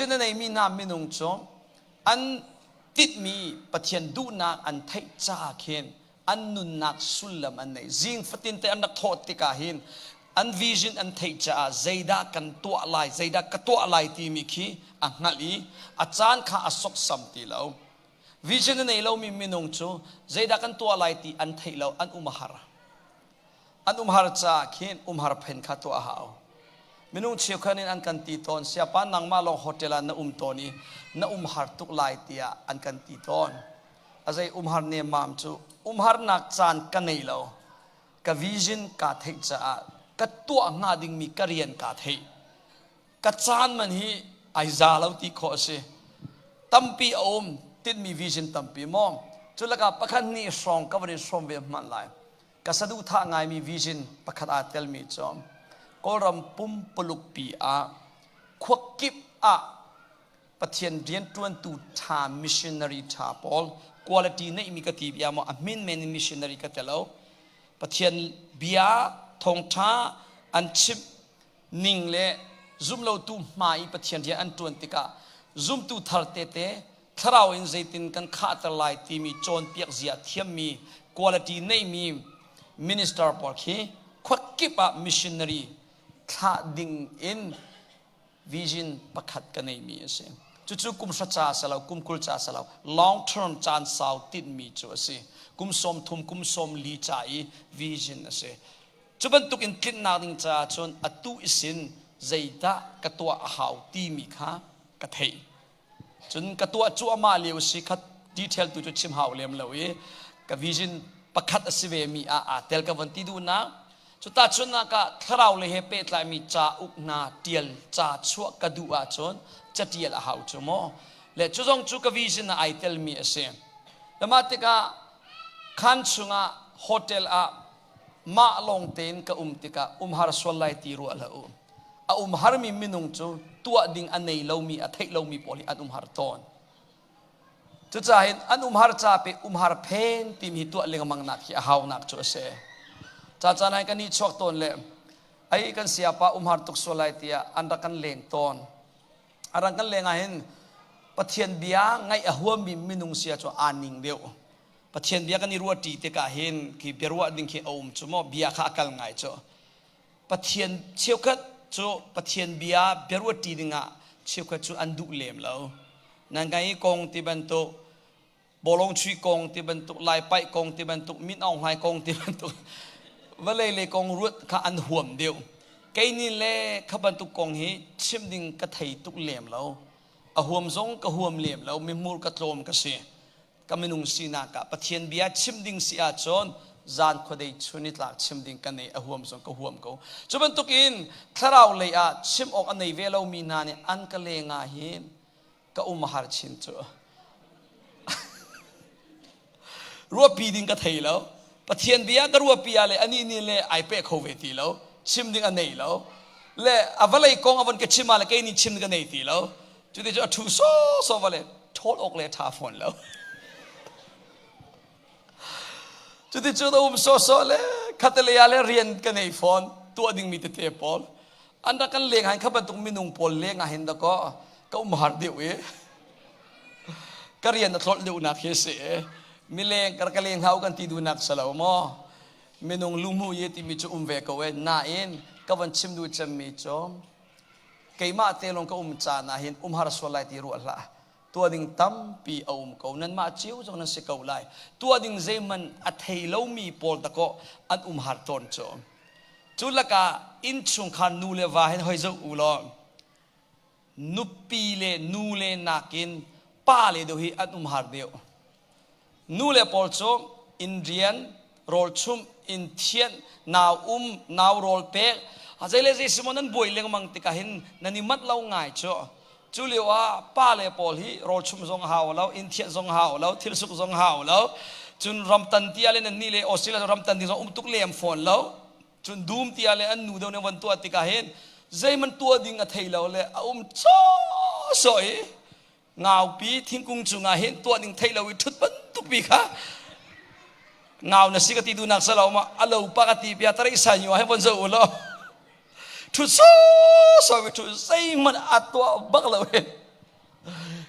Vision a neimi hna minung cu an titmi Pathian duhnak an theih caah khin an nunnak sullam an nei. Zing fatin te an rak thawh tikah hin an vision an theih caah zeidah kan tuah lai, zeidah ka tuah lai timi khi a hngalh i a caan kha a soksam ti lo. Vision a nei lomi minung cu zeidah kan tuah lai ti an theih lo, an um a har. An umhar caah khin umhar phen kha tuah a hau. Minung cheukhat in an kan ti tawn, siapa nangmah lawng hotel ah na um tawn i na umhar tuk lai tiah an kan ti tawn. A zei umhar nemmam cu umharnak caan ka nei lo. Ka vision kaa theih caah ka tuah hnga dingmi ka rian kaa theih. Ka caan man hi ai za lo ti khawh a si. Tampi a um, tinhmi vision tampi maw? Cu lakah pakhat hnih hrawng ka van in hrawm ve hmanh lai. Ka saduhthah ngaimi vision pakhat aa telmi cu Kawlram pumpuluk pi ah khuakip ah Pathian rianṭuantu ṭha missionary ṭha pawl quality neihmi ka ti bia maw a hmin men in missionary ka telo Pathian bia thawngṭha an chimh ning le zumlotu hma i Pathian rian an ṭuan tikah zumtu thar tete thlarau in zeitin kan khahter lai timi cawnpiak zia thiammi quality neimi minister pawl khi khuakip ah missionary thlah ding in vision pakhat ka neimi a si. Cucu kum hra ca si lo, kum 20 ca si lo, long term caan sau tinhmi cu a si. Kum 30, kum 40 ca i vision a si. Cu bantuk in tlinhnak ding caah cun atu isin zeidah ka tuah a hau timi kha ka theih. Cun ka tuah cuahmah lio si kha detail tu cu chim hau lem lo i ka vision pakhat a si ve mi ah aa tel ka von ti duhnak. Cu tahchunhnak ah thlarau lei he pehtlaimi cauk hna tial ca chuah ka duh ahcun catial a hau cu maw. Le cu zong cu ka vision ah ai telmi a si. Le mah tikah khan chungah hotel ah mah lawng tein ka um tikah umhar sual lai ti ruah hlah u. A umharmi minung cu tuah ding a nei lomi, a theih lomi pawl hi an umhar tawn. Cucaah hin an umhar ca pe umhar phen timi hi tuah lengmang nak hi a haunak cu a si. Ca caan ah kan i chuak tawn le ai kan siapa umhar tuk sual lai tiah an rak kan leng tawn. A rak kan leng ah hin Pathian bia ngaih a huammi minung sia cu aa ning deuh. Pathian bia kan i ruahṭi tikah hin khi biaruah ding khi a um cu maw bia kha a kal ngai cu. Pathian cheukhat cu Pathian bia biaruahṭi dingah cheukhat cu an duh lem lo. Nan ngai kong ti bantuk bawlung chuih kong ti bantuk lai paih kong ti bantuk Min Aung Hlaing kong ti bantuk vawlei le kong ruat kha an huam deuh. Kei nih le kha bantuk kong hi chim ding ka thei tuk lem lo. A huam zong ka huam lem lo. Mihmur ka tlawm ka si. Ka minung sinak ah Pathian bia chim ding si ahcun zan khuadei chun nitlak chim ding ka nei a huam zong ka huam ko. Cu bantuk in thlarau lei ah chim awk a nei ve lomi hna nih an ka leng ah hin ka um a har chin cu. Ruahpi ding ka thei lo. Pathian bia ka ruahpi ah le anih nih le ai pe kho ve ti lo. Chim ding a nei lo. Le a vawlei kong a von ka chim ah le kei nih chim ka nei ti lo. Cuti cu a ṭhu sawsawh va le ṭhawl awk le ṭha fawn lo. Cuti cu na um sawsawh le khatalei ah le rian ka nei fawn tuah dingmi tete pawl. An rak kan leng ah kha bantuk minung pawl leng ah hin dakaw ka um har deuh i ka rian a tlolh deuhnak hi si. Mileng ka leng hau kan ti duhnak si lo maw? Minung luhmu ye timi cu um ve ko e. Nain ka van chim duh cemmi cu keimah te lawng ka um caan ah hin umhar sual lai ti ruah hlah. Tuah ding tampi a um ko. Nanmah cio zong nan si ko lai. Tuah ding zeihmanh a thei lomi pawl dakaw an umhar tawn cu. Cu lakah innchungkhar nu le va hin hoi zoh u law nupi le nu le nakin pa le deuh hi an umhar deuh. Nu le pawl cu inn rian, rawl chumh, inn thianh, nau um, nau rawl pek, zei le zei si maw nan buai lengmang tikah hin nan i manh lo ngai cu. Cu lio ah pa le pawl hi rawl chumh zong hau lo, inn thianh zong hau lo, thil suk zong hau lo. Cun ramtan tia le nan nih le Australia ramtan ding zong um tuk lem fawn lo. Cun dum tia le an nu deuh nih van tuah tikah hin zeihmanh tuah ding a thei lo le a um sawsawh i ngaupi thingkung cungah hin tuah ding theih lo i ṭhut bantuk pi kha ngau na si ka ti duhnak sa lo ma a lo pa ka ti pia tarai sa nyu he von zo u lo ṭhut so so ṭhut zeihmanh a tuah bak lo he.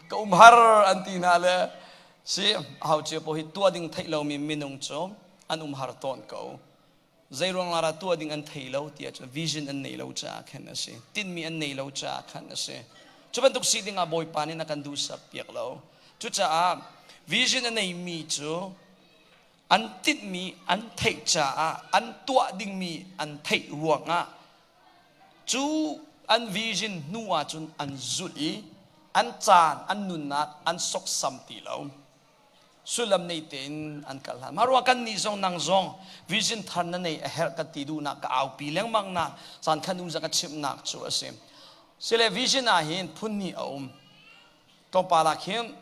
Ka um har an ti hna le si hau cio po hi tuah ding theih lomi minung cu an um har tawn ko. Zei ruang lara tuah ding an thei lo tiah cu vision an nei lo caah khan a si. Tinhmi an nei lo caah khan a si. Cu bantuk si ding ah Bawipa nih na kan duhsak piak lo. Cucaah vision a neimi cu an tinhmi an theih caah an tuah dingmi an theih ruangah cu an vision hnu ahcun an zulh i an caan an nunnak an soksam ti lo. Sullam nei tein an kal hna. Mah ruang kan nih zong nang zong vision thar na nei a herh kan ti duhnak ka aupi lengmang nak caan khan um ka chimnak cu a si. Sile vision ah hin phun hnih a um. Tlawmpal ah khin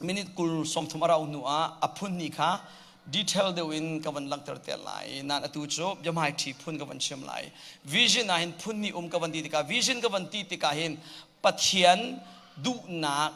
minute 20 30 a rauh hnu ah a phun hnih kha detail deuh in ka van langhter te lai. Nan atu cu biahmai ṭhi phun ka van chim lai. Vision ah hin phun hnih um ka van ti tikah vision ka van ti tikah hin Pathian duhnak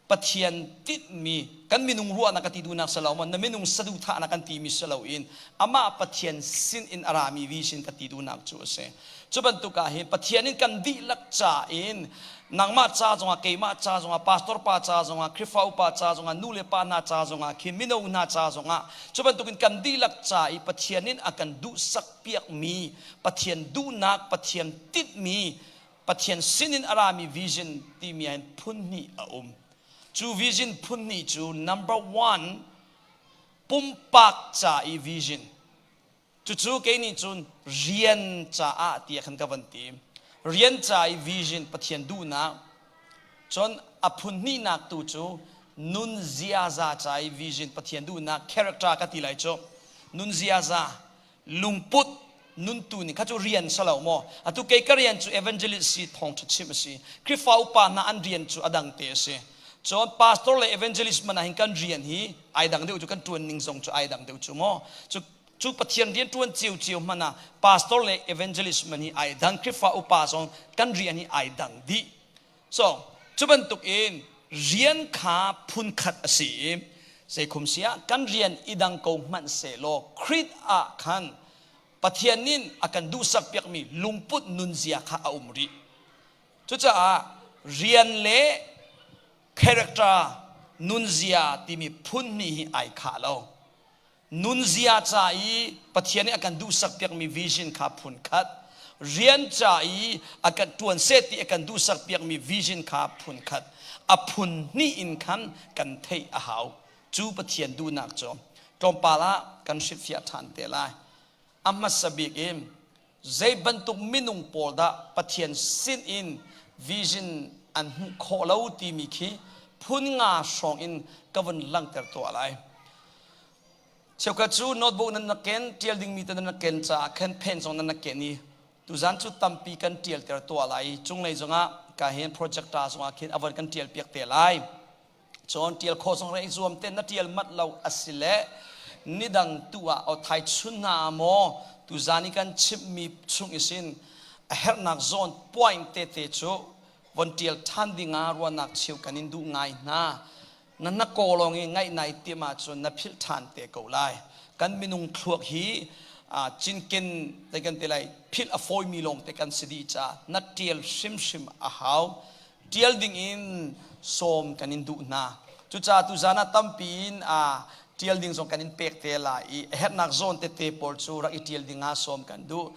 Pathian tinhmi kan minung ruahnak ka ti duhnak si lo maw na minung saduhthahnak kan timi si loin amah Pathian sin in a rami vision ka ti duhnak cu a si. Cu bantuk ah hin Pathian in kan dihlak ca in nangmah ca zongah keimah ca zongah pastor pa ca zongah Khrihfa upa ca zongah nu le pa hna ca zongah khi mino hna ca zongah cu bantukin kan dihlak ca i Pathian in a kan duhsak piakmi Pathian duhnak Pathian tinhmi Pathian sinin a rami vision timi ah hin phun hnih a um. Cu vision phun hnih cu number one pumpak ca i vision. Cucu kei nih cun rian caah tiah khan ka van ti. Rian ca i vision Pathian duhnak. Cun a phun hnihnak tu cu nun ziaza ca i vision Pathian duhnak character ka ti lai cu. Nun ziaza lungput nuntu nih kha cu rian si lo maw atu kei ka rian cu evangelist si thawngṭha chim a si Khrihfa upa hna an rian cu a dang te a si cun pastor le evangelist man ah hin kan rian hi ai dang deuh cu kan ṭuan ning zong cu ai dang deuh cu maw cu cu Pathian rian ṭuan cio cio hmanh ah pastor le evangelist man hi ai dang Khrihfa upa zong kan rian hi ai dang dih So, cu bantuk in rian kha phunkhat a si i zeikhum si ah kan rian i dang ko hmanh sehlaw Khrih ah khan Pathian nih a kan duhsak piakmi lungput nunzia kha a um rih. Cucaah rian le character nunzia timi phun hnih hi ai khah lo. Nunzia ca i Pathian nih a kan duhsak piakmi vision kha phun khat. Rian ca i a kan ṭuan seh ti a kan duhsak piakmi vision kha phun khat. A phun hnih in khan kan theih a hau. Cu Pathian duhnak cu tlawmpal ah kan hrilhfiah ṭhan te lai. A hmasa bik in zei bantuk minung pawl dah Pathian sin in vision an hmuh khawh lo timi khi phun nga hrawng in ka vun langhter tuah lai. Cheukhat cu notebook nan rak ken, ṭial dingmi te nan rak ken caah khan pen zong nan rak ken i tuzan cu tampi kan ṭialter tuah lai i cunglei zongah ka hin projector zongah khin a von kan ṭial piak te lai. Cun ṭial khawh zong i zuam te na ṭial mat lo a si le nidang tu ah aw thai chun hna ah maw tuzan i kan chimhmi chung isin a herhnak zawn point tete cu von ṭial ṭhan ding ah ruahnak cheu kan in duh ngai hna. Na na kawlawng i ngaih nai tim ahcun na philh ṭhan te ko lai. Kan minung thluak hi cinken te kan ti lai philh a fawimi lawng te kan si dih caah na ṭial hrimhrim a hau. Ṭial ding in sawm kan in duh hna. Cucaah tuzan ah tampi in ṭial ding zong kan in pek te lai i a herhnak zawn tete pawl cu rak i ṭial ding ah sawm kan duh.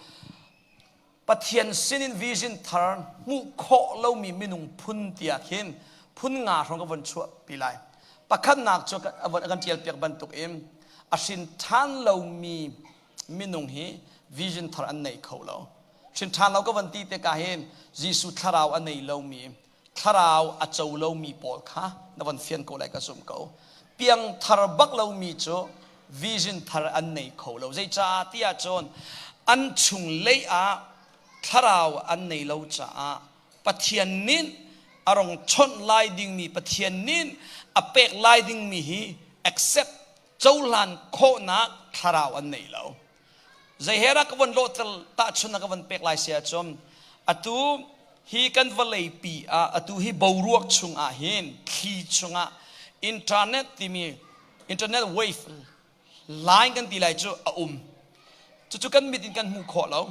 Pathian sinin vision thar hmuh khawh lomi minung phun tiah khin phun nga hrawng ka von chuah pi lai. Pakhatnak cu a von kan ṭial piak bantuk in a hrin ṭhan lomi minung hi vision thar an nei kho lo. Hrin ṭhan lo ka von ti tikah hin Jesuh thlarau a nei lomi thlarau a co lomi pawl kha na von fian ko lai ka zumh ko. Piangthar bak lomi cu vision thar an nei kho lo. Zeicah ti ahcun an chung lei ah thlarau an nei lo caah Pathian nih a rong chawnh lai dingmi Pathian nih a pek lai dingmi hi accept cohlan khawhnak thlarau an nei lo. Zei he dah ka von lawhter tahchunhnak ka von pek lai si ahcun atu hi kan vawlei pi ah atu hi boruak chungah hin thli chungah internet timi internet wave line kan ti lai cu a um. Cucu kan mit in kan hmuh khawh lo.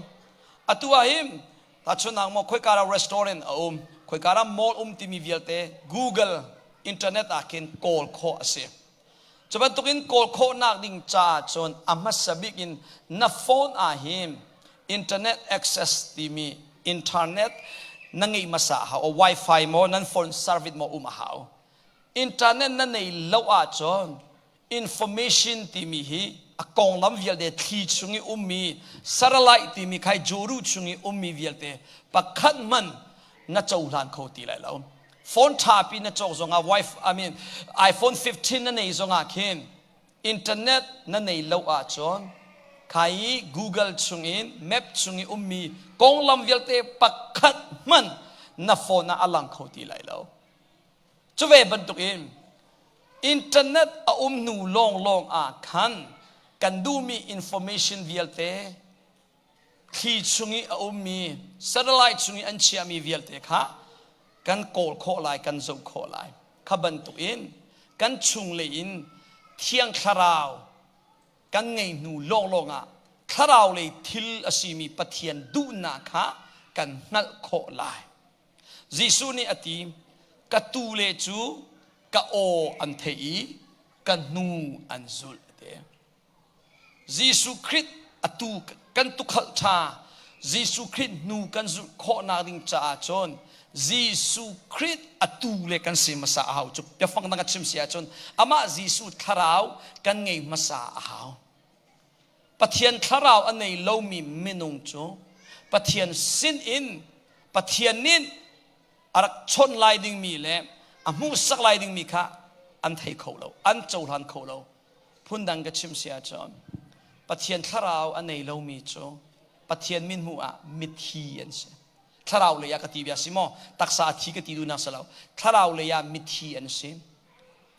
Atu ah hin tahchunhnak maw khoika dah restaurant a um, khoika dah mall um timi vialte Google. internet ah khin kawl khawh a si. Cu bantukin kawl khawhnak ding caah cun a hmasa bik in na phone ah hin internet access timi internet na ngeih hmasa a hau. Wi-Fi maw nan phone service maw um a hau. Internet na nei lo ahcun information timi hi a konglam vialte thli chung i ummi satellite timi khai juru chung i ummi vialte pakhat hmanh na cohlan kho ti lai lo. Phone ṭha pi na cawk zongah wifi I mean iPhone 15 na nei zongah khin internet na nei lo ahcun khai i Google chungin map chung i ummi konglam vialte pakhat hmanh na phone ah a lang kho ti lai lo. Cu ve bantukin internet a um hnu lawnglawng ah khan kan duhmi information vialte thli chung i a ummi satellite chung i an chiahmi vialte kha kan kawl khawh lai kan zoh khawh lai. Kha bantukin kan chunglei in Thiang Thlarau kan ngei hnu lawnglawng ah thlarau lei thil a simi Pathian duhnak kha kan hngalh khawh lai. Jesuh nih a ti, ka tule cu ka aw an theih i ka hnu an zulh a ti. Jesuh Khrih atu kan tukhal ṭha Jesuh Khrih hnu kan zulh khawhnak ding caah cun Jesuh Khrih atu le kan si hmasa a hau cu biafang dang a chim si ahcun amah Jesuh thlarau kan ngei hmasa a hau. Pathian thlarau a nei lomi minung cu Pathian sin in Pathian nih a rak chawnh lai dingmi le a hmuhsak lai dingmi kha an thei kho lo, an cohlan kho lo. Phundang ka chim si ahcun Pathian thlarau a nei lomi cu Pathian min hmuh ah mithi an si. Thlarau lei ah ka ti bia si maw? Taksa a thi ka ti duhnak si lo. Thlarau lei ah mithi an si.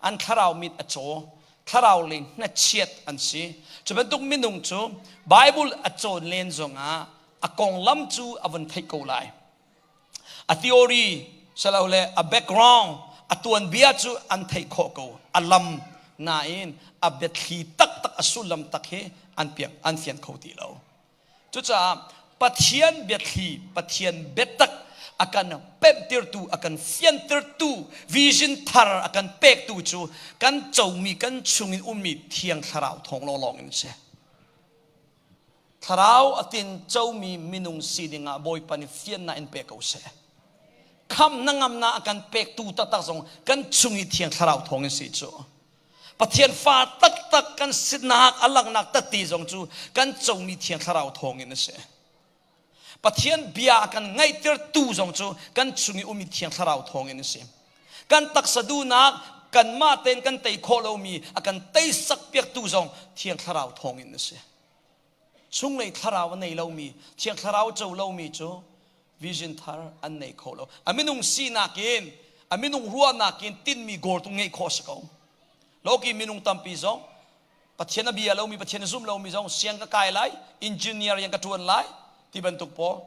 An thlarau mit a caw. Thlarau lei hngachiat an si. Cu bantuk minung cu Bible a cawn len zongah a konglam cu a vun theih ko lai. A theory silole a background a tuanbia cu an theih khawh ko. A lam nain a biathli taktak a sullam tak hi an piak an fian kho ti lo. Cucaah Pathian biathli, Pathian biatak a kan pemhtirtu, a kan fiantertu, vision thar a kan pektu cu kan comi, kan chungin ummi Thiang Thlarau thawng lawnglawng in a si. Thlarau a tin comi minung si dingah Bawipa nih fiannak in pe ko seh. Khamh na ngamnak a kan pektu taktak zong kan chung i Thiang Thlarau thawng in si cu. Pathian fa taktak kan sinak a langhnak tatti zong cu kan comi Thiang Thlarau thawngin a si. Pathian bia a kan ngaihtertu zong cu kan chung i ummi Thiang Thlarau thawngin a si. Kan taksa duhnak kanmah tein kan tei khawh lomi a kan teisak piaktu zong Thiang Thlarau thawngin a si. Chunglei thlarau a nei lomi, Thiang Thlarau co lomi cu vision thar an nei kho lo. A minung sinak in, a minung ruahnak in tinmi goal tu ngeih khawh a si ko. Loki minung tampi zong Pathian a bia lomi, Pathian a zum lomi zong siang ka kai lai, engineer yang ka tuan lai, ti bantuk pawl.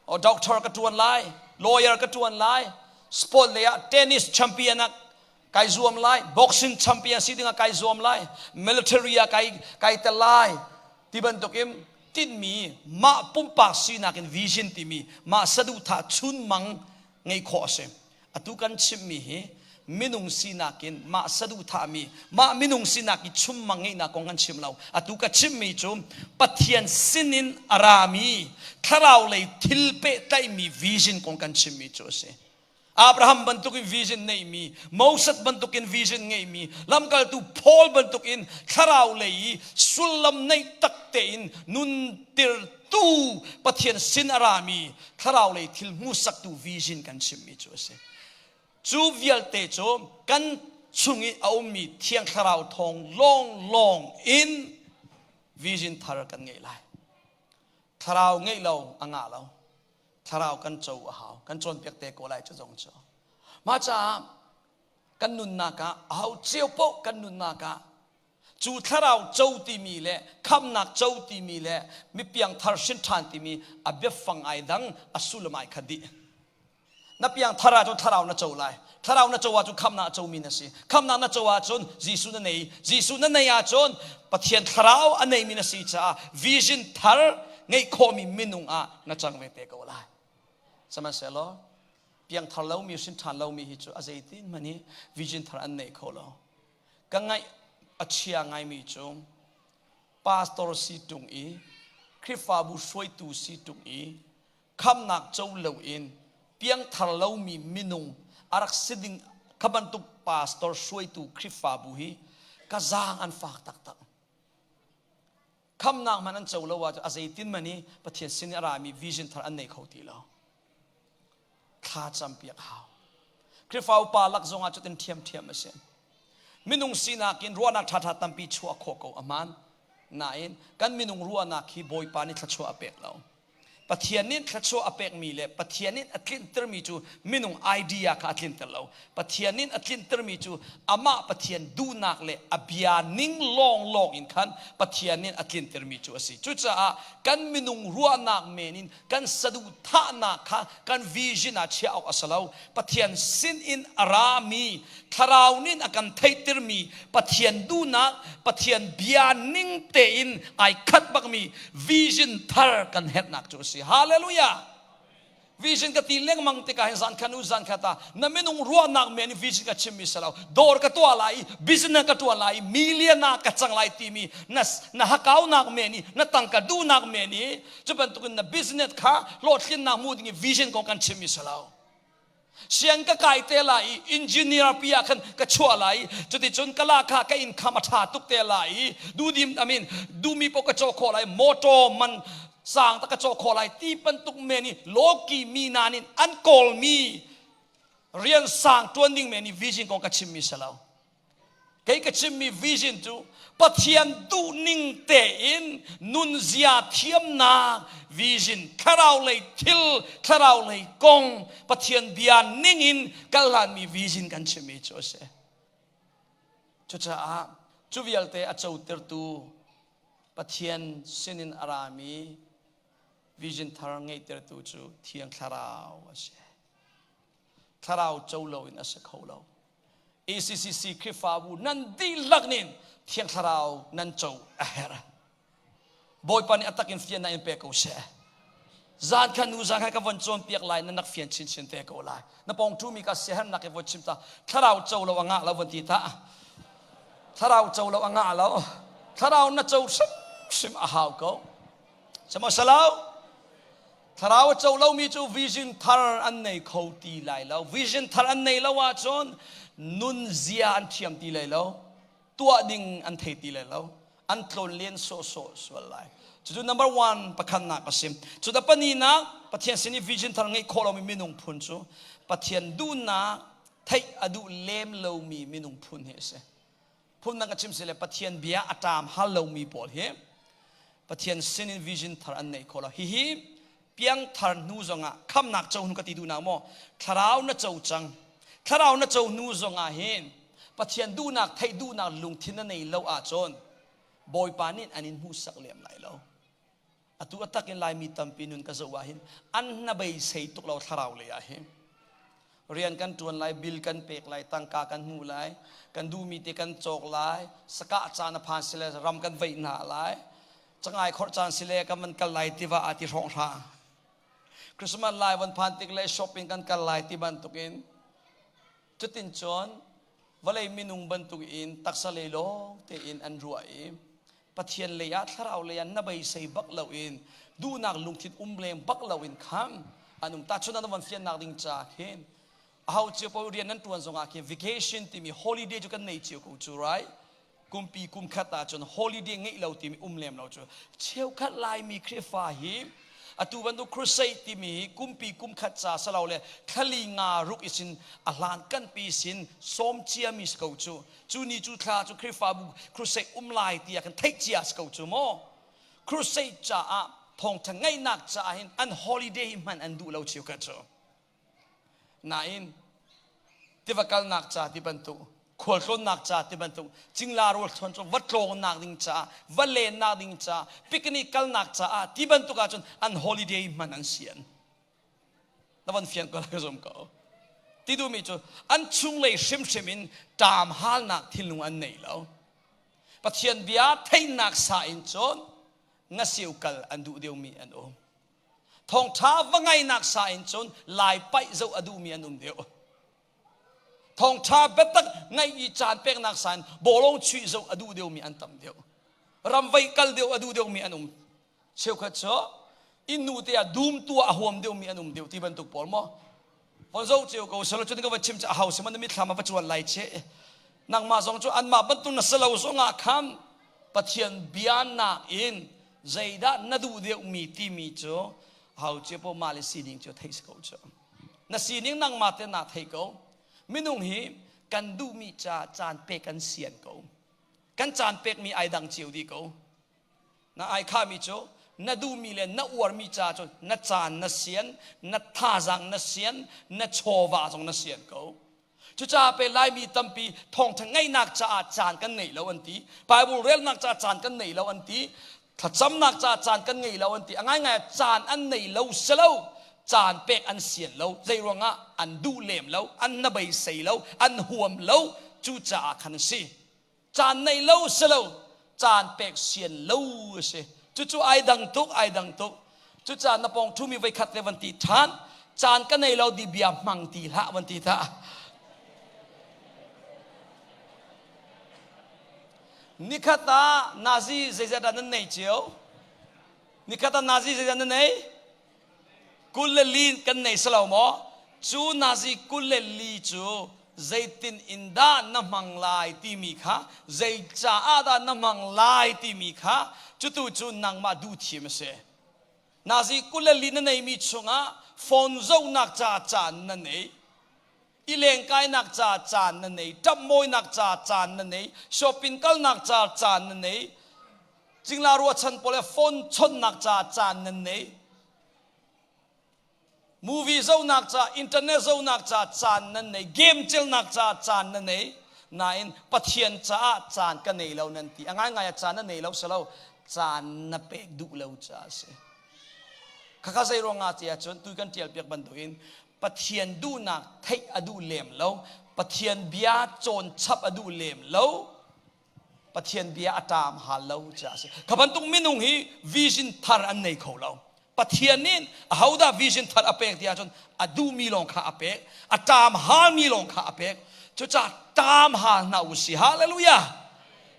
O doctor ka tuan lai, lawyer ka tuan lai, sport lei ah tennis champion ah kai zuam lai, boxing champion si dingah kai zuam lai, military ah kai kai tel lai, ti bantuk in tinhmi mah pumpak sinak in vision timi mah saduhthah chunmang ngeih khawh a si. Atu kan chimmi hi minung sinak in mah saduhthahmi mah minung sinak i chummang ngeihnak kong kan chim lo. Atu ka chimmi cu Pathian sinin a rami thlarau lei thil pehtlaihmi vision kong kan chimmi cu a si. Abraham bantukin vision neimi, Moses bantukin vision ngeimi, lamkaltu Paul bantukin thlarau lei i sullam nei tak tein nuntirtu Pathian sin a rami thlarau lei thil hmuhsaktu vision kan chimmi cu a si. Cu vialte cu kan chung i a ummi Thiang Thlarau thawng lawnglawng in vision thar kan ngei lai. Thlarau ngeih lo a ngah lo. Thlarau kan co a hau. Kan cawnpiak te ko lai cu zong cu. Mah caah kan nunnak ah aho cio paoh kan nunnak ah cu thlarau co timi le khamnak co timi le mipiang thar hrin ṭhan timi a biafang ai dang a sullam ai khat dih. Na piang thar ahcun thlarau na co lai. Thlarau na co ahcun khamnak a comi na si. Khamnak na co ahcun Jesuh na nei. Jesuh na nei ahcun Pathian thlarau a neimi na si caah vision thar ngeih khawhmi minung ah na cang ve te ko lai. Sihmanhsehlaw. Piangthar lomi, hrinṭhan lomi hi cu a zeitin hmanh hi vision thar an nei kho lo. Ka ngaih a chia ngaimi cu pastor si ṭung i Khrihfabu hruaitu si ṭung i khamnak co loin piangthar lomi minung a rak si ding kha bantuk pastor hruaitu Khrihfabu hi ka zaang an fak taktak. Khamnak hmanh an co lo ahcun a zeitin man i Pathian sin i a rami vision thar an nei kho ti lo. Thla campiak hau. Khrihfa upa lak zongah cutin ṭhiamṭhiam a si. Minung sinak in ruahnak ṭhaṭha tampi chuah khawh ko a hmaan. Nain kan minung ruahnak hi Bawipa nih thluachuah a pek lo. Pathian nih thluachuah a pekmi le Pathian nih a tlintermi cu minung idea kha a tlinter lo. Pathian nih a tlintermi cu amah Pathian duhnak le a bia ning lawnglawng in khan Pathian nih a tlintermi cu a si. Cucaah kan minung ruahnak men in kan saduhthahnak kha kan vision ah chiah awk a si lo. Pathian sin in a rami thlarau nih a kan theihtermi Pathian duhnak, Pathian bia ning tein ai khat bakmi vision thar kan herhnak cu a si. Hallelujah! Vision ka ti lengmang tikah hin zan khat nu zan khat ah na minung ruahnak men in vision ka chimmi si lo. Dawr ka tuah lai i business ka tuah lai i million ah ka cang lai timi na na hakaunak men i na tangka duhnak men i cu bantukin na business kha hlawhtlinnak hmu ding i vision kong kan chimmi si lo. Siang ka kai te lai i engineer pi ah khan ka chuah lai i cuticun ka la kha ka income a ṭha tuk te lai i duhdim I mean duhmi paoh ka caw khawh lai motor man sang ta ka caw khawh lai ti bantuk men i lawki mi na nih an kawlmi rian sang ṭuan ding men i vision kong ka chimmi si lo. Kei ka chimmi vision cu Pathian duhning tein nunzia thiamnak vision thlarau lei thil thlarau lei kong Pathian bia ningin kal hlanmi vision kan chimmi cu a si. Cucaah cu vialte a cotertu Pathian sinin a rami vision thar ngeihtertu cu Thiang Thlarau a si. Thlarau co loin a si kho lo. ACCC Khrihfabu nan dihlak nih Thiang Thlarau nan co a herh. Bawipa nih a tak in fiannak in pe ko seh. Zan khan nu zan khan ka von cawnpiak lai nan nak fian chinchin te ko lai. Na pawng ṭumi ka siahernak i von chim ta. Thlarau co lo a ngah lo von ti ta. Thlarau co lo a ngah lo. Thlarau na co hrimhrim a hau ko. Sihmanhsehlaw Thlarau a co lomi cu vision thar an nei kho ti lai lo. Vision thar an nei lo ahcun nunzia an thiam ti lai lo. Tuah ding an thei ti lai lo. An tlawn len sawhsawh sual lai. Cucu number one pakhatnak a si. Cu da paninak Pathian sin i vision thar ngeih khawh lomi minung phun cu Pathian duhnak theih a duh lem lomi minung phun hi a si. Phundang ka chim si le Pathian bia a ṭam hal lomi pawl hi Pathian sinin vision thar an neih khawh lo. Hihi piangthar hnu zongah khamnak co hnu ka ti duhnak maw thlarau na co cang. Thlarau na co hnu zongah hin Pathian duhnak theih duhnak lungthin na nei lo ahcun Bawipa nih an in hmuhsak lem lai lo. Atu a tak in Laimi tampi nun ka zoh ah hin an hnabeisei tuk lo thlarau lei ah hin. Rian kan ṭuan lai, bill kan pek lai, tangka kan hmu lai, kan duhmi te kan cawk lai, sakah caan a phan sile ram kan veih hna lai, cangai khorh caan sile kan van kal lai tiva ah ti hrawng hra. Christmas lai van phan tik le shopping kan kal lai ti bantukin cutin cun vawlei minung bantukin taksa lei lawng tein an ruah i Pathian lei ah thlarau lei ah na beisei bak loin duhnak lungthin um leng bak loin khan an um tahchun an van fiannak ding ca khin aho cio paoh rian nan tuan zongah khin vacation timi holiday cu kan nei cio ko cu right kumpi kum khat ah cun holiday ngeih lo timi um lem lo cu cheukhat laimi Khrihfa hi atu bantuk crusade timi hi kumpi kum khat ca salo le thlali nga ruk isin a hlan kan pi sin sawm ciami si ko cu Cu ni cu thla cu Khrihfabu crusade um lai tiah kan theih cia si ko cu maw? Crusade caah thawngtha ngaihnak caah hin an holiday hi hman an duh lo cio ka cu. Nain tiva kalnak ca ti bantuk khualtlawnnak ca ti bantuk cingla rawl thlawn cu va tlawngnak ding caah va lennak ding caah picnic kalnak caah ti bantuk ahcun an holiday hman an sian. Na van fian ko lai ka zum ko. Ti duhmi cu an chunglei hrimhrim in ṭaam halnak thinlung an nei lo. Pathian bia theihnak sa in cun ngasiu kal an duh deuhmi an um. Thawngṭha va ngaihnak sa in cun lai paih zoh a duhmi an um deuh. Thawngṭha biatak ngaih i caan peknak sa in bawlung chuih zoh a duh deuhmi an tam deuh. Ramvei kal deuh a duh deuhmi an um. Cheukhat cu inn nu te ah dum tuah a huam deuhmi an um deuh ti bantuk pawl maw? Von zoh cio ko selaw cun ka va chim cu a hau si man na mitthlam a va cuan lai che. Nangmah zong cu anmah bantuk na si lo zongah khan Pathian bia nakin zeidah na duh deuhmi timi cu hau cio po mah le sining cu theih si ko cu. Na sining nangmah te naa thei ko. Minung hi kan duhmi ca caan pek kan sian ko. Kan caan pekmi ai dang cio dih ko. Na ai khahmi cu na duhmi le na uarmi ca cu na caan na sian, na thazaang na sian, na chawva zong na sian ko. Cucaah pe Laimi tampi thawngṭha ngaihnak caah caan kan ngei lo an ti. Bible relnak caah caan kan ngei lo an ti. Thlacamnak caah caan kan ngei lo an ti. A ngaingai ah caan an nei lo si lo. Caan pek an sian lo. Zei ruangah an duh lem lo, an nabeisei lo, an huam lo. Cucaah khan a si. Caan nei lo si lo, caan pek sian lo a si. Cucu ai dang tuk, ai dang tuk. Cucaah na pawng ṭhumi voi khat le van ti ṭhan. Caan ka nei lo di bia hmang ti hlah van ti ta. Nikhat ah nazi zeizat dah nan nei cio? Nikhat ah nazi zeizat nan nei? 24 kan nei si lo maw? Cu nazi 24 cu zeitin in dah na hmang lai timi kha zei caah dah na hmang lai timi kha cutu cu nangmah duh thiam a si. Nazi 24 na neimi chungah phone zohnak ca caan na nei i lengkainak ca caan na nei ṭapmawinak ca caan na nei shopping kalnak ca caan na nei cingla ruahchan pawl le phone chonhnak ca caan nan nei movie zohnak ca internet zohnak ca caan nan nei game celnak ca caan nan nei nain Pathian caah caan ka nei lo nan ti a ngaingai ah caan na nei lo si lo caan na pek duh lo caah a si khakha zei ruangah ti ahcun tu kan ṭial piak bantukin Pathian duhnak theih a duh lem lo Pathian bia cawn chap a duh lem lo Pathian bia a ṭam hal lo caah a si kha bantuk minung hi vision thar an nei kho lo Pathian nih ahodah vision thar a pek ti ahcun a duhmi lawng kha a pek a ṭam halmi lawng kha a pek cucaah ṭam hal hna u si hallelujah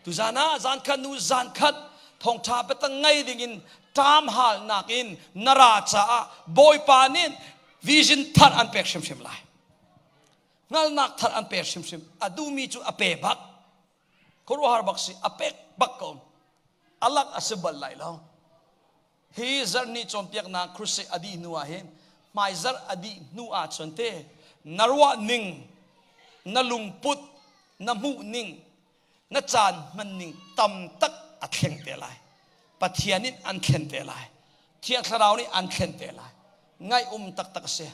tuzan ah zan khat nu zan khat thawngṭha biatak ngei dingin ṭam halnak in na ra caah Bawipa nih vision thar an pek hrimhrim lai hngalhnak thar an pek hrimhrim a duhmi cu a pe bak khuaruahhar bak si a pek bak ko alak a si bal lai lo hi zarh ni cawnpiaknak crusade a dih hnu ah hin hmai zarh a dih hnu ah cun te na ruah ning na lungput na hmuh ning na caan hman ning tam tak a thleng te lai Pathian in an thlen te lai Thiang Thlarau nih an thlen te lai ngaih um taktak a si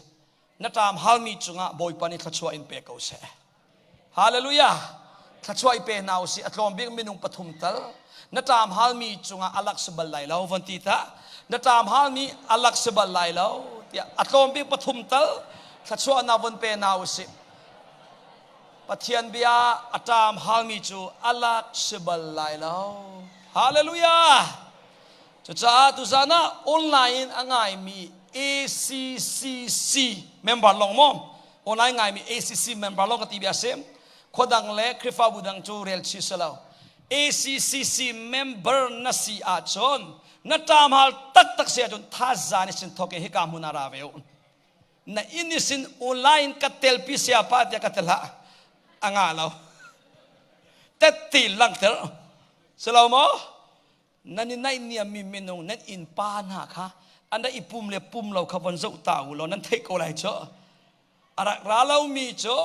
na ṭam halmi cungah Bawipa nih thluachuah in pe ko seh. Hallelujah! Thluachuah i pe hna usih a tlawm bik minung pathum tal na ṭam halmi cungah a lak si bal lai lo von ti ta na ṭam halmi a lak si bal lai lo tiah a tlawm bik pathum tal thluachuah na von pe hna usih Pathian bia a ṭam halmi cu a lak si bal lai lo Hallelujah! Cucaah tuzan ah online in a ngaimi ACCC member lawng maw? Online ngaimi ACC member lawng ka ti bia si. Khuadang le Khrihfabu dang cu rel chih si lo. ACCC member na si ahcun na ṭam hal taktak si ahcun thazaan i sin thawk i hika hmun ah ra ve u. Na inn i sin online ka telpi sia pa tiah ka tel hlah. A nga lo. Tetti langhter. Si lo maw? Nan i naihniammi minung nan innpa hna kha an rak i pum le pum lo kha von zoh ta u law nan theih ko lai cu. A rak ra lomi cu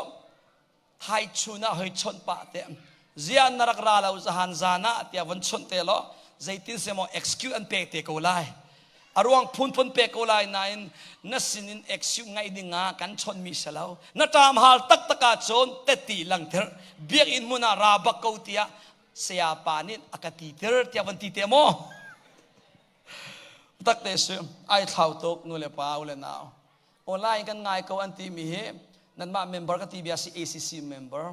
thaichun ah hoi chawnh pah te ziah na rak ra lo zahan zan ah tiah von chawnh te law zeitin se maw excuse an pek te ko lai. A ruang phunphun pek ko lai nain na sinin excuse ngaih ding ah kan chawnhmi si lo. Na ṭam hal taktak ahcun teti langter biakinn hmun ah ra bak ko tiah sayapa nih a ka ti tir tiah van ti te maw tak te si ai thlau tuk nu le pa u le nau online kan ngai ko an ti mi hi nanmah member ka ti bia si ACC member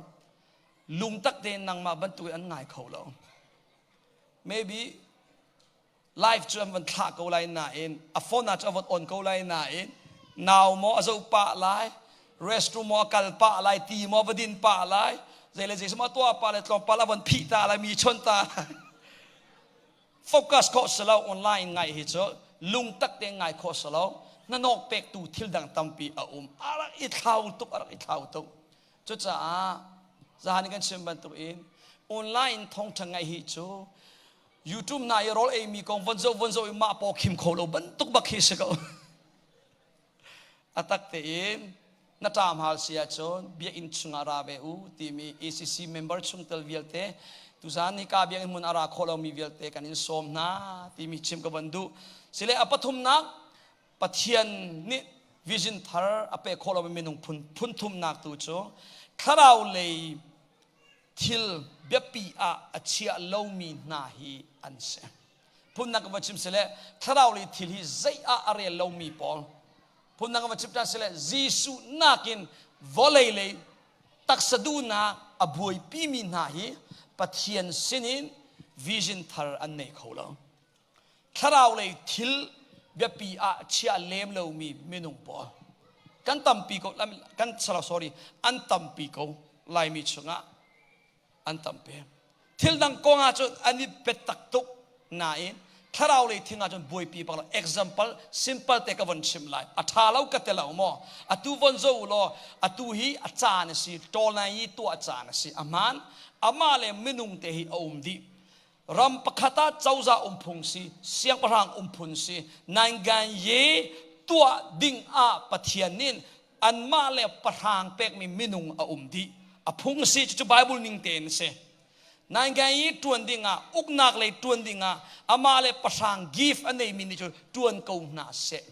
lungtak tein nangmah bantuk in an ngai kho lo maybe. Live cu an van thlah ko lai nain a phone ah cu a van on ko lai nain nau maw a zoh pah lai, restroom maw a kal pah lai, ti maw va din pah lai, zei le zei maw tuah pah le tlawmpal a van phih ta lai, mi chon ta lai. Focus khawh si lo online ngai hi cu lungtak te ngai khawh si lo. Hnanawk pektu thil dang tampi a um. A rak i thlau tuk, a rak i thlau tuk. Cucaah zahan kan chim bantuk in online thawngtha ngai hi cu YouTube na i rawl ei mi kong von zoh von zoh i mah paw khim kho lo bantuk bak hi si ko. A tak tein na ṭam hal si ahcun biakinn chungah ra ve u timi ACC member chungtel vialte tuzan ni ka biakinn hmun a ra khawh lomi vialte kan in sawm hna timi chim ka van duh. Sile a pathumnak Pathian nih vision thar a pek khawh lomi minung phun phun thumnak tu cu thlarau lei thil biapi ah a chia lomi hna hi an si. Phundang ka va chim sile thlarau lei thil hi zei ah a rel lomi pawl phundang ka va chim ta sile Jesuh nakin vawlei lei taksa duhnak a buaipimi hna hi Pathian sinin vision thar an nei kho lo. Thlarau lei thil biapi ah chia lem lomi minung pawl kan tampi ko kan sorry an tampi ko Laimi chungah an tampi. Thil dang kong ah cun an i biatak tuk nain thlarau lei thing ah cun buaipi bak lo. Example simple te ka von chim lai. A ṭha lo ka ti lo maw? Atu von zo u law atu hi a caan a si, ṭawl i tuah caan a si. A hmaan. Amah le minung te hi a um dih. Ram pakhat ah cozah umphung si, siangpahrang umphun si, naingan ye tuah ding ah Pathian nih anmah le pahrang pekmi minung a um dih. A phung si cucu Bible ning tein si. Naingan i tuan ding ah uknak lei tuan ding ah amah le pahrang gift a neimi nih cu tuan ko hna seh.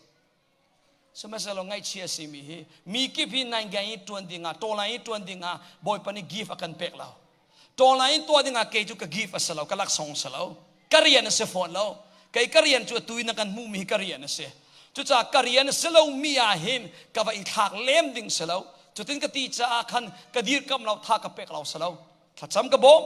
Sihmanhsehlaw ngaihchia a simi hi mi kip hi naingan i ṭuan dingah tawlai i ṭuan dingah Bawipa nih gift a kan pek lo. Tawlai in tuah dingah kei cu ka gift a si lo, ka laksawng a si lo. Ka rian a si fawn lo. Kei ka rian cu atu in na kan hmuhmi hi ka rian a si. Cucaah ka rian a si lomi ah hin ka va i thlak lem ding si lo. Cutin ka ti caah khan ka dirkamh lo, tha ka pek lo si lo. Thlacam ka bawm.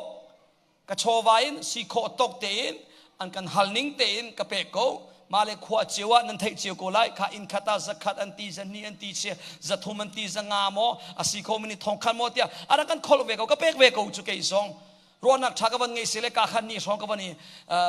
Ka chawva in si khawh tawk tein an kan hal ning tein ka pek ko. Mah le khua cio ah nan theih cio ko lai. Kha inn khat ah zakhat an ti, zahnih an ti, chia zathum an ti, zanga maw a si kho mini thongkhat maw tiah a rak kan kholh ve ko, ka pek ve ko cu kei zong. Ruahnak ṭha ka van ngei si le ka khan ni hrawng ka van i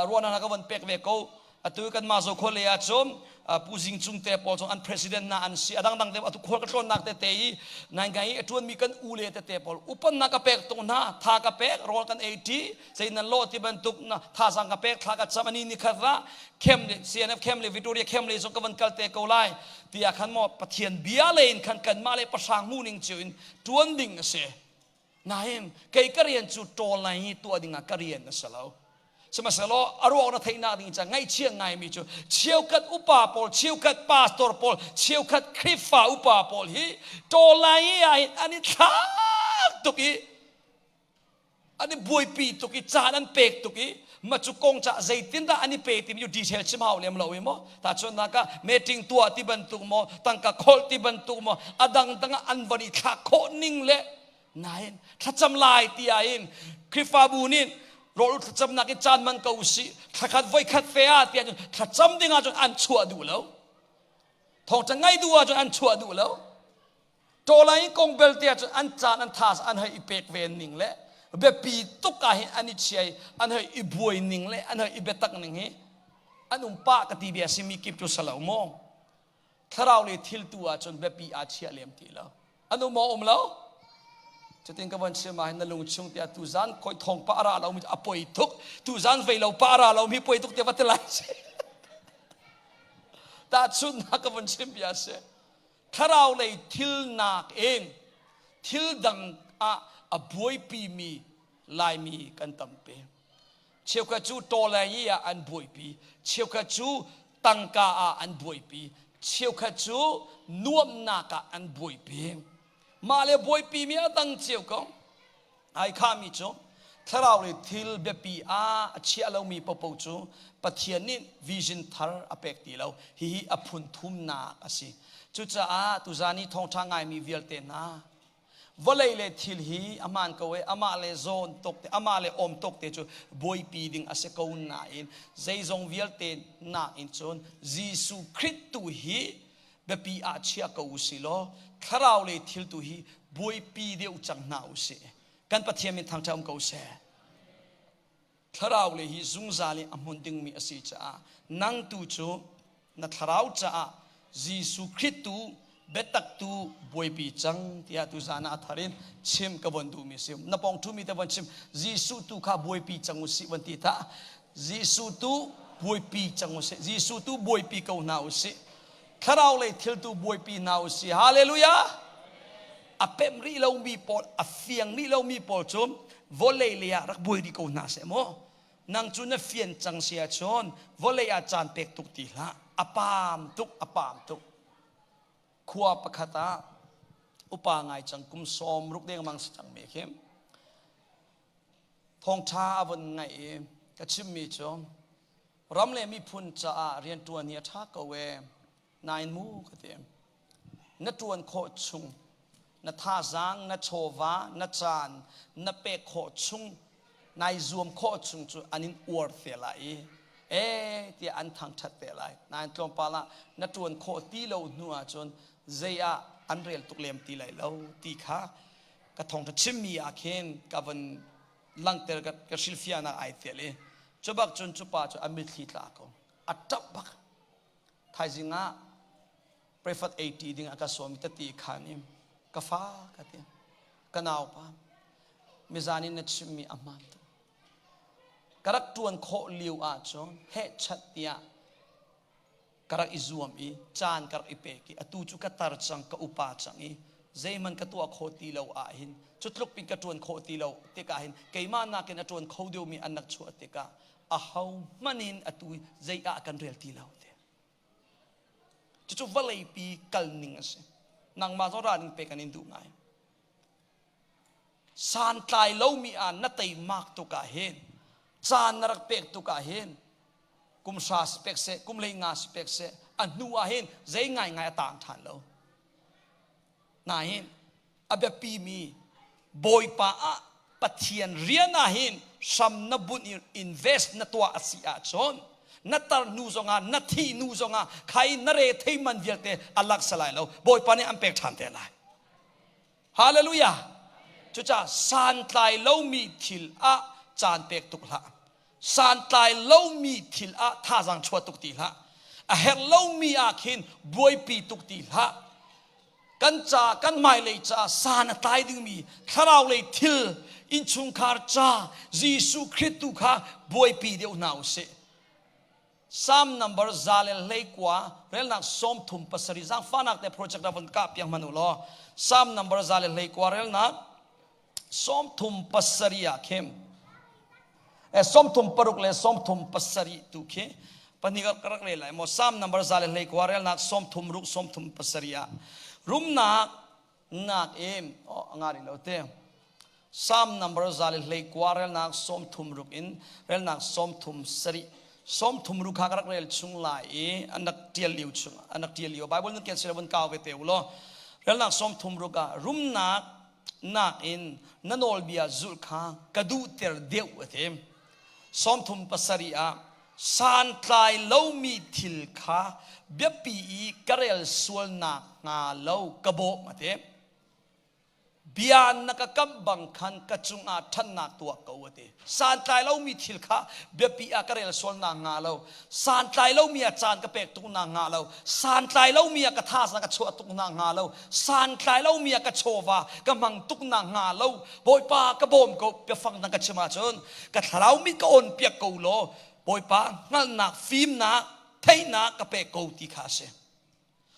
ruahnak ka van pek ve ko. Atu kan mah zo khua lei ah cun Pu Zing Cung te pawl zong an president na an si. A dangdang te atu khual ka tlawnnak tete i nai i a ṭuanmi kan u le tete pawl upannak ka pek tung hna, tha ka pek, rawl kan ei ṭi, zei nan lawh ti bantuk na thazaang ka pek, thla ka cam ani ni khat ra khem le CNF khem le Victoria khem le zong ka van kal te ko lai tiah khan maw Pathian bia le in khan kanmah le pahrang hmuh ning cio in ṭuan ding a si. Nain kei ka rian cu ṭawl nai hi tuah dingah ka rian a si lo. Sihmanhsehlaw a ruak na theihnak ding ca ngaihchia ngaimi cu cheukhat upa pawl, cheukhat pastor pawl, cheukhat Khrihfa upa pawl hi ṭawl lai hi ah hin an i thlak tuk i an i buaipi tuk i caan an pek tuk i ma cu kong ca zeitindah an i pe timi cu detail chim hau lem lo i maw tahchunhnak ah meeting tuah ti bantuk maw tangka kholh ti bantuk maw a dangdang ah an van i thlak khawh ning le Nain thlacam lai ti ah in Khrihfabu nih rawl thlacamnak i caan man ko usih thlakhat voikhat fe ah tiah cun thlacam ding ahcun an chuah duh lo. Thawngṭha ngai duh ahcun an chuah duh lo. Tawlai kong belte ahcun an caan an tha an hei i pek ve ning le biapi tuk ah hin an i chiai an hei i buai ning le an hei i biatak ning hi an um pah ka ti bia si mi kip cu salo maw thlarau le thil tu ahcun biapi aa chiah lem ti lo an um maw um lo cutin ka von chim ah hin na lung chung tiah tuzan koi thong pa ra lo mi a poi tuk tuzan vei lo pa ra lo mi poi tuk tiah va ti lai si tahchunhnak ka von chim bia si thlarau lei thil nak in thil dang ah a buaipi mi laimi kan tampi Cheukhat cu tawlai ah an buaipi, cheukhat cu tangka ah an buaipi, cheukhat cu nuamhnak ah an buaipi. Mah le buaipi mi a dang cio ko. Ai khami cu thlarau le thil biapi ah a chia lomi popo cu Pathian nih vision thar a pek ti lo. Hihi a phun thumnak a si. Cucaah tuzan i thawngṭha ngaimi vialte hna. Vawlei le thil hi a hmaan ko e, amah le zawn tuk te, amah le awm tuk te cu buaipi ding a si ko nain zeizong vialte nakin cun Jesuh Khrih tu hi biapi ah chia ko u si law thlarau le thil tu hi buaipi deuh cang hna u sih. Kan Pathian min thangṭhat um ko seh. Thlarau le hi zungzal in a hmun dingmi a si caah nang tu cu na thlarau caah Jesuh Khrih tu biatak tu buaipi cang tiah tu zan ah a thar in chim ka von duhmi si. Na pawng ṭhumi te von chim Jesuh tu kha buaipi cang u sih von ti ta. Jesuh tu buaipi cang u sih. Jesuh tu buaipi ko hna u sih. Thlarau lei thil tu buaipi hna u sih. Hallelujah! A pemh rih lomi pawl, a fiang rih lomi pawl cu vawlei lei ah rak buai rih ko hna seh mu. Nang cu na fian cang si ahcun vawlei ah caan pek tuk ti hlah. A paam tuk, a paam tuk. Khua pakhat ah upa ngai cang kum 60 dengmang si cang mi khi thawngṭha a vun ngaih i ka chimmi cu ram le miphun caah rianṭuan hi a ṭha ko e nain mu ka ti na ṭuan khawh chung na thazaang na chawva na caan na pek khawh chung nai zuam khawh chung cu an in uar te lai i e tiah an thangṭhat te lai nain tlawmpal ah na ṭuan khawh ti lo hnu ahcun zei ah an rel tuk lem ti lai lo ti kha ka thawngṭha chimmi ah khin ka von langhter ka, ka hrilhfiahnak ai tel i cu bak cun cu pa cu a mitthli tla ko a ṭap bak thaizing ah prefat 80 ding a ka sawm tati khan in ka fa ka ti ka nau pa mizan in na chimmi a hmaan tuk ka rak ṭuan khawh lio ah cun heh chat tiah ka rak i zuam i caan ka rak i pek i atu cu ka tar cang ka upa cang i zeihmanh ka tuah khawh ti lo ah hin cu tluk pin ka ṭuan khawh ti lo tikah hin keimah nakin a ṭuan kho deuhmi an rak chuah tikah aho hmanh in atu zei ah kan rel ti lo ti cucu vawleipi kal ning a si nangmah zong ralring pek an in duh ngai santlai lomi ah na teimak tuk ah hin caan na rak pek tuk ah hin kum hra si pek seh kum lei nga si pek seh a hnu ah hin zei ngai ngai a tang ṭhan lo nain a biapi mi bawipa ah pathian rian ah hin hram na bunh i invest na tuah a si ahcun na tar hnu zongah na thih hnu zongah khai na re thei man vialte a lak salai lo bawipa nih an pek ṭhan te lai Hallelujah! Cucaah santlai lomi thil ah caan pek tuk hlah. Santlai lomi thil ah thazaang chuah tuk ti hlah. A herh lomi ah khin buaipi tuk ti hlah. Kan ca, kan hmailei caah san a tlai dingmi thlarau lei thil innchungkhar ca Jesuh Khrih tu kha buaipi deuh hna u sih. Psalm number 129 relnak 37 zaangfahnak te project ra von kah piak hmanh u law Psalm number 129 relnak 37 ah khin eh 36 le 37 tu khi pahnih ka rak rel lai maw Psalm number 129 relnak 36 37 ah rumnak nak in oh ngari lo te Psalm number 129 relnak 36 in relnak 37 33 kha ka rak rel chung lai i an rak tial lio chung an rak tial lio Bible nan ken sila vun kau ve te u law relnak 36 ah rumnak nak in na nawlbia zulh kha ka duhter deuh a ti 37 ah santlai lomi thil kha biapi i ka rel sualnak hnga lo ka bawm a ti bia na ka kamh bang khan ka cungah ṭhatnak tuah ko a ti santlai lomi thil kha biapi ah ka rel sual nak hnga lo santlai lomi ah caan ka pek tuk nak hnga lo santlai lomi ah ka thazaang ka chuah tuk nak hnga lo santlai lomi ah ka chawva ka hmang tuk nak hnga lo bawipa ka bawm ko biafang dang ka chim ahcun ka thlarau mit ka on piak ko law bawipa hngalhnak fimnak theihnak ka pek ko ti kha a si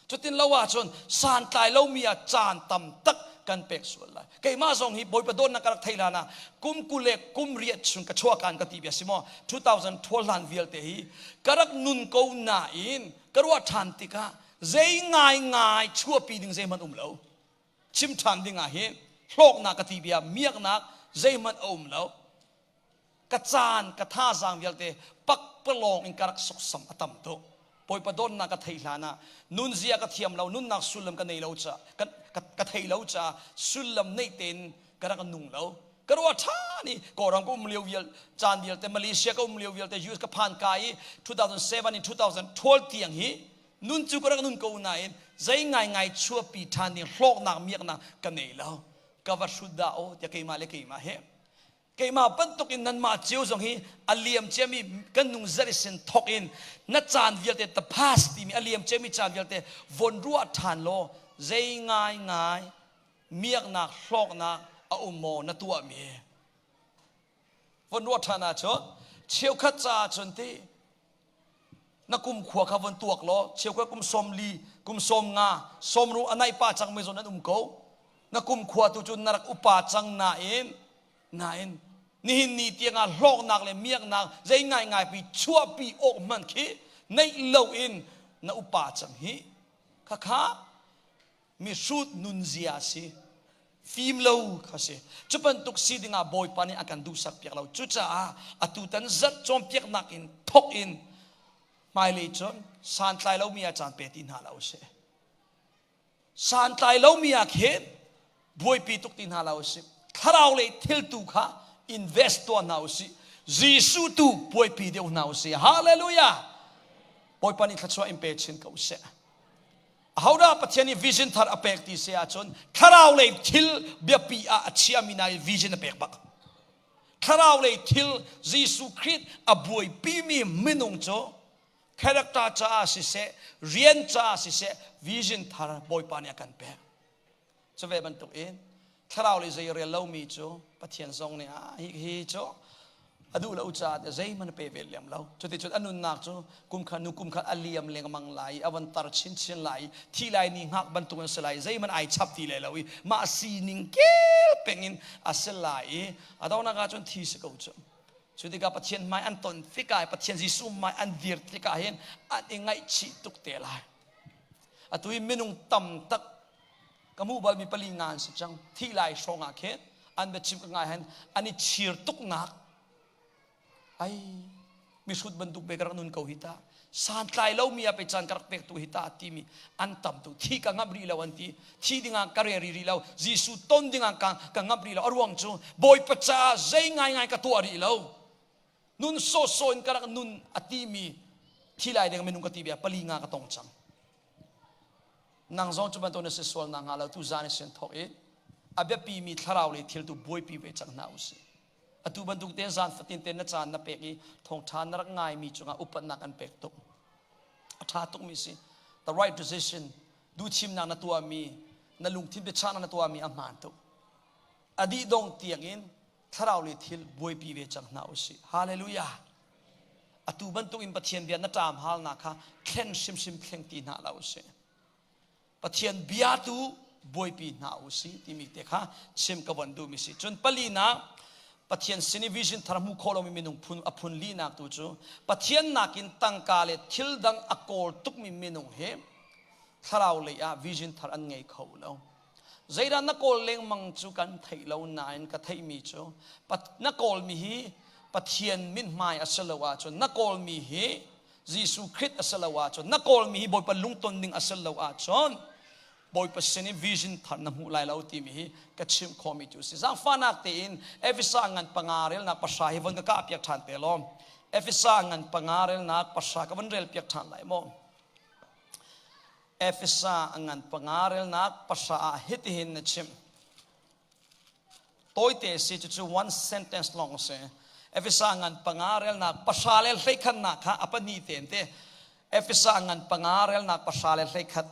Cutin lo ahcun santlai lomi ah caan tam tak kan pek sual lai. Keimah zong hi Bawipa dawtnak ka rak theih hlan ah kum 20 le kum riat chung ka chuahkan ka ti bia si maw 2012 hlan vialte hi ka rak nun ko nain ka ruah ṭhan tikah zei ngai ngai chuahpi ding zeihmanh um lo. Chim ṭhan ding ah hin hlawknak ka ti bia miaknak zeihmanh a um lo. Ka caan ka thazaang vialte pakpalawng in ka rak soksam a tam tuk. Bawipa dawtnak ka theih hlan ah nunzia ka thiam lo, nunnak sullam ka nei lo ca. ka thei lo caah sullam neih tein ka rak nung lo. Ka ruah ṭhan i Kawlram ka um lio vial caan vialte Malaysia ka um lio vialte US ka phan ka i 2007 in 2012 tiang hi nun cu ka rak nun ko nain zei ngaingai chuahpi ṭhan ding hlawknak miaknak ka nei lo. Ka va hrut dah aw tiah keimah le keimah he Keimah bantuk in nanmah cio zong hi a liam ciami kan nung zarh sin thok in na caan vialte the past timi a liam ciami caan vialte von ruah ṭhan law zei ngaingai miaknak hlawknak a um maw na tuahmi von ruah ṭhan ahcun cheukhat caah cun ti na kum khua kha von tuak law cheukhat kum 40 kum 50 sawmru a naih pa cangmi zawn an um ko na kum khua tu cu na rak upa cang nain nain nihin ni tiangah hlawknak le miaknak zei ngaingai pi chuahpi awk hmanh khi neih loin na upa cang hi khakha mihrut nunzia a si fim lo kha si cu bantuk si dingah bawipa nih a kan duhsak piak lo cucaah atutan zarh cawnpiaknak in thok in hmailei cun santlai lomi ah caan pe ti hna lo sih santlai lomi ah khin buaipi tuk ti hna lo sih thlarau lei thil tu kha invest tuah hna usih Jesuh tu buaipi deuh hna usih hallelujah bawipa nih thluachuah in pe chin ko seh Ahodah Pathian nih vision thar a pek ti si ahcun thlarau lei thil biapi ah a chiami hna i vision a pek bak. Thlarau lei thil Jesuh Khrih a buaipimi minung cu character caah siseh, rian caah siseh, vision thar Bawipa nih a kan pek. Cu ve bantuk in thlarau lei zei rel lomi cu Pathian zong nih ah hi hi cu a duh lo caah tiah zeihmanh a pe ve lem lo. Cuticun a nunnak cu kum khat nu kum khat a liam lengmang lai i a von tar chinchin lai i thi lai ni hngak bantuk in si lai zeihmanh ai chap ti lai lo i mah sining kel peng in a si lai i a donghnak ah cun thi si ko cu. Cu tikah Pathian hmai an ton tikah Pathian Jesuh hmai an dir tikah hin an i ngaihchih tuk te lai. Atu i minung tam tak ka hmuh balmi pali nga an si cang thih lai hrawng ah khin an biachim ka ngai han an i chir tuknak ai mihrut bantuk be ka rak nun ko hi ta santlai lomi ah pe caan ka rak pek tu hi ta timi an tam tu thi ka ngamh rih lo an ti thi dingah ka re rih lo Jesuh ton dingah ka ka ngamh rih lo a ruang cu Bawipa caah zei ngai ngai ka tuah rih lo nun sawsawh in ka rak nun a timi thi lai ding minung ka ti bia pali nga ka tong cang Nang zong cu bantuk na si sual nak hnga lo tu zan i sin thawk i a biapi mi thlarau lei thil tu buaipi ve cang hna usih. Atu bantuk te zan fatin te na caan na pek i thawngṭha na rak ngai mi cungah upatnak an pek tuk. A ṭha tuk mi si. The right decision duhthimnak na tuahmi na lungthin biachahnak na tuahmi a hmaan tuk. A dih dong tiang in thlarau lei thil buaipi ve cang hna usih. Hallelujah. Atu bantuk in Pathian bia na ṭam halnak kha thlen hrimhrim thleng ti hna lo usih. Pathian bia tu buaipi hna usih timi te kha chim ka von duhmi si. Cun palinak Pathian sin i vision thar hmu khawh lomi minung phun a phun linak tu cu Pathian nakin tangka le thil dang a kawl tukmi minung hi thlarau lei ah vision thar an ngei kho lo. Zeidah na kawl lengmang cu kan theih lo nain ka theihmi cu na kawlmi hi Pathian mithmai a si lo ahcun na kawlmi hi Jesuh Khrih a si lo ahcun na kawlmi hi Bawipa lungton ding a si lo ahcun Bawipa sin i vision thar na hmuh lai lo timi hi ka chimh khawhmi cu a si. Zaangfahnak tein Efesa ngan panga relnak pahra hi von ka kah piak ṭhan te law. Efesa ngan panga relnak pahra ka von rel piak ṭhan lai maw? Efesa a ngan panga relnak pahra ah hitihin na chimh. Tawite si cucu one sentence long si. Efesa ngan panga relnak pahra le hleikhatnak kha a pahnih tein te. Efesa ngan panga relnak pahra le hleikhat.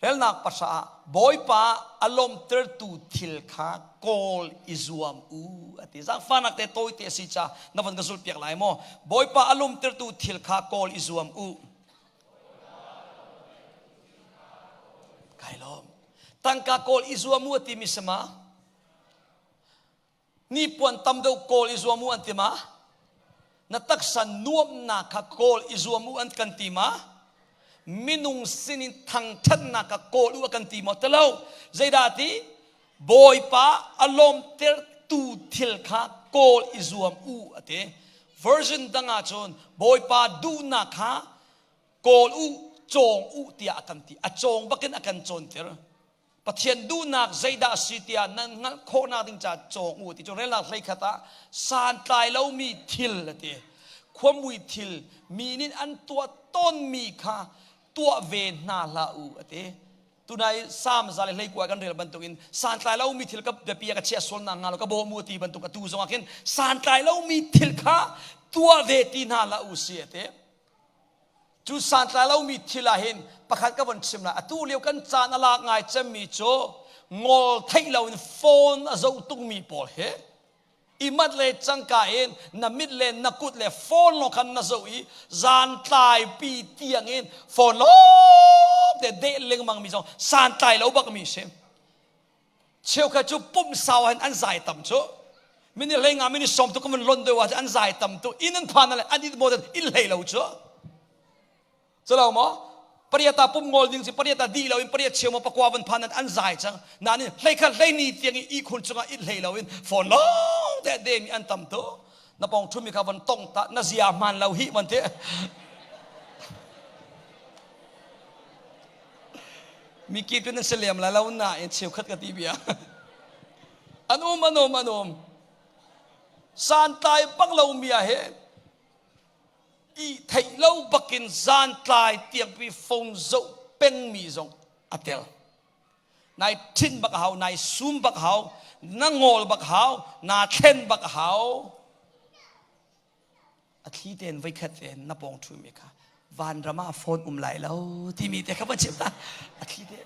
Relnak pahra ah Bawipa a lawmtertu thil kha kawl i zuam u a ti. Zaangfahnak te tawite si ca na von ka zulh piak lai maw? Bawipa a lawmtertu thil kha kawl i zuam u. Kai lawm. Tangka kawl i zuam u a timi si ma? Nipuan tam deuh kawl i zuam u an ti ma? Na taksa nuamnak kha kawl i zuam u an kan ti ma? Minung sinin thangṭhatnak kha kawl u a kan ti maw? Ti lo. Zeidah ti? Bawipa a lawmtertu thil kha kawl i zuam u a ti. Version dang ah cun Bawipa duhnak kha kawl u, cawng u tiah a kan ti. A cawng bakin a kan cawnter. Pathian duhnak zeidah a si tiah nan hngalh khawhnak ding caah cawng u ti cu relnak hleikhat ah santlai lomi thil a ti. Khuamui thil mi nih an tuah tawnmi kha tuah ve hna hlah u a ti. Tunai Salm 121 kan rel bantukin santlai lomi thil ka biapi ah ka chiah sual nak hnga lo ka bawm u ti bantuk atu zong ah khin santlai lomi thil kha tuah ve ti hna hlah u si a ti. Cu santlai lomi thil ah hin pakhat ka von chim lai. Atu lio kan caan a lak ngai cemmi cu ngol theih loin phone a zoh tukmi pawl hi i mat le cangka in na mit le na kut le phone lawng khan na zoh i zan tlaipi tiang in phone lawng te deh lengmang mi zong santlai lo bak mi si. Cheukhat cu pumsau ah an zai tam cu. Mini hlei nga mini som tu kan lon deuh ah an zai tam tu inn an phan le an it mo in hlei lo cu. Cu lo maw? Pariata pum ngol ding si pariata di lo in pariat cheu mo pakwa van phan an zai cang. Nain hlei khat hlei ni tiang i ihkhun cungah it hlei lo in phone long te de mi an tam tu. Na pong thumi kha van tong ta na zia hman lo hi van te. Mikip cu nan si lem lai lo nain cheukhat ka ti bia. An um an um an um. Santlai bak lo mi ah he i theih lo bakin zantlai tiangpi phone zoh pengmi zong a tel. Nai thin bak hau, nai sum bak hau, na ngol bak hau, na thlen bak hau. A thli tein voikhat tein na pawng ṭhumi kha vanram ah phone um lai lo timi te kha va chim ta a thli te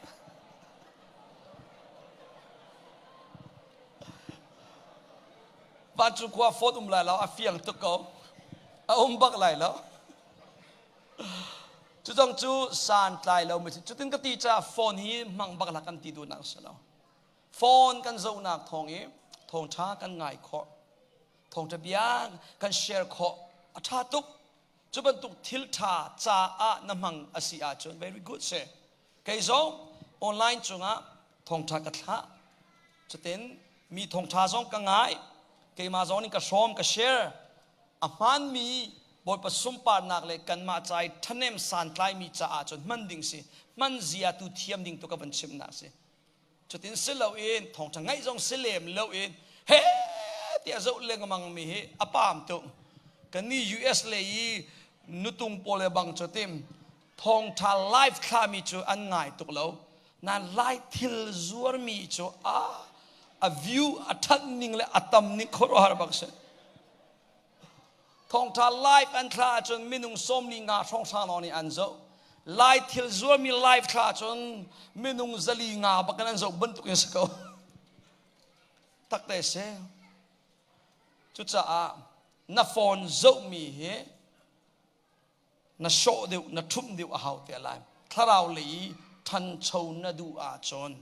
vancung khua phone um lai lo a fiang tuk ko a um bak lai lo cu zong cu santlai lo mi cutin ka ti caah phone hi hmang bak la kan ti duhnak si lo phone kan zohnak thawng i thawngṭha kan ngai khawh Thawngṭha bia kan share khawh a ṭha tuk. Cu bantuk thil ṭha caah na hmang a si ahcun very good si. Kei zong online cungah thawngṭha ka thlah. Cutin mi thawngṭha zong ka ngai. Keimah zong nih ka hrawm, ka share. A hmaanmi Bawipa sunparnak le kanmah ca i ṭhahnem santlaimi caah cun hman ding si. Hman zia tu thiam ding tu ka van chimnak si. Cutin si loin thawngṭha ngaih zong si lem loin he tiah zoh lengmang mi hi a paam tuk. Kannih US lei i nutung pawl le bang cu tim thawngṭha live thlami cu an ngai tuk lo. Nain Lai thil zuarmi cu a a view a ṭhat ning le a tam ning khuaruahhar bak si. Thawngṭha live an thlah ahcun minung 45 hrawnghrang lawng nih an zoh. Lai thil zuarmi live thlah ahcun minung 400 bak in an zoh bantuk in si ko. Takte si. Cucaah na phone zohmi hi na sawh deuh, na ṭhumh deuh a hau te lai. Thlarau lei i ṭhancho na duh ahcun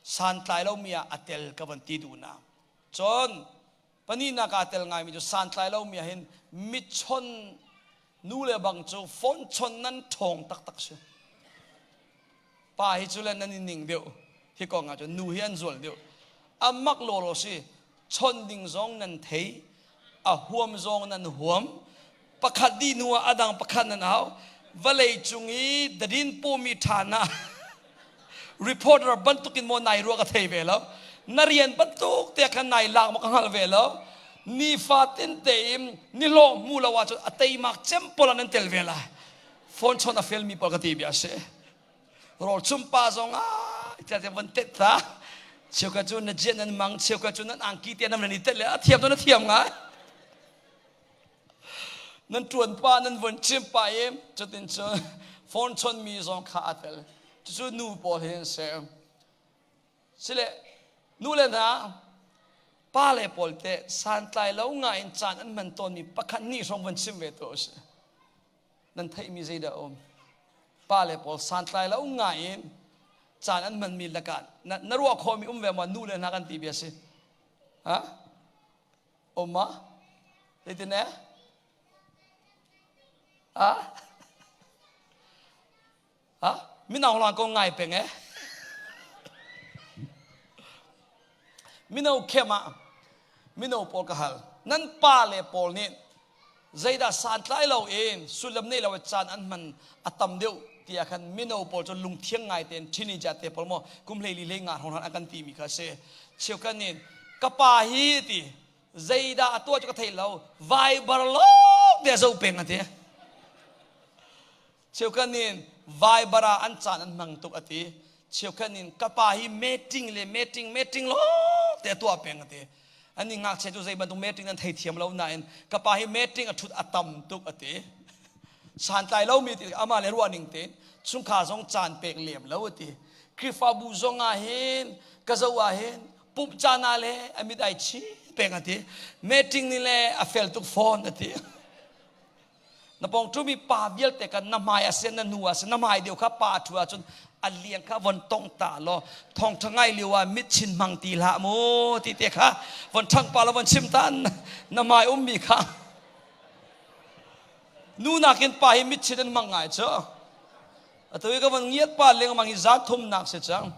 santlai lomi ah a tel ka van ti duh na. Cun Pahnihnak aa tel ngaimi cu santlai lomi ah hin mitchon nu le bang cu phone chon nan ṭhawng taktak si. Pa hi cu le nan i ning deuh. Hi kong ah cun nu hi an zual deuh. A mak lawlaw si. Chon ding zong nan thei. A huam zong nan huam. Pakhat dih hnu ah a dang pakhat nan au. Vawlei cung i dadin pawmi ṭha na reporter bantukin maw nai ruah ka thei ve lo na rian bantuk te khan nai lak maw ka hngal ve lo nifatin tein nihlawh hmu lo ahcun a teimak cem pawl ah nan tel ve lai phone chon a fel mi pawl ka ti bia si rawl chum pa zong ah tia te van tet ta cheuka cu na jian nan mang cheuka cu nan angki te nan i tet le a thiam to na thiam ngai Nan ṭuan pa nan von chim pa i cutin cun phone chawnmi zong kha aa tel. Cucu nu pawl hi an si. Sile nu le hna pa le pawl te santlai lo ngai in caan an hman tawnmi pakhat hnih hrawng von chim ve tuah usih. Nan theihmi zeidah a um? Pa le pawl santlai lo ngai in caan an hmanmi lakah na, na ruah khawhmi um ve maw nu le hna kan ti bia si. Ha? Um ma? Zeitin eh? Ha? Ha? Mino lang ko ngai peng eh? Mino khem ah mino pawl ka hal. Nan pa le pawl nih zeidah santlai lo in sullam nei lo caan an hman a tam deuh. Tiah khan mino pawl cu lungthiang ngai tein teenager te pawl maw kum 14 hlei nga hrawng an kan timi kha a si. Cheukhat nih ka pa hi ti zeidah a tuah cu ka thei lo Viber lawng te a zoh peng a ti. Cheukhat nih Viber ah an caan an hmang tuk a ti. Cheukhat nih ka pa hi meeting le meeting meeting lawng te a tuah peng a ti. An nih ngakchia cu zei bantuk meeting nan thei thiam lo nain ka pa hi meeting a ṭhut a tam tuk a ti. Santlai lomi ti amah le ruah ning tein chungkhar zong caan pek lem lo a ti. Khrihfabu zong ah hin ka zoh ah hin pumh caan ah le a mit ai chi peng a ti. Meeting nih le a fel tuk fawn a ti. Na pawng ṭumi pa vialte kha na hmai a si na hnu a si na hmai deuh kha pa a ṭhu ahcun a liang kha von tongh ta law thawngṭha ngai lio ah mit chin hmang ti hlah mu ti te kha von ṭhangh pa law von chim ta na hmai ummi kha nu nakin pa hi mit chin an hmang ngai cu atu i ka von ngiat pa lengmang hi zan thumnak si cang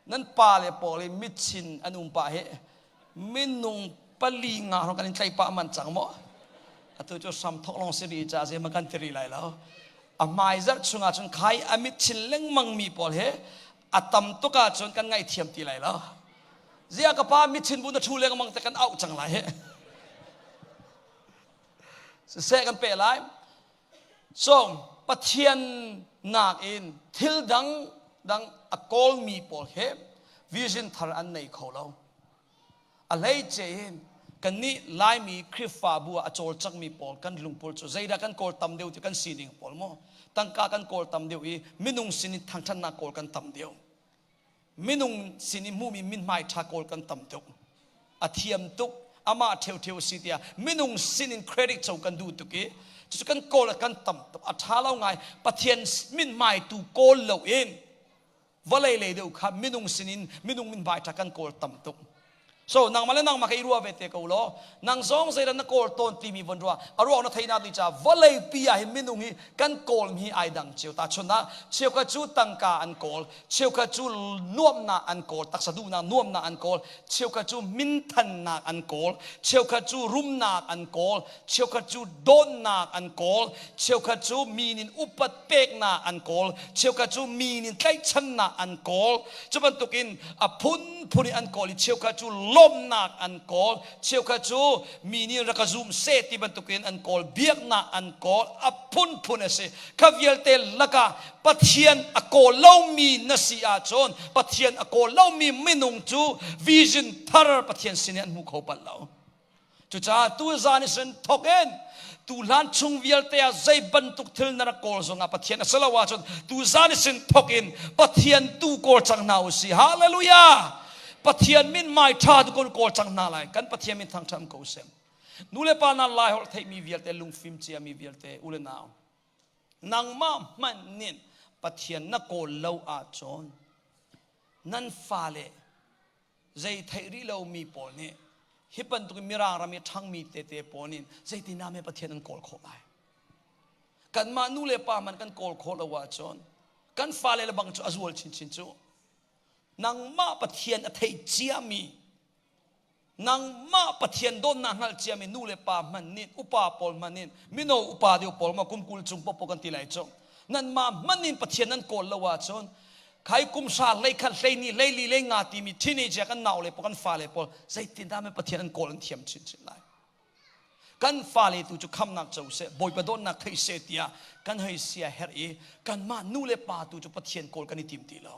Nan pa le pawl i mitchin an um pah hi minung pali nga hrawng kan in tlaih pah man cang maw? Atu cu hram thok lawng si rih ca zei kan ti rih lai lo. A hmai zarh chungah cun khai a mitchin lengmang mi pawl hi a tam tuk ahcun kan ngaihthiam ti lai lo. Zia ka pa mitchin bu na ṭhu lengmang te kan auh cang lai hi. Siseh kan peh lai. So Pathian nakin thil dang dang a kawlmi pawl hi vision thar an nei kho lo. A hleice in kannih Laimi Khrihfabu ah a cawlcangmi pawl kan lungpul cu zeidah kan kawl tam deuh ti kan sining pawl maw tangka kan kawl tam deuh i minung sin in thangṭhatnak kawl kan tam deuh. Minung sin i hmuhmi mithmai ṭha kawl kan tam tuk. A thiam tuk, amah ṭheuṭheu a si tiah minung sin in credit co kan duh tuk i cucu kan kawl ah kan tam tuk. A ṭha lo ngai. Pathian mithmai tu kawl loin vawlei lei deuh kha minung sin in minung mithmai ṭha kan kawl tam tuk. So nangmah le nangmah kha i ruah ve te ko law nang zong zeidah na kawl tawn timi von ruah a ruang na theihnak ding caah vawlei pi ah hin minung hi kan kawl mi ai dang cio ta chun ah cheukhat cu tangka an kawl cheukhat cu nuamhnak an kawl taksa duhnak nuamhnak an kawl cheukhat cu minthannak an kawl cheukhat cu rumnak an kawl cheukhat cu dawtnak an kawl cheukhat cu mi nin upat peknak an kawl cheukhat cu mi nin tlaihchannak an kawl cu bantukin a phunphun in an kawl i cheukhat cu lawmhnak an kawl cheukhat cu mi nih rak ka zum seh ti bantukin an kawl biaknak an kawl a phunphun a si kha vialte lakah Pathian a kawl lomi na si ahcun Pathian a kawl lomi minung cu vision thar Pathian sin in an hmu kho bal lo Cucaah tuzan i sin thawk in tuhlan chung vialte ah zei bantuk thil na rak kawl zongah Pathian a si lo ahcun tuzan i sin thawk in Pathian tu kawl cang hna u si. Hallelujah! Pathian min mai ṭha tu kawl kawl cang hna lai. Kan Pathian min thangṭhat ko seh. Nu le pa na lai holh theihmi vialte lungfim ciami vialte u le nau nangmah hmanh nih Pathian na kawl lo ahcun nan fale zei theih rih lomi pawl nih hi bantuk mirang ram i ṭhangmi tete pawl nih zeitindah me Pathian an kawl khawh lai kanmah nu le pa man kan kawl khawh lo ahcun kan fale le bang cu a zual chinchin cu nangmah Pathian a thei ciami nangmah Pathian dawtnak hngalh ciami nu le pa hmanh nih upa pawl hmanh nih mino upa deuh pawl ma kum 20 cung popo kan ti lai cu nanmah hmanh in Pathian nan kawl lo ahcun khai kum hra hlei khat hlei ni hlei li hlei nga timi teenager kan nau le pawl kan fale pawl zeitindah men Pathian an kawl an thiam chinchin lai kan fale tu cu khamnak co seh bawipa dawtnak thei seh tiah kan hei sia herh i kanmah nu le pa tu cu Pathian kawl kan i tim ti lo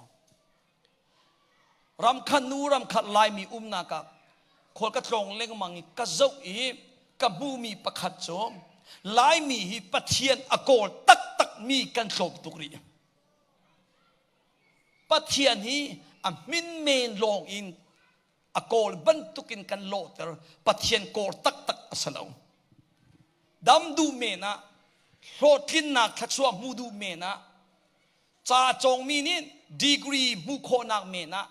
Ramkhat nu ramkhat Laimi umnak ah khual ka tlawng lengmang i ka zoh i ka hmuhmi pakhat cu Laimi hi Pathian a kawl taktakmi kan tlawm tuk rih. Pathian hi a hmin men lawng in a kawl bantukin kan lawhter Pathian kawl taktak a si lo. Dam duh men ah hlawhtlinnak thluachuah hmu duh men ah Ca cawngmi nih degree hmuh khawhnak men ah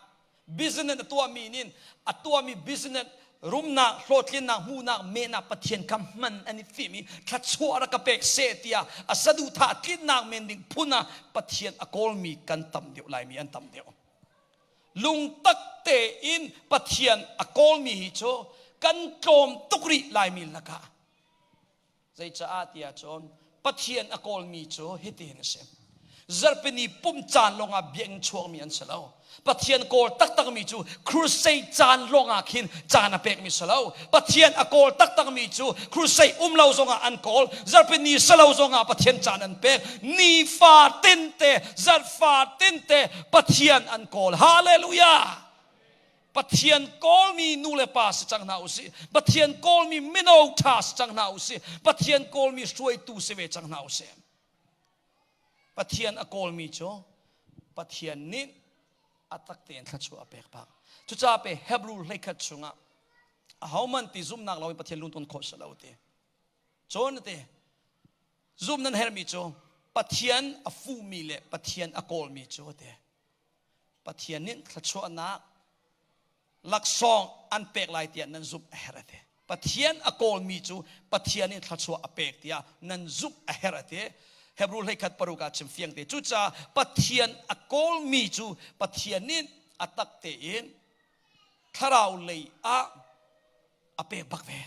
business a tuahmi nih a tuahmi business rumnak hlawhtlinnak hmuhnak men ah Pathian kha hman an i fim i thluachuah rak ka pek seh tiah a saduhthah tlinnak men ding phun ah Pathian a kawlmi kan tam deuh Laimi an tam deuh. Lungtak tein Pathian a kawlmi hi cu kan tlawm tuk rih Laimi lakah. Zeicaah tiah cun Pathian a kawlmi cu hitihin a si. Zarhpini pum caan lawngah biakinn chuakmi an si lo. Pathian kawl taktakmi cu crusade caan lawngah khin caan a pekmi si lo. Pathian a kawl taktakmi cu crusade um lo zongah an kawl. Zarhpini si lo zongah Pathian caan an pek. Nifa tinte, zarhfa tinte Pathian an kawl. Hallelujah! Pathian kawlmi nu le pa si cang hna usih. Pathian kawlmi mino ṭha si cang hna usih. Pathian kawlmi hruaitu si ve cang hna usih. Pathian a kawlmi cu Pathian nih a tak tein thluachuah a pek bak. Cucaah pe Hebrew hleikhat chungah ahohmanh ti zumhnak lo in Pathian lungton khawh si lo ti. Cun ti zum nan herhmi cu Pathian a fuhmi le Pathian a kawlmi cu ti. Pathian nih thluachuahnak laksawng an pek lai tiah nan zumh a herh a ti. Pathian a kawlmi cu Pathian nih thluachuah a pek tiah nan zumh a herh a ti. Hebrew hleikhat paruk ah chim fiang te. Cucaah Pathian a kawlmi cu Pathian nih a tak tein thlarau lei ah a pek bak ve.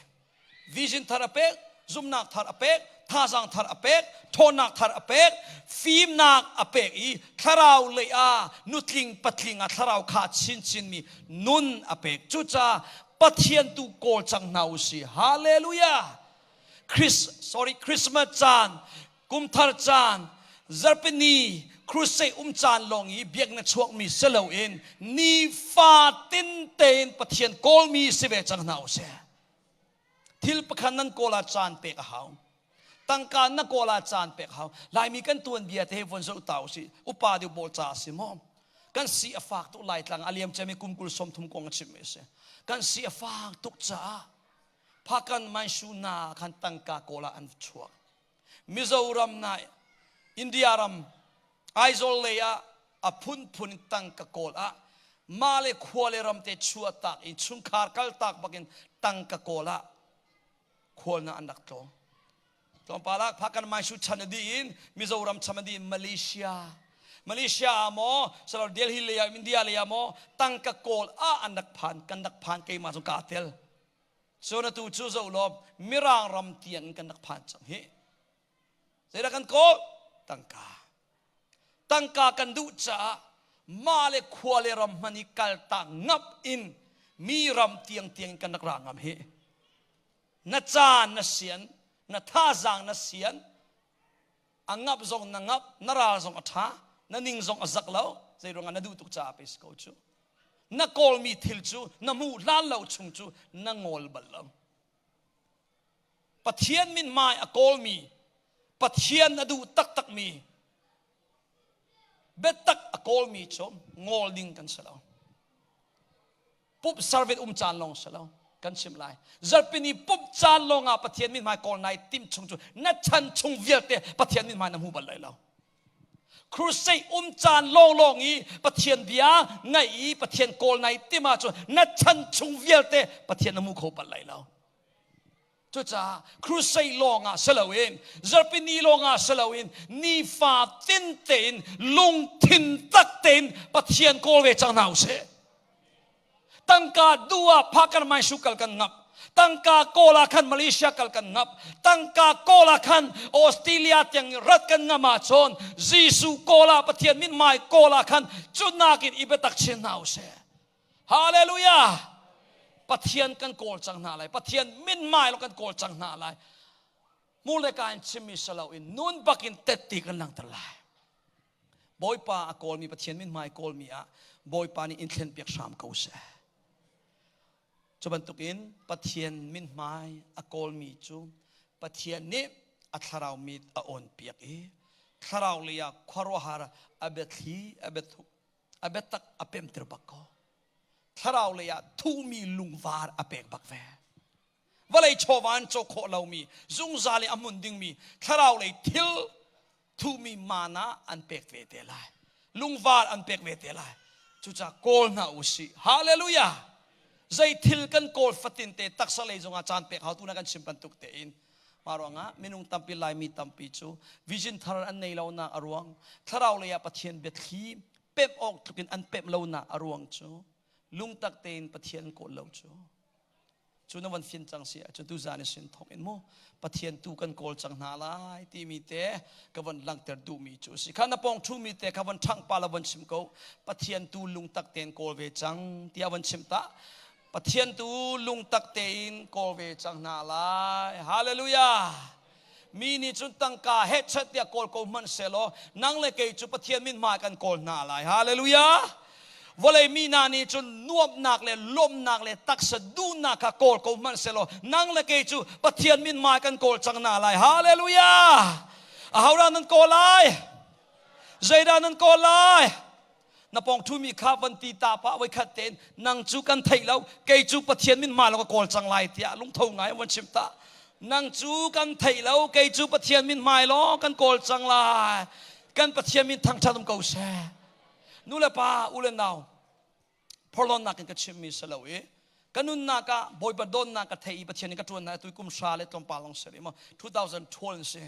Vision thar a pek, zumhnak thar a pek, thazaang thar a pek, ṭhawnnak thar a pek, fimnak a pek i thlarau lei ah nutling patling ah thlarau kha chinchin mi nun a pek. Cucaah Pathian tu kawl cang hna u si. Hallelujah! Chris, sorry, Christmas caan, kumthar caan, zarhpini, crusade um caan lawng i biakna chuakmi si loin nifatin tein Pathian kawlmi si ve cang hna u sih. Thil pakhat nan kawl ah caan pek a hau. Tangka na kawl ah caan pek a hau. Laimi kan tuanbia te von zoh ta usih. Upa deuh pawl ca a si maw? Kan si a fak tuk Laitlang a liam ciami kum 30 kong a chimmi a si. Kan si a fak tuk caah Phakan Manshu na khan tangka kawl ah an chuak. Mizoram na India ram Aizawl lei ah a phunphun tangka kawl ah mah le khua le ram te chuah tak i chungkhar kal tak bakin tangka kawl ah khual na an rak tlawng. Tlawmpal ah Phakan Manshu chan a dih in Mizoram cham a dih in Malaysia Malaysia ah maw salo Delhi lei ah India lei ah maw tangka kawl ah an rak phan kan rak phan keimah zong kaa tel. Cun atu cu zoh law Mirang ram tiang in kan rak phan cang hi. Zeidah kan kawl? Tangka. Tangka kan duh caah mah le khua le ram hman i kaltak ngap in mi ram tiang tiang in kan rak ra ngam hi. Na caan na sian, na thazaang na sian, a ngap zong na ngap, na ral zong a ṭha, na ning zong a zak lo, zei ruangah na duh tuk caah pei si ko cu. Na kawlmi thil cu na hmuh hlan lo chung cu na ngawl bal lo. Pathian mithmai a kawlmi, Pathian a duh taktakmi, biatak a kawlmi cu ngawl ding kan si lo. Pumh service um caan lawng si lo kan chim lai. Zarhpini pumh caan lawng ah Pathian mithmai kawl nai timh chung cu na chan chung vialte Pathian mithmai na hmu bal lai lo. Crusade um caan lawnglawng i Pathian bia ngaih i Pathian kawl nai tim ahcun na chan chung vialte Pathian na hmu kho bal lai lo. Cucaah crusade lawng ah si loin zarhpini lawng ah si loin nifa tin tein lungthin tak tein Pathian kawl ve cang hna usih. Tangka duh ah phakar mai su kal kan ngap. Tangka kawl ah khan Malaysia kal kan ngap. Tangka kawl ah khan Australia tiang rat kan ngam ahcun Jesuh kawl ah Pathian mithmai kawl ah khan cunak in i biatak chin hna usih. Hallelujah! Pathian kan kawl cang hna lai. Pathian mithmai lo kan kawl cang hna lai. Hmur le ka in chimmi si loin nun bakin tetti kan langhter lai. Bawipa a kawlmi Pathian mithmai kawlmi ah Bawipa nih in thlenpiak hram ko seh. Cu bantukin Pathian mithmai a kawlmi cu Pathian nih a thlarau mit a awnpiak i thlarau lei ah khuaruahhar a biathli a biathuk a biatak a pemter bak ko. Thlarau lei ah thuhmi lungvar a pek bak ve. Vawlei chawva in cawk khawh lomi zungzal i a hmun dingmi thlarau lei thil thuhmi mana an pek ve te lai. Lungvar an pek ve te lai. Cucaah kawl hna u sih. Hallelujah! Zei thil kan kawl fatin te taksa lei zongah caan pek hau tu na kan chim bantuk tein Mah ruangah minung tampi Laimi tampi cu vision thar an nei lonak a ruang thlarau lei ah Pathian biathli pemh awk tluk in an pemh lonak a ruang cu lungtak tein Pathian kawl lo cu. Cu na van fian cang si ahcun tuzan i sin thawk in mu Pathian tu kan kawl cang hna lai timi te ka von langhter duhmi cu a si. Kha na pawng ṭhumi te kha von ṭhangh pa la von chim ko. Pathian tu lungtak tein kawl ve cang tiah von chim ta. Pathian tu lungtak tein kawl ve cang hna lai. Hallelujah! Mi nih cun tangka hechat tiah kawl ko hmanh sehlaw nang le kei cu Pathian min hmai kan kawl hna lai. Hallelujah! Vawlei mi hna nih cun nuamhnak le lawmhnak le taksa duhnak kha kawl ko hmanh sehlaw nang le kei cu Pathian min hmai kan kawl cang hna lai. Hallelujah! Ahodah nan kawl lai? Zeidah nan kawl lai? Na pawng ṭhumi kha van ti ta pah voi khat tein nang cu kan theih lo kei cu Pathian min hmai lo ka kawl cang lai tiah lungtho ngai van chim ta nang cu kan theih lo kei cu Pathian min hmai law kan kawl cang lai kan Pathian min thangṭhat um ko seh nu le pa u le nau phorhlawnnak in ka chimmi si lo i ka nunnak ah Bawipa dawnnak ka thei i Pathian in ka ṭuannak tu kum hra le tlawmpal long si rih maw 2012 si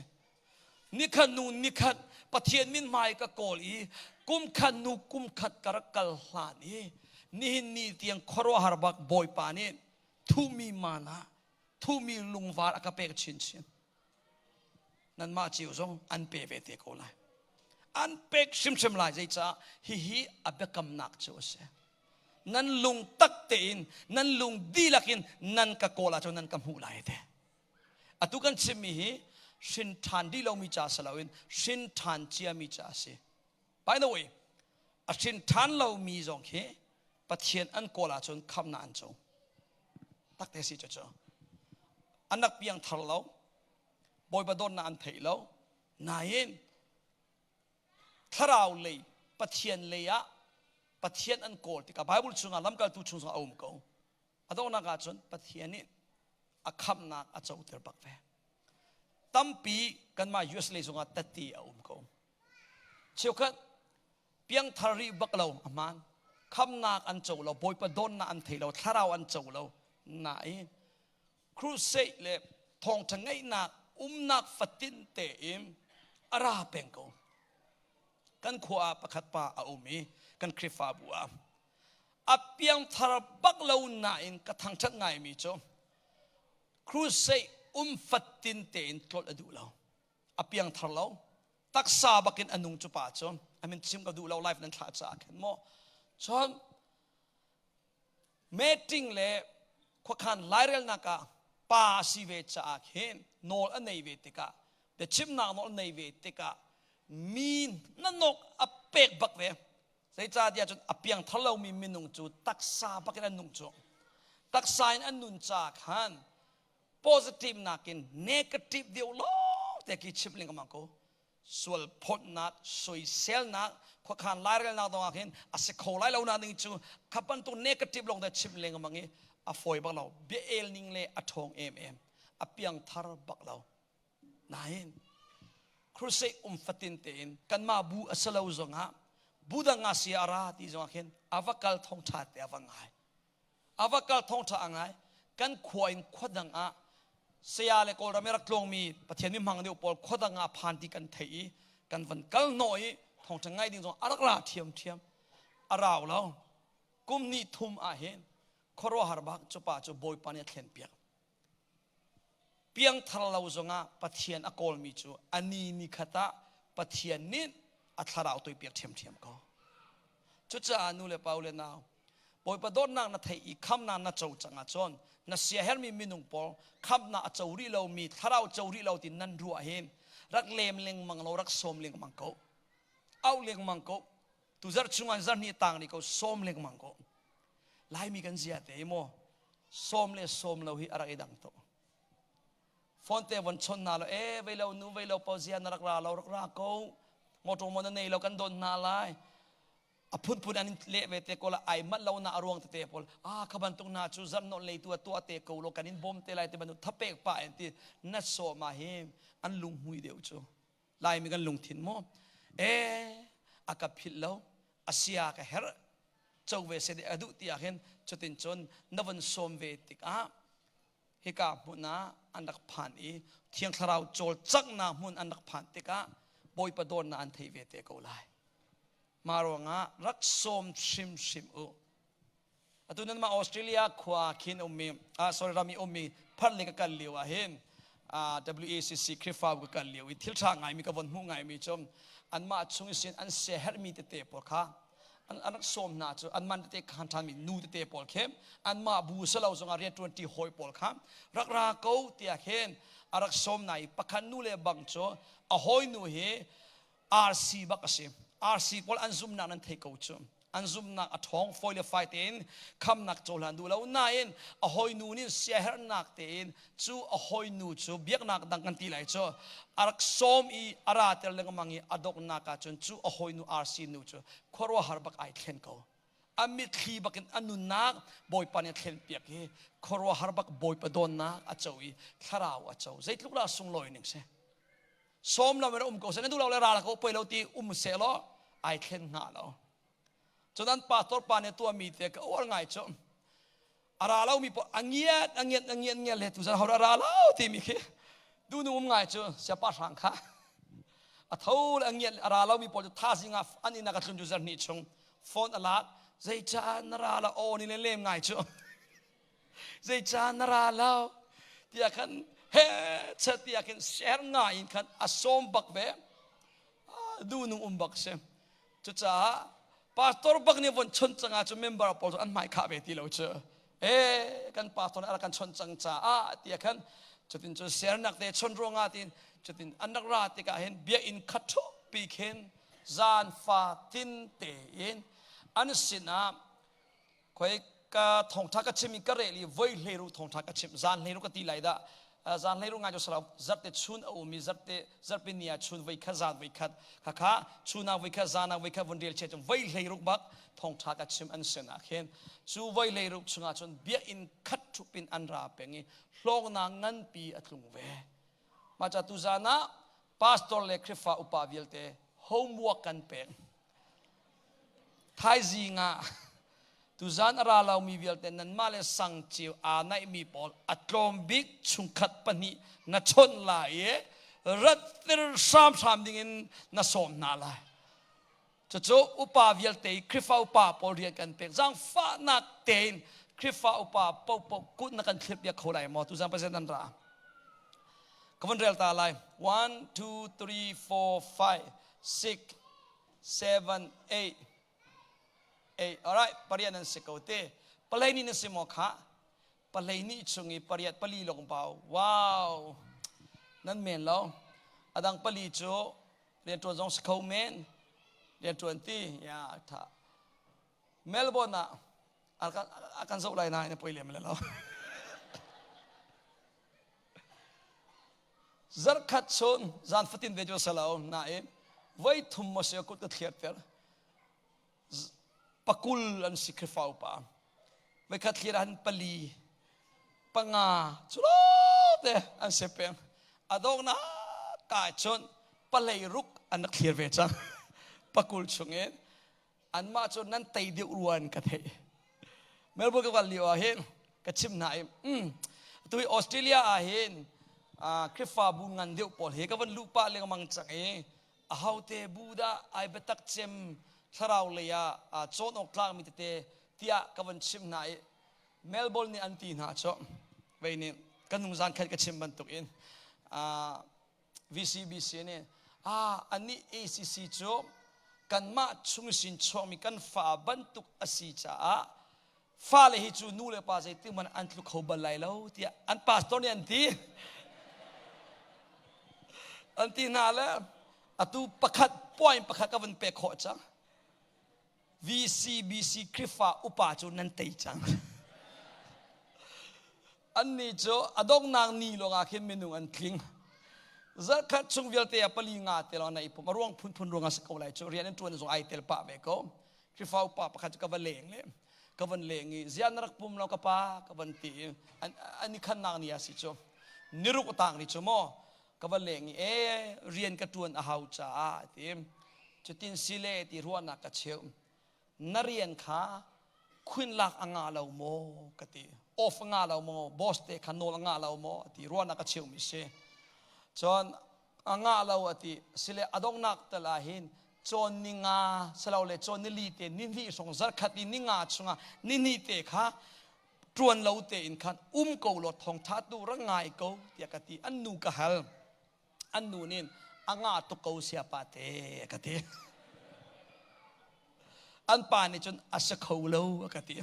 Nikhat nu nikhat Pathian min hmai ka kawl i kum khat nu kum khat ka rak kal hlan i nihin ni tiang khuaruahhar bak Bawipa nih thuhmi mana thuhmi lungvar a ka pek chinchin. Nanmah cio zong an pe ve te ko lai. An pek hrimhrim lai zeicah hihi a biakamnak cu a si. Nan lung tak tein nan lung dihlak in nan ka kawl ahcun nan ka hmuh lai te. Atu kan chimmi hi hrin ṭhan dih lomi ca si loin hrin ṭhan ciami ca a si. By the way, a hrin ṭhan lomi zong khi Pathian an kawl ahcun khamhnak an co. Takte si cu. An rak piang thar lo, Bawipa dawtnak an theih lo, nain thlarau lei Pathian lei ah Pathian an kawl tikah Bible chungah lamkaltu chung zong a um ko. A donghnak ahcun Pathian nih a khamhnak a coter bak ve. Tampi kanmah US lei zongah tatti a um ko. Cheukhat piangthar rih bak lo a hmaan. Khamnak an co lo, Bawipa dawtnak an thei lo, thlarau an co lo. Nain crusade le thawngṭha ngeihnak umnak fatin tein a ra peng ko. Kan khua ah pakhat pa a um i kan Khrihfabu ah a piangthar bak lo nain ka thangṭhat ngaimi cu crusade um fatin tein tlolh a duh lo a piangthar lo taksa bakin a nung cu pa cu I mean chim ka duh lo life nan thlah caah khan maw cun meeting le khuakhan lairelnak ah pa a si ve caah khin nawl a nei ve tikah biachimnak nawl a nei ve tikah mi nanok a pek bak ve Zeicahtiah cun a piangthar lomi minung cu taksa bakin an nung cu. Taksa in an nun ca khan positive nakin negative deuh lawng te khi chim lengmang ko. Sual phawtnak, soiselnak, khuakhan lairelnak dong ah khin a si kho lai lo na ding cu kha bantuk negative lawng te chim lengmang i a fawi bak lo. Bia el ning le a ṭhawng em em. A piangthar bak lo. Nain crusade um fatin tein kanmah bu a si lo zongah bu dang ah si a ra ti zongah khin a va kal thawngṭha te a va ngai. A va kal thawngṭha a ngai. Kan khua in khua dang ah saya le Kawlram i rak tlawngmi Pathian mi hmang deuh pawl khua dang ah phan ti kan theih i kan van kal hnawh i thawngṭha ngai ding zong a rak ra ṭhiamṭhiam. A rau lo. Kum hnih thum ah hin khuaruahhar bak cu pa cu Bawipa nih a thlenpiak. Piangthar lo zongah Pathian a kawlmi cu a ni ni khat ah Pathian nih a thlarau toipiak ṭhiamṭhiam ko. Cucaah nu le pa u le nau, Bawipa dawtnak na theih i khamnak na co cang ahcun na siahermi minung pawl khamnak a co rih lomi thlarau co rih lo ti nan ruah hin rak lem lengmang lo rak sawm lengmang ko. Auh lengmang ko. Tuzarh chungah zarhnih tang rih ko sawm lengmang ko. Laimi kan zia te maw sawm le sawm lo hi a rak i dang tuk. Phone te von chon na lo e vei lo nu vei lo pau zia na rak ra lo rak ra ko motor mo na nei lo kan don hna lai a phunphun an in leh ve te ko la ai mat lo na a ruang tete pawl ah kha bantuk na cu zan non lei tu tua te ko lo kan in bom te lai te bantuk thapek pa in ti na sawm ma hi an lunghmui deuh cu Laimi kan lungthin maw e a ka philh lo a sia ka herh co ve se a duh ti ah hin cutin cun na von sawm ve tikah hika hmun ah an rak phan i thiang thlarau cawlcanghnak hmun an rak phan tikah Bawipa dawtnak an thei ve te ko lai. Mah ruangah rak sawm hrimhrim u. Atu nan mah Australia khua khin ummi, ah sorry ram i ummi phar le ka kal lio ah hin WACC Khrihfabu ka kal lio i thil ṭha ngaimi ka von hmuh ngaimi cu anmah chung sin an siaherhmi tete pawl kha an rak sawm hna cu an man tete khan ṭhanmi nu tete pawl khi anmah bu salo zongah rianṭuanṭi hawi pawl kha rak ra ko tiah khin a rak sawm hna i pakhat nu le bang cu a hawinu hi RC bak a si. RC pawl an zumnak nan thei ko cu. An zumnak a ṭhawng fawi le fai tein khamnak cohlan duh lo nain a hawinu nih siaherhnak tein cu a hawinu cu biaknak dang kan ti lai cu a rak sawm i a ra ter lengmang i a donghnak ah cun cu a hawinu RC nu cu khuaruahhar bak ai thlen ko. A mitthli bakin a nunnak Bawipa nih a thlen piak i khuaruahhar bak Bawipa dawnnak a co i thlarau a co. Zeitluk dah sunglawi ning si. Sawm lo in um ko seh na duh lo le ral ko poi lo ti um seh law ai thlen hnga lo. Cun an pastor pa nih tuahmi te ka uar ngai cu a ra lo mi paoh a ngiat a ngiat a ngiat ngiat le tu zan ho ra lo timi khi du nu um ngai cu siapa hrang kha a tho le a ngiat a ra lo mi pawl cu thazing ah an inn ah ka tlun cu zarhnih chung phone a lak zeicah na ra la aw ni le lem ngai cu Zeicah na ra lo tiah khan he chet tiah khin ser ngai in khan a sawm bak ve. Du nung um bak si. Cucaah pastor bak nih von chon cang ah cu member pawl cu an hmai khah ve ti lo cu. E kan pastor nih a kan chon cang caah tiah khan cutin cu sernak te chon ruangah tin cutin an rak ra tikah hin biakinn khat pi khin zan fa tin tein an sinah Khoi ka thawngtha ka chim i ka rel i voi hleiru thawngtha ka chim zan hleiru ka ti lai dah zan hleiru ngai cu sarau zarte chun a um i zarte zarpi ni ah chun voi khat zan voi khat khakha chun ah voi khat zan ah voi khat vun rel che cun voi hleiruk bak thawngtha ka chim an sin ah khin cu voi hleiruk chungah cun biakinn khat thup in an ra peng i hlawknak nganpi a tlung ve mah ca tu zan ah pastor le Khrifa upa vialte homework kan pek Thaizing ah tuzan a ra lomi vialte nanmah le sang cio aa naihmi pawl a tlawm bik chungkhat pahnih na chawnh lai i ratter hramhram dingin na sawm hna lai. Cucu upa vialte i Khrihfa upa pawl rian kan pek. Zaangfahnak tein Khrihfa upa paohpaoh kut na kan thlirpiak kho lai maw? Tuzan pasien nan ra. Ka vun rel ta lai. 1, 2, 3, 4, 5, 6, 7, 8, 8. Alright, pariat nan si ko te. Palei ni na si maw kha? Palei ni chung i pariat pali lawng bau. Wow! Nan men lo. Adang pali cu rianṭuan zong si kho men. Rianṭuan ti. Ya, tha. Melbourne ah a kan zoh lai nain a poi lem le lo. Zarkhat chun zan fatin ve cu salo nain voi thum maw si kut ka thliar pakul an si Khrihfa upa voikhat thlir han pali panga culo te an si peng a dongnak ka cun palei ruk an rak thlir ve cang pakul chungin anmah cu nan tei deuh rua in ka theih Melbourne ka kal lio ah hin ka chim hna i mm, tu hi Australia ah hin Khrihfabu ngan deuh pawl he ka van luh pah lengmang cang i ahote bu dah ai biatak cem thlarau lei ah cawn awk tlakmi tete tiah ka van chim hna i Melbourne nih an ti hna cu vei nih kan nung zan khat ka chim bantuk in VCBC nih ah anih ACC cu kanmah chung sin chuakmi kan fa bantuk a si caah fale hi cu nu le pa zeitik hmanh an tlu kho bal lai lo tiah an pastor nih an ti an ti hna le atu pakhat point pakhat ka vun pek khawh cang VCBC Khrihfa upa cu nan tei cang. Annih cu a donghnak ni lawngah khin minung an tling. Zarkhat chung vialte ah pali nga te lawng na i pum. A ruang phunphun ruangah si ko lai cu rian an ṭuan zong ai tel pah ve ko. Khrihfa upa pakhat cu ka va leng le ka van leng i ziah na rak pum lo ka pa ka van ti i an i khannak ni a si cu niruk tang ni cu maw ka va leng i e rian ka ṭuan a hau caah ti cutin sile ti ruahnak ka cheuh na rian kha khuin lak a ngah lo maw ka ti off a ngah lo maw boss te kha nawl a ngah lo maw ti ruahnak ka cheuhmi si cun a ngah lo a ti sile a donghnak tal ah hin. Cawn ni nga silole cawn ni li te ni hnih hrawng zarkhat i ni nga chungah ni hnih te kha ṭuan lo tein khan um ko law thawngṭha tu rak ngai ko tiah ka ti. An nu ka hal. An nu nih a nga tuk ko siapa te ka ti. An pa nih cun a si kho lo a ka ti.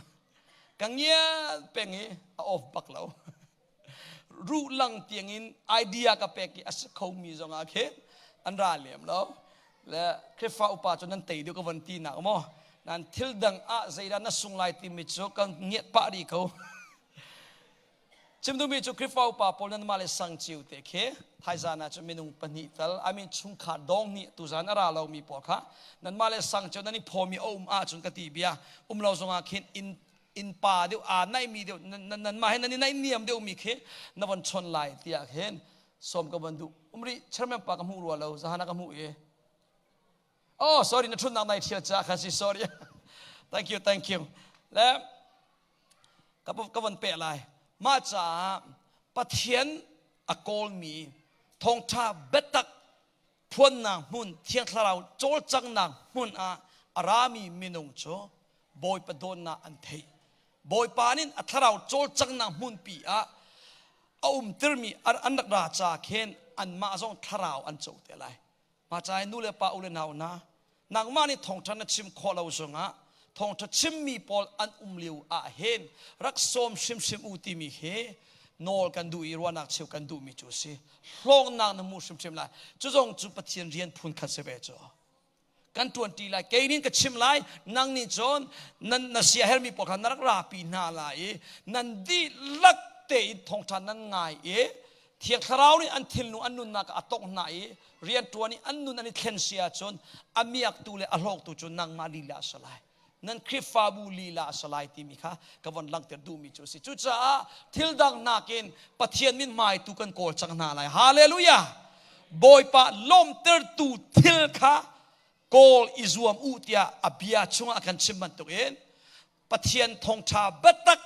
Ka ngiat peng i a off bak lo. Ruh lang tiangin idea ka pek i a si khomi zongah khin an ra lem lo. Le Khrihfa upa cu nan tei deuh ka von ti nak maw? Nan thil dang ah zeidah na sung lai timi cu kan ngiat pah rih ko. Chim duhmi cu Khrihfa upa pawl nan mah le sang cio te khi thaizan ah cun minung pahnih tal I mean chungkhar dawng nih tuzan a ra lomi pawl kha nanmah le sang cio nan i phawmi a um ahcun ka ti bia um lo zongah khin inn innpa deuh aa naihmi deuh nanmah he nan i naihniam deuhmi khi na von chon lai tiah khin sawm ka von duh um rih chairman pa ka hmuh rua lo zahan ah ka hmuh i Oh, sorry, na ṭhutnak nai ṭhial caah khan si, sorry. Thank you, thank you. Le ka, ka von peh lai. Mah caah Pathian a kawlmi thawngṭha biatak phuannak hmun, Thiang Thlarau cawlcanghnak hmun ah a rami minung cu Bawipa dawtnak an theih. Bawipa nih a thlarau cawlcanghnak hmunpi ah a umtermi an rak ra ca khin anmah zong thlarau an co te lai. Mah ca nu le pa u le nau hna, nangmah nih thawngṭha na chim khawh lo zongah thawngṭha chimmi pawl an um lio ah hin rak sawm hrimhrim u timi hi nawl kan duh i ruahnak cheu kan duhmi cu a si. Hlawknak na hmu hrimhrim lai. Cu zong cu Pathian rian phun khat si ve cu. Kan ṭuanṭi lai. Kei nih ka chim lai. Nang nih cun nan na siahermi pawl kha na rak rapi hna lai i nan dihlak tein thawngṭha nan ngai i Thiang Thlarau nih an thinlung an nunnak a tongh hna i rianṭuan i an nun an i thlen si ahcun a miaktu le a hlawktu cu nangmah lila a si lai. Nan Khrihfabu lila a si lai timi kha ka von langhter duhmi cu a si. Cucaah thil dang nakin Pathian mithmai tu kan kawl cang hna lai. Hallelujah! Bawipa lawmtertu thil kha kawl i zuam u tiah a bia chungah a kan chim bantukin Pathian thawngṭha biatak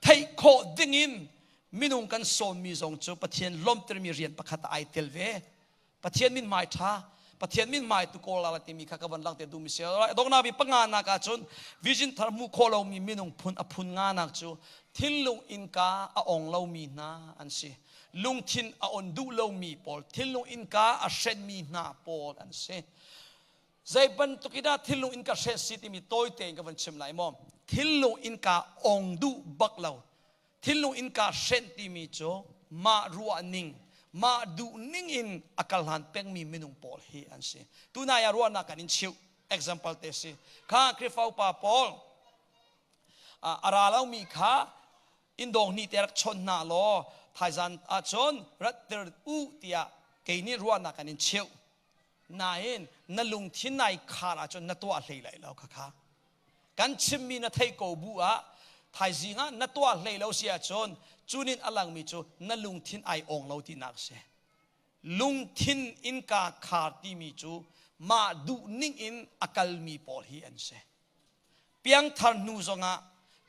theih khawh dingin minung kan sawmmi zong cu Pathian lawmtermi rian pakhat ah ai tel ve. Pathian min hmai ṭha, Pathian min hmai tu kawl la timi kha ka von langhter duhmi si. Donghnak bi panga nak ahcun vision thar hmuh khawh lomi minung phun a phun nga nak cu thinlung innka a ong lomi hna an si. Lungthin a on duh lomi pawl, thinlung innka a hrenmi hna pawl an si. Zei bantuk in dah thinlung in ka hreh si timi tawi tein ka van chim lai maw? Thinlung in ka ong duh bak lo. Thinlung in ka hrenh timi cu mah ruah ning, mah duh ning in a kal hlan pengmi minung pawl hi an si. Tunai ah ruahnak kan in cheuh. Example te si. Kha Khrihfa upa pawl a ra lomi kha indawng hnih te rak chawnh hna law thaizan ahcun ratter u tiah kei nih ruahnak kan in cheuh. Nain na lungthin nai khar ahcun na tuah hlei lai lo khakha. Kan chimmi na theih ko bu ah thaizing ah na tuah hlei lo si ahcun cunin a langmi cu na lungthin ai ong lo tinak si. Lungthin innka khar timi cu mah duh ning in a kalmi pawl hi an si. Piangthar hnu zongah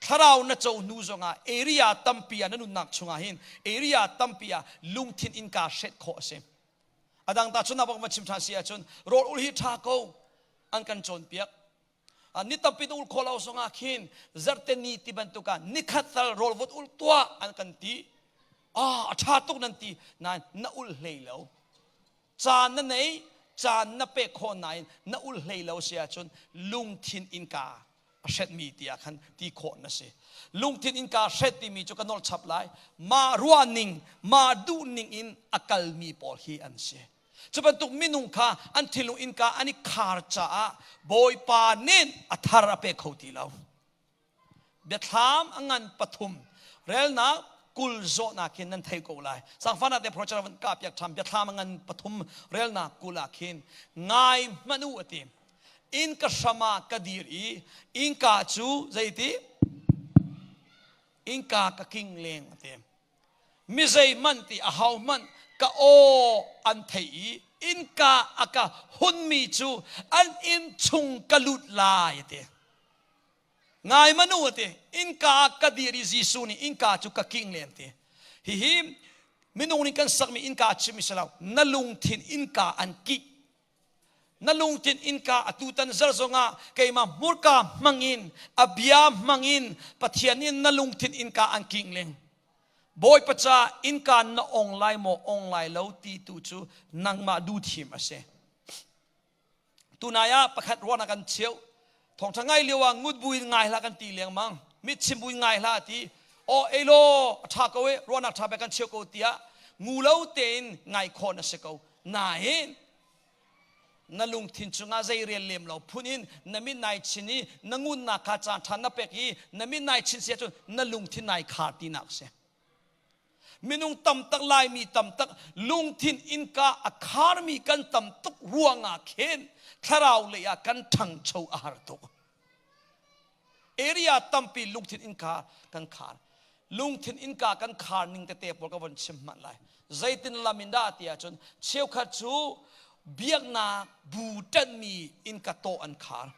thlarau na co hnu zongah area tampi ah na nunnak chungah hin area tampi ah lungthin innka hret khawh a si. A dang ta cun abak va chim ṭhan si ahcun rawl ul hi ṭha ko an kan cawnpiak. Ni tampi na ul khawh lo zongah khin zarte ni ti bantuk ah nikhat tal rawl vot ul tuah an kan ti. Ah, a ṭha tuk nan ti nain na ul hlei lo. Caan na nei, caan na pek khawh nain na ul hlei lo si ahcun lungthin innka a hretmi tiah khan ti khawh na si. Lungthin innka hret timi cu ka nolh chap lai. Mah ruahning, mah duhning in a kalmi pawl hi an si. Cu bantuk minung kha an thinlung innka an i khar caah Bawipa nih a thar a pe kho ti lo. Biathlam a ngan pathum relnak 20 zawhnak hin nan thei ko lai. Sangfana te project van kah piak ṭhan biathlam a ngan pathum relnak 20 ah khin ngai hmanh u a ti. Inn ka hram ah ka dir i innka cu zeiti? Innka ka king leng a ti. Mi zeihmanh ti a ho hmanh ka aw an theih i innka a ka hunmi cu an inn chung ka lut lai a ti. Ngai manu a ti. Innka ah ka dir i Jesuh nih innka cu ka king len ti. Hihi minung nih kan sakmi innka a chimmi si lo. Na lungthin innka an kih. Na lungthin innka atutan zar zongah keimah hmurka hmangin a bia hmangin Pathian nih na lungthin innka an king ling. Bawipa ca innka na ong lai maw ong lai lo ti tu cu nangmah duh thim a si. Tunai ah pakhat ruahnak kan cheuh. Thawngṭha ngai lio ah ngut buin ngai hlah kan ti lengmang. Mit chim buin ngai hlah ti. Aw ei law a ṭha ko e ruahnak ṭha bek kan cheuh ko tiah ngu lo tein ngai khawh na si ko. Nain na lungthin cungah zei rel lem lo phun in na mit nai chin i na ngunnak kha caan ṭha na pek i na mit nai chin si ahcun na lungthin nai khar tinak si. Minung tamtak Laimi tamtak lungthin innka a kharmi kan tam tuk ruangah khin thlarau lei ah kan ṭhangcho a har tuk. Area tampi lungthin innka kan khar. Lungthin innka kan khar ning tete pawl ka von chim hmanh lai. Zeitin lam in dah ti ahcun cheukhat cu biaknak bu ṭanhmi innka tawh an khar.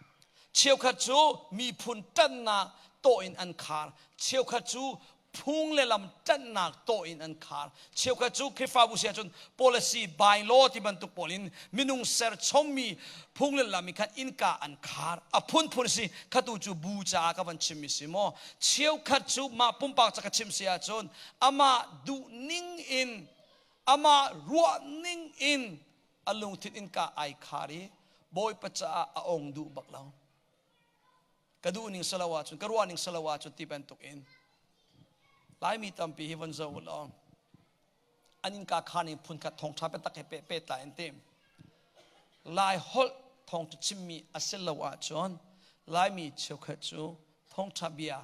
Cheukhat cu miphun ṭanhnak tawh in an khar. Cheukhat cu phung le lam ṭanhnak tawh in an khar. Cheukhat cu Khrihfabu si ahcun policy bylaw ti bantuk pawl in minung serchommi phung le lam in khan innka an khar. A phunphun si khatu cu bu caah ka van chimmi si maw. Cheukhat cu mah pumpak ca ka chim si ahcun amah duh ning in amah ruah ning in a lungthin innka ai khar i Bawipa caah a ong duh bak lo. Ka duh ning salo ahcun ka ruah ning salo ahcun ti bantuk in Laimi tampi hi von zoh u law an innka khaan in phunkhat thawngṭha biatak he pehtlai an tim. Lai holh thawngṭha chimmi a si lo ahcun Laimi cheukhat cu thawngṭha bia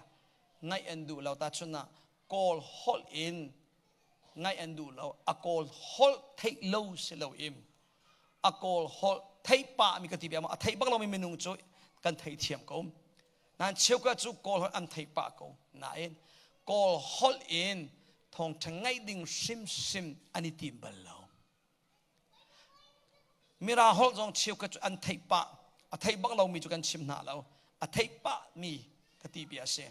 ngaih an duh lo. Tahchunhnak Kawl holh in ngaih an duh lo. A Kawl holh theih lo si lo in a Kawl holh theih pah mi ka ti bia a theih bak lomi minung cu kan thei thiam ko. Nain cheukhat cu Kawl holh an theih pah ko. Nain Kawl holh in thawngṭha ngaih ding hrimhrim an i tim bal lo. Mirang holh zong cheukhat cu an theih pah. A theih bak lomi cu kan chim hna lo. A theih pah mi ka ti bia a si.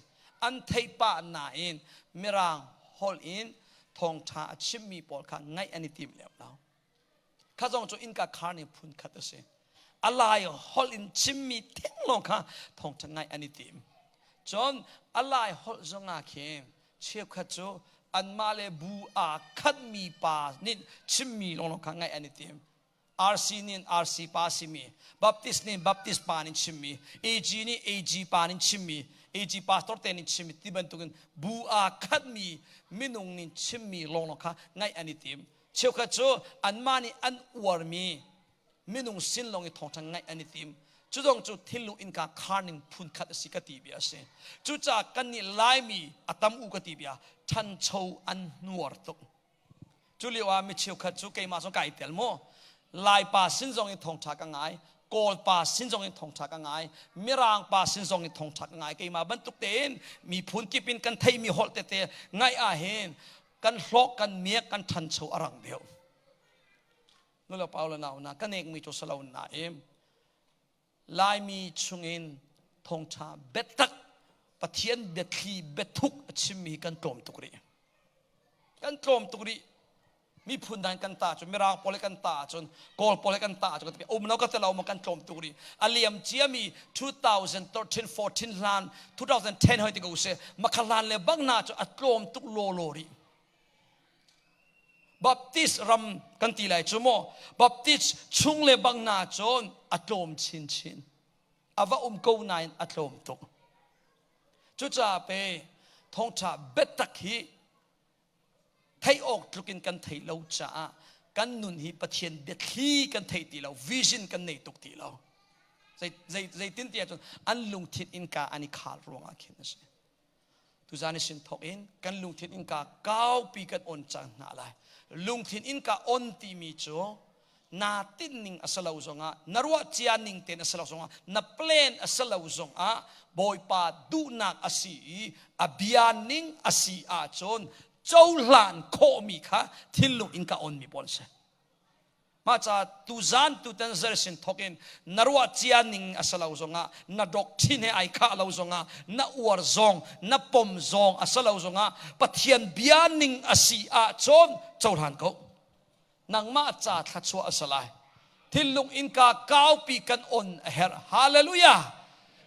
An theih pah nain Mirang holh in thawngṭha a chimmi pawl kha ngaih an i tim lem lo. Kha zong cu innka khar ning phun khat a si. A lai holh in chimmi theng lawng kha thawngṭha ngaih an i tim. Cun a lai holh zongah khin cheukhat cu anmah le bu aa khatmi pa nih chimmi lawnglawng kha ngaih an i tim. RC nih RC pa simi, Baptist nih Baptist pa nih chimmi, AG nih AG pa nih chimmi, AG pastor te nih chimmi ti bantukin bu aa khatmi minung nih chimmi lawnglawng kha ngaih an i tim. Cheukhat cu anmah nih an uarmi minung sin lawng i thawngṭha ngaih an i tim. Cu zong cu thinlung innka khar ning phun khat a si ka ti bia a si. Cucaah kannih Laimi a tam u ka ti bia ṭhancho an hnuar tuk. Cu lio ah mi cheukhat cu keimah zong kai tel mu. Laipa sin zong in thawngṭha ka ngai, Kawlpa sin zong in thawngṭha ka ngai, Mirang pa sin zong in thawngṭha ka ngai. Keimah bantuk tein miphun kip in kan theihmi holh tete ngaih ahhin kan hlawk kan miak kan ṭhancho a rang deuh. Nu le pa le nau na ka nekmi cu salo nain Laimi chungin thawngṭha biatak Pathian biathli biathuk a chimmi hi kan tlawm tuk rih. Kan tlawm tuk rih. Miphun dang kan ta cu Mirang pawl he kan ta ahcun Kawl pawl he kan ta ahcun um lo ka telo ma kan tlawm tuk rih. A liam ciami 2013 14 hlan 2010 hoi ti ko seh makha hlan le bang na cu a tlawm tuk lawlaw rih. Baptist ram kan ti lai cu maw Baptist chung le bang na cun a tlawm chinchin a va um ko nain a tlawm tuk cucaah pe thawngṭha biatak hi theih awk tluk in kan theih lo caah kan nun hi Pathian biathli kan thei ti lo vision kan nei tuk ti lo zeitin ti ahcun an lungthin innka an i khar ruangah khin a si Tuzan i sin thawk in kan lungthin innka kaupi kan on cang hna lai. Lungthin innka on timi cu naa tinh ning a si lo zongah na ruah cia ning tein a si lo zongah na plan a si lo zongah Bawipa duhnak a si i a bia ning a si ahcun cohlan khawhmi kha thinlung innka onmi pawl si. Mah ca tuzan tutan zer sin thok in na ruah cia ning a si lo zongah na doctrine he ai khah lo zongah na uar zong na pom zong a si lo zongah Pathian bia ning a si ahcun cohlan ko. Nangmah ca thluachuah a si lai. Thinlung innka kaupi kan on a herh. Hallelujah!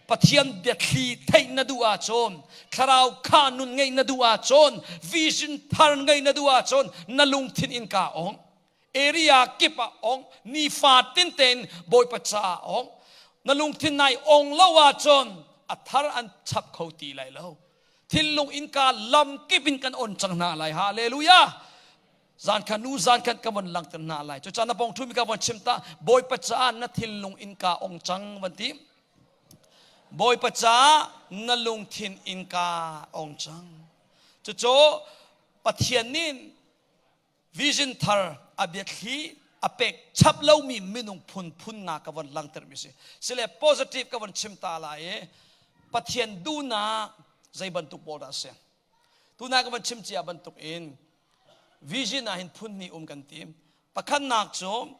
Pathian biathli theih na duh ahcun, thlarau kha nun ngeih na duh ahcun, vision thar ngeih na duh ahcun, na lungthin innka ong. Area kip ah ong, nifa tin tein Bawipa caah ong. Na lungthin nai ong lo ahcun a thar an chap kho ti lai lo. Thinlung innka lam kip in kan on cang hna lai. Hallelujah! Zan khan nu zan khan ka von langter hna lai. Cucaah na pong thumi ka von chim ta Bawipa caah na thinlung innka ong cang van ti. Bawipa caah na lungthin innka ong cang. Cucu Pathian nih vision thar a biathli a pek chap lomi minung phun phun nga ka von langter mi si. Sile positive ka von chim ta lai i Pathian duhnak zei bantuk pawl dah a si. Tuna ka van chim cia bantuk in vision ah hin phun hnih um kan ti. Pakhatnak cu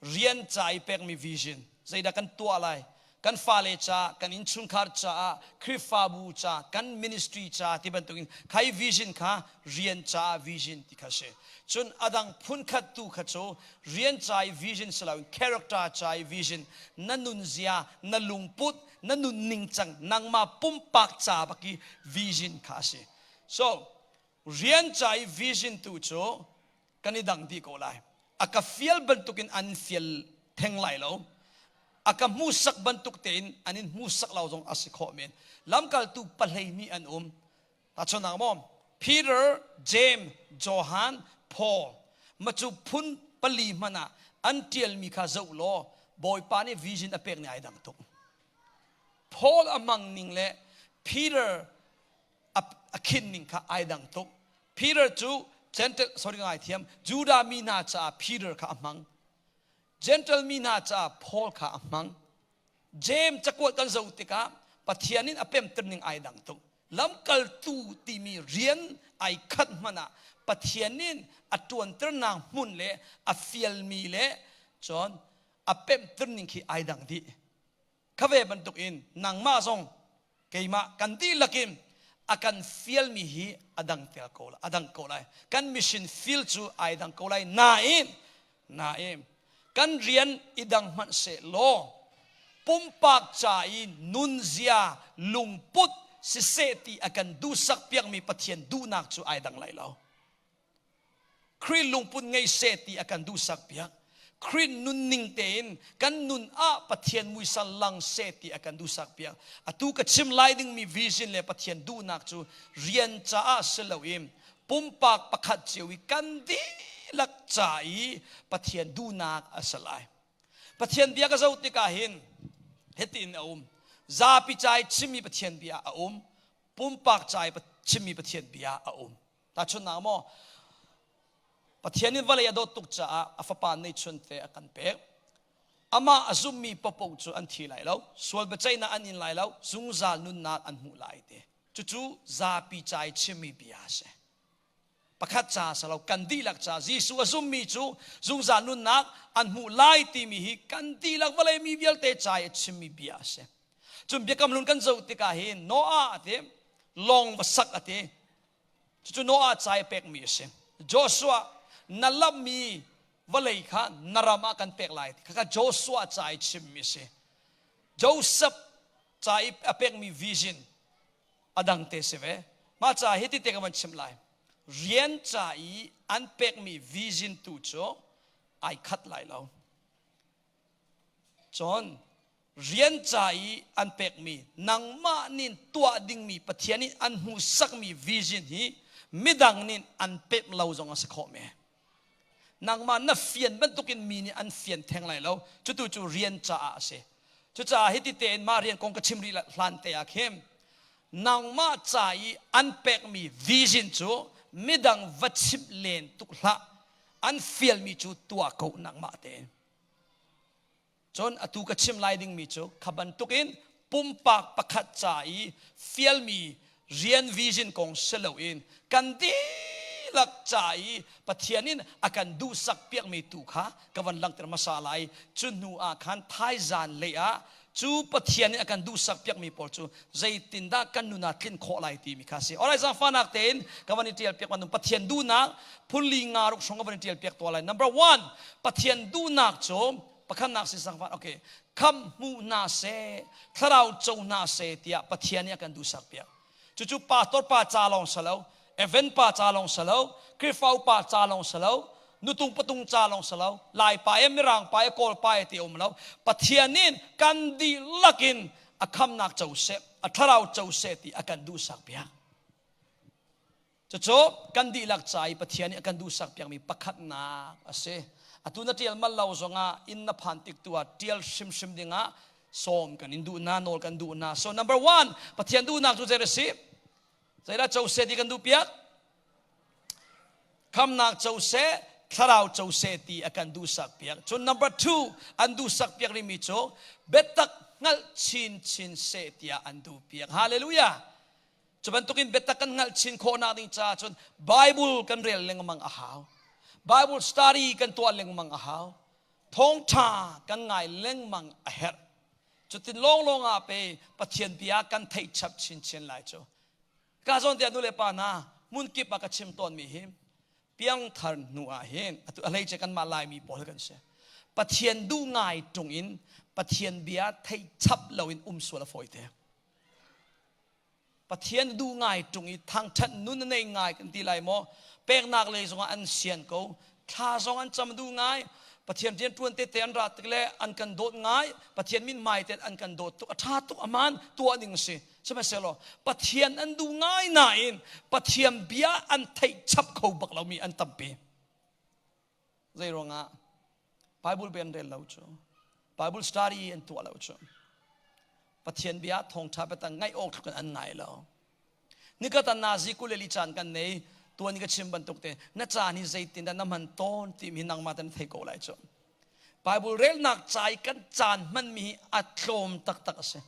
rian ca i pekmi vision. Zeidah kan tuah lai? Kan fale ca, kan innchungkhar caah, Khrihfabu ca, kan ministry ca ti bantuk in khai vision kha rian ca vision ti kha si. Cun adang phunkhat tu kha cu rian ca i vision si loin character ca i vision, na nunzia, na lungput, na nun ningcang nangmah pumpak ca bak i vision kha a si. So rian ca i vision tu cu kan i dang dih ko lai. A ka fial bantukin an fial theng lai lo. A ka hmuhsak bantuk tein an in hmuhsak lo zong a si khawh men. Lamkaltu pahlei mi an um. Tahchunhnak maw? Peter, James, Johan, Paul macu phun pali hmanh ah an ṭialmi kha zoh law Bawipa nih vision a pek ni ai dang tuk. Paul a hmang ning le Peter a khin ning kha ai dang tuk. Peter cu Gentle sorry ngai thiam Judah mi hna caah Peter kha a hmang. Gentle mi hna caah Paul kha a hmang. James cakuat kan zoh tikah Pathian in a pemter ning ai dang tuk. Lamkaltu timi rian ai khat hmanh ah Pathian in a ṭuanternak hmun le a fialmi le cun a pemhter ning khi ai dang dih. Kha ve bantuk in nangmah zong keimah kan dihlak in a kan fialmi hi a dang tel ko a dang ko lai. Kan mission field cu ai dang ko lai. Nain nain kan rian i dang hmanh seh law pumpak ca i nunzia lungput siseh ti a kan duhsak piakmi Pathian duhnak cu ai dang lai lo. Khrih lungput ngei seh ti a kan duhsak piak. Khrih nunning tein kan nun ah Pathian muisal lang seh ti a kan duhsak piak. Atu ka chim lai dingmi vision le Pathian duhnak cu rian caah si loin pumpak pakhat cio i kan dihlak ca i Pathian duhnak a si lai. Pathian bia ka zoh tikah hin hitin a um. Zapi ca i chimmi Pathian bia a um. Pumpak ca i chimmi Pathian bia a um. Tahchunhnak maw Pathian in vawlei a dawt tuk caah a fapa neihchun te a kan pek. Amah a zummi paohpaoh cu an thi lai lo, sual biaceihnak an in lai lo, zungzal nunnak an hmuh lai ti. Cucu zapi ca i chimmi bia a si. Pakhat ca si lo, kan dihlak ca. Jesuh a zummi cu zungzal nunnak an hmuh lai timi hi kan dihlak vawlei mi vialte ca i a chimmi bia a si. Cun biakam hlun kan zoh tikah hin Noah a ti, lawng va sak a ti. Cucu Noah ca i pekmi a si. Joshua, na lammi vawlei kha na ram ah kan pek lai. Khakha Joshua ca i chimmi a si. Joseph ca i a pekmi vision a dang te si ve. Mah ca hi ti te ka van chim lai. Rian ca i an pekmi vision tu cu ai khat lai lo. Cun rian ca i an pekmi nangmah nih tuah dingmi Pathian nih an hmuhsakmi vision hi midang nih an pemh lo zong a si khawh me. Nangmah na fian bantukin mi nih an fian theng lai lo. Cutu cu rian caah a si. Cucaah hiti tein mah rian kong ka chim rih hlan te ah khin nangmah ca i an pekmi vision cu midang va chimh len tuk hlah. An fialmi cu tuah ko nangmah tein. Cun atu ka chim lai dingmi cu kha bantukin pumpak pakhat ca i fialmi rian vision kong si loin kan dihlak ca i Pathian in a kan duhsak piakmi tu kha ka van langhter hmasa lai. Cu hnu ah khan thaizan lei ah cu Pathian in a kan duhsak piakmi pawl cu zeitindah kan nun ah tlinh khawh lai timi kha a si. Alright, zaangfahnak tein ka van i ṭial piak bantuk Pathian duhnak phunli nga ruk hrawng ka van i ṭial piak tuah lai. Number one, Pathian duhnak cu. Pakhatnak si sangfan okay. Kham hmu hna seh, thlarau co hna seh tiah Pathian nih a kan duhsak piak. Cucu pastor pa ca lawng si lo, event pa ca lawng si lo, Khrihfa upa ca lawng si lo, nutung patung ca lawng si lo, Lai pa e Mirang pa e Kawl pa e ti um lo. Pathian nih kan dihlak in a khamnak co seh, a thlarau co seh ti a kan duhsak piak. Cucu kan dihlak ca i Pathian nih a kan duhsak piakmi pakhatnak a si. Atu na ṭial mal lo zongah inn na phan tik tu ah ṭial hrimhrim dingah sawm kan in duh hna, nawl kan duh hna. So number one, Pathian duhnak cu zei a si? Zeidah co seh ti kan duh piak? Khamnak co seh, thlarau co seh ti a kan duhsak piak. Cun number two, an duhsak piak rihmi cu biatak hngalh chinchin seh tiah an duh piak. Hallelujah! Cu bantukin biatak kan hngalh chin khawhnak ding caah cun Bible kan rel lengmang a hau. Bible study kan tuah lengmang a hau. Thawngṭha kan ngai lengmang a herh. Cutin lawnglawng ah pe Pathian bia kan theih chap chinchin lai cu. Ka zawn tiah nu le pa hna hmun kip ah ka chim tawnmi hi piangthar hnu ah hin atu a hleice kanmah Laimi pawl kan si. Pathian duh ngai ṭung in Pathian bia theih chap loin um sual a fawi te. Pathian duh ngai ṭung i thangṭhat nun a nei ngai kan ti lai maw? Peknak lei zongah an sian ko. Thla zong an cam duh ngai. Pathian rianṭuan tete an ra tik le an kan dawt ngai. Pathian mithmai te an kan dawt tuk. A ṭha tuk aman tuah ding si. Sihmanhsehlaw Pathian an duh ngai nain Pathian bia an theih chap kho bak lomi an tampi. Zei ruangah? Bible bia an rel lo cu. Bible study an tuah lo cu. Pathian bia thawngṭha biatak ngaih awk tluk in an ngai lo. Nikhat ah nazi kuleli caan kan nei tuan ka chim bantuk te na caan hi zeitin dah na hman tawn timi nangmah te na thei ko lai cu. Bible relnak ca i kan caan hmanmi hi a tlawm taktak a si.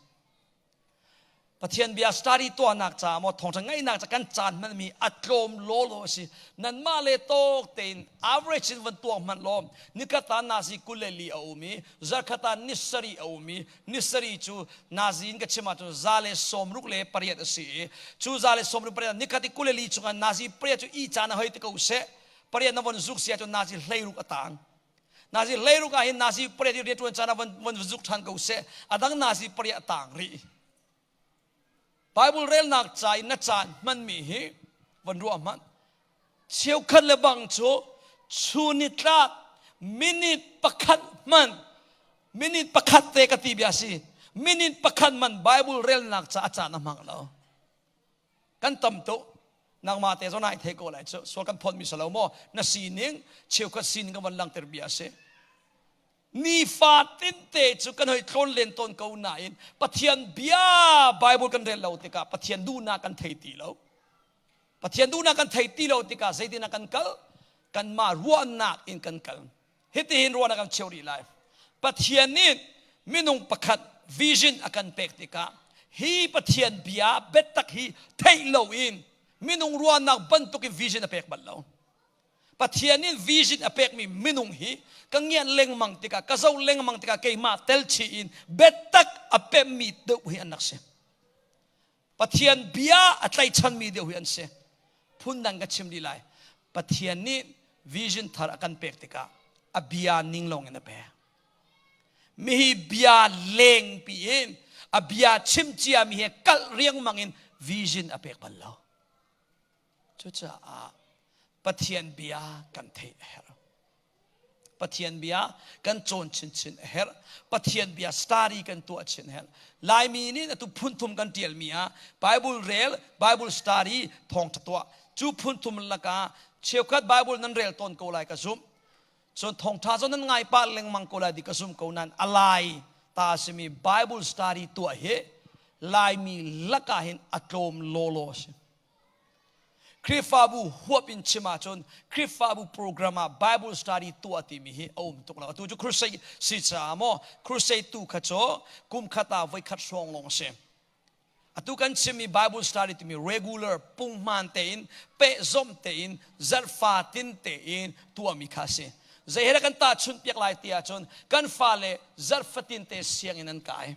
Pathian bia study tuahnak caah maw thawngṭha ngaihnak ca kan caan hmanmi a tlawm lawlaw a si. Nanmah le tawk tein average in van tuak hmanh law nikhat ah nazi 24 a um i zarkhat ah ni sarih a um i ni sarih cu nazi in ka chim ahcun 168 a si i cu 168 nikhat i 24 chungah nazi pariat cu i caan a hoi te ko seh pariat na von zuk si ahcun nazi 16 a tang. Nazi 16 ah hin nazi pariat i rianṭuan caan ah von, von zuk ṭhan ko seh a dang nazi pariat a tang rih. Bible relnak ca i na caan hmanmi hi von ruah hmanh. Cheukhat le bang cu chunitlak minute pakhat hman minute pakhat te ka ti bia si minute pakhat man Bible relnak ca a caan a hmang lo. Kan tam tuk. Nangmah te zong nai thei ko lai cu. Sual kan phawt mi si lo maw? Na sining cheukhat sining ka van langhter bia a si. Nifatin te cu kan hoi tlawn len tawn ko nain Pathian bia Bible kan rel lo tikah Pathian duhnak kan thei ti lo. Pathian duhnak kan thei ti lo tikah zeitin ah kan kal? Kanmah ruahnak in kan kal. Hitihin ruahnak kan cheu rih lai. Pathian nih minung pakhat vision a kan pek tikah hi Pathian bia biatak hi theih loin minung ruahnak bantukin vision a pek bal lo. Pathian nih vision a pekmi minung hi ka ngiat lengmang tikah ka zoh lengmang tikah keimah tel chih in biatak a pemmi deuh hi an rak si. Pathian bia a tlaichanmi deuh hi an si. Phundang ka chim dih lai. Pathian nih vision thar a kan pek tikah a bia ning lawng in a pek. Mihi bia leng pi in a bia chim ciami he kalh riangmang in vision a pek bal lo. Cucaah Pathian bia kan theih a herh. Pathian bia kan cawn chinchin a herh. Pathian bia study kan tuah chin a herh. Laimi nih atu phunthum kan ṭialmi ah Bible rel, Bible study, thawngṭha tuah. Cu phunthum lakah cheukhat Bible nan rel tawn ko lai ka zumh. Cun thawngṭha zong nan ngai pah lengmang ko lai ti ka zum ko nain a lai ta a simi Bible study tuah hi Laimi lakah hin a tlawm lawlaw a si. Khrihfabu huap in chim ahcun Khrihfabu program ah Bible study tuah timi hi a um tuk lo. Atu cu crusade si caah maw crusade tu kha cu kum khat ah voikhat hrawng lawng a si. Atu kan chimmi Bible study timi regular punghman tein pehzawm tein zarhfa tin tein tuahmi kha a si. Zei he dah kan tahchunh piak lai ti ahcun kan fale zarhfatin te sianginn an kai.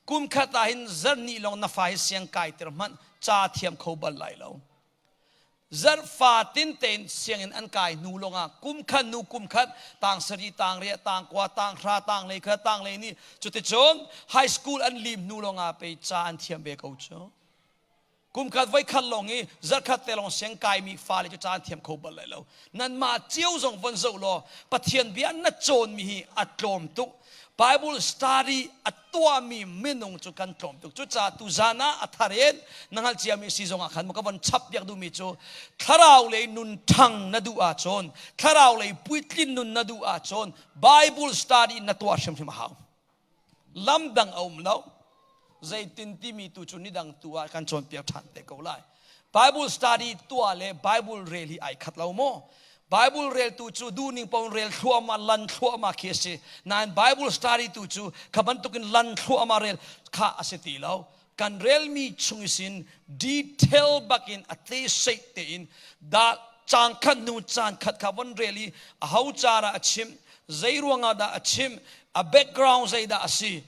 Kum khat ah hin zarhnih lawng na fa hi siang kai tir hmanh ca thiam kho bal lai lo. Zarh fatin tein sianginn an kai hnu lawngah kum khat hnu kum khat tang sari, tang riah, tang kua, tang hra, tang lei khat, tang lei nih cuticun high school an lim hnu lawngah pei ca an thiam ve ko cu. Kum khat voi khat lawng i zarh khat te lawng siang kaimi fale cu ca an thiam kho bal lai lo. Nanmah cio zong von zoh law Pathian bia na cawnmi hi a tlawm tuk. Bible study a tuahmi minung cu kan tlawm tuk. Cucaah tuzan ah a thar in na hngalh ciami si zongah khan ka von chap piak duhmi cu thlarau lei nun ṭhang na duh ahcun thlarau lei puitlin nun na duh ahcun Bible study na tuah hrimhrim a hau. Lam dang a um lo. Zeitin timi tu cu nidang tu ah kan cawnpiak ṭhan te ko lai. Bible study tuah le Bible rel hi ai khat lo maw? Bible reltu cu duhning paoh rel thluahmah lan thluahmah khi a si. Nain Bible study tu cu kha bantukin lan thluahmah rel kha a si ti lo. Kan relmi chung isin detail bakin a te seih tein da caan khat hnu caan khat kha von rel i a ho cara a chim, zei ruangah dah a chim, a background zeidah a si,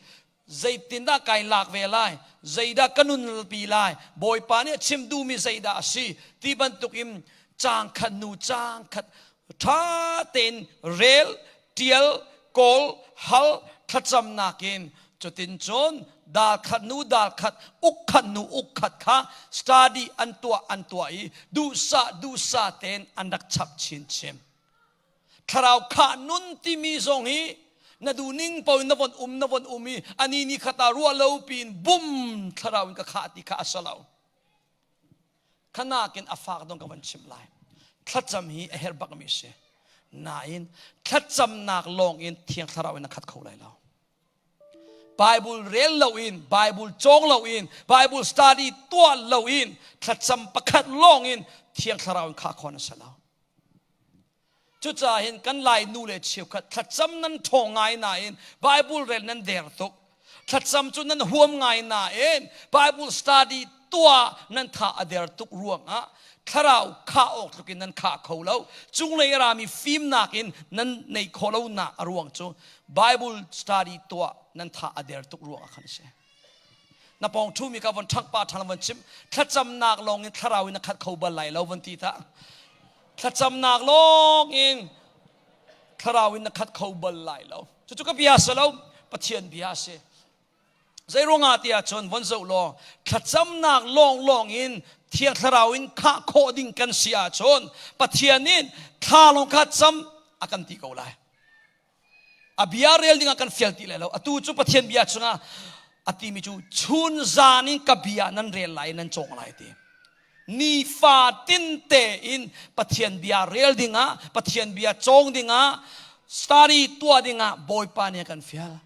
zeitindah kai lak ve lai zeidah ka nunpi lai bawipa nih a chim duhmi zeidah a si ti bantuk in caang khat hnu caang khat ṭha tein rel ṭial kawl hal thlacamnak in cutin cun dal khat hnu dal khat uk khat hnu uk khat kha study an tuah an tuah i duhsah duhsah tein an rak chap chinchin Thlarau khah nun timi zong hi na duhning paoh in na von um na von um i ani ni khat ah ruah lo piin bum thlarau in ka khah ti kha a si lo. Khanakin a fak dong ka van chim lai. Thlacam hi a herh bakmi a si. Nain thlacamnak lawng in thiang thlarau in a khat kho lai lo. Bible rel loin, Bible cawng loin, Bible study tuah loin, thlacam pakhat lawng in thiang thlarau in khah khawh na si lo. Cucaah hin kan Lai nu le cheukhat thlacam nan ṭhawng ngai nain Bible rel nan der tuk. Thlacam cu nan huam ngai nain Bible study tuah nan tha a der tuk ruangah thlarau khah awk tluk in nan khah kho lo. Cunglei a rami fimnak in nan nei khawh lonak a ruang cu Bible study tuah nan tha a der tuk ruangah khan a si. Na pawng ṭhumi ka von ṭhangh pa ṭhang von chim thlacamnak lawng in thlarau in a khat kho bal lai lo von ti ta thlacamnak lawng in thlarau in na khat kho bal lai lo cucu ka bia si lo Pathian bia a si zei ruangah ti ahcun von zoh law thlacamnak lawng lawng in thiang thlarau in khah khawh ding kan si ahcun Pathian in thla lawng kha cam a kan ti ko lai A bia rel dingah kan fial ti lai lo. Atu cu Pathian bia chungah a timi cu chun zan in ka bia nan rel lai nan cawng lai ti. Nifa tin tein Pathian bia rel dingah, Pathian bia cawng dingah, study tuah dingah Bawipa nih a kan fial.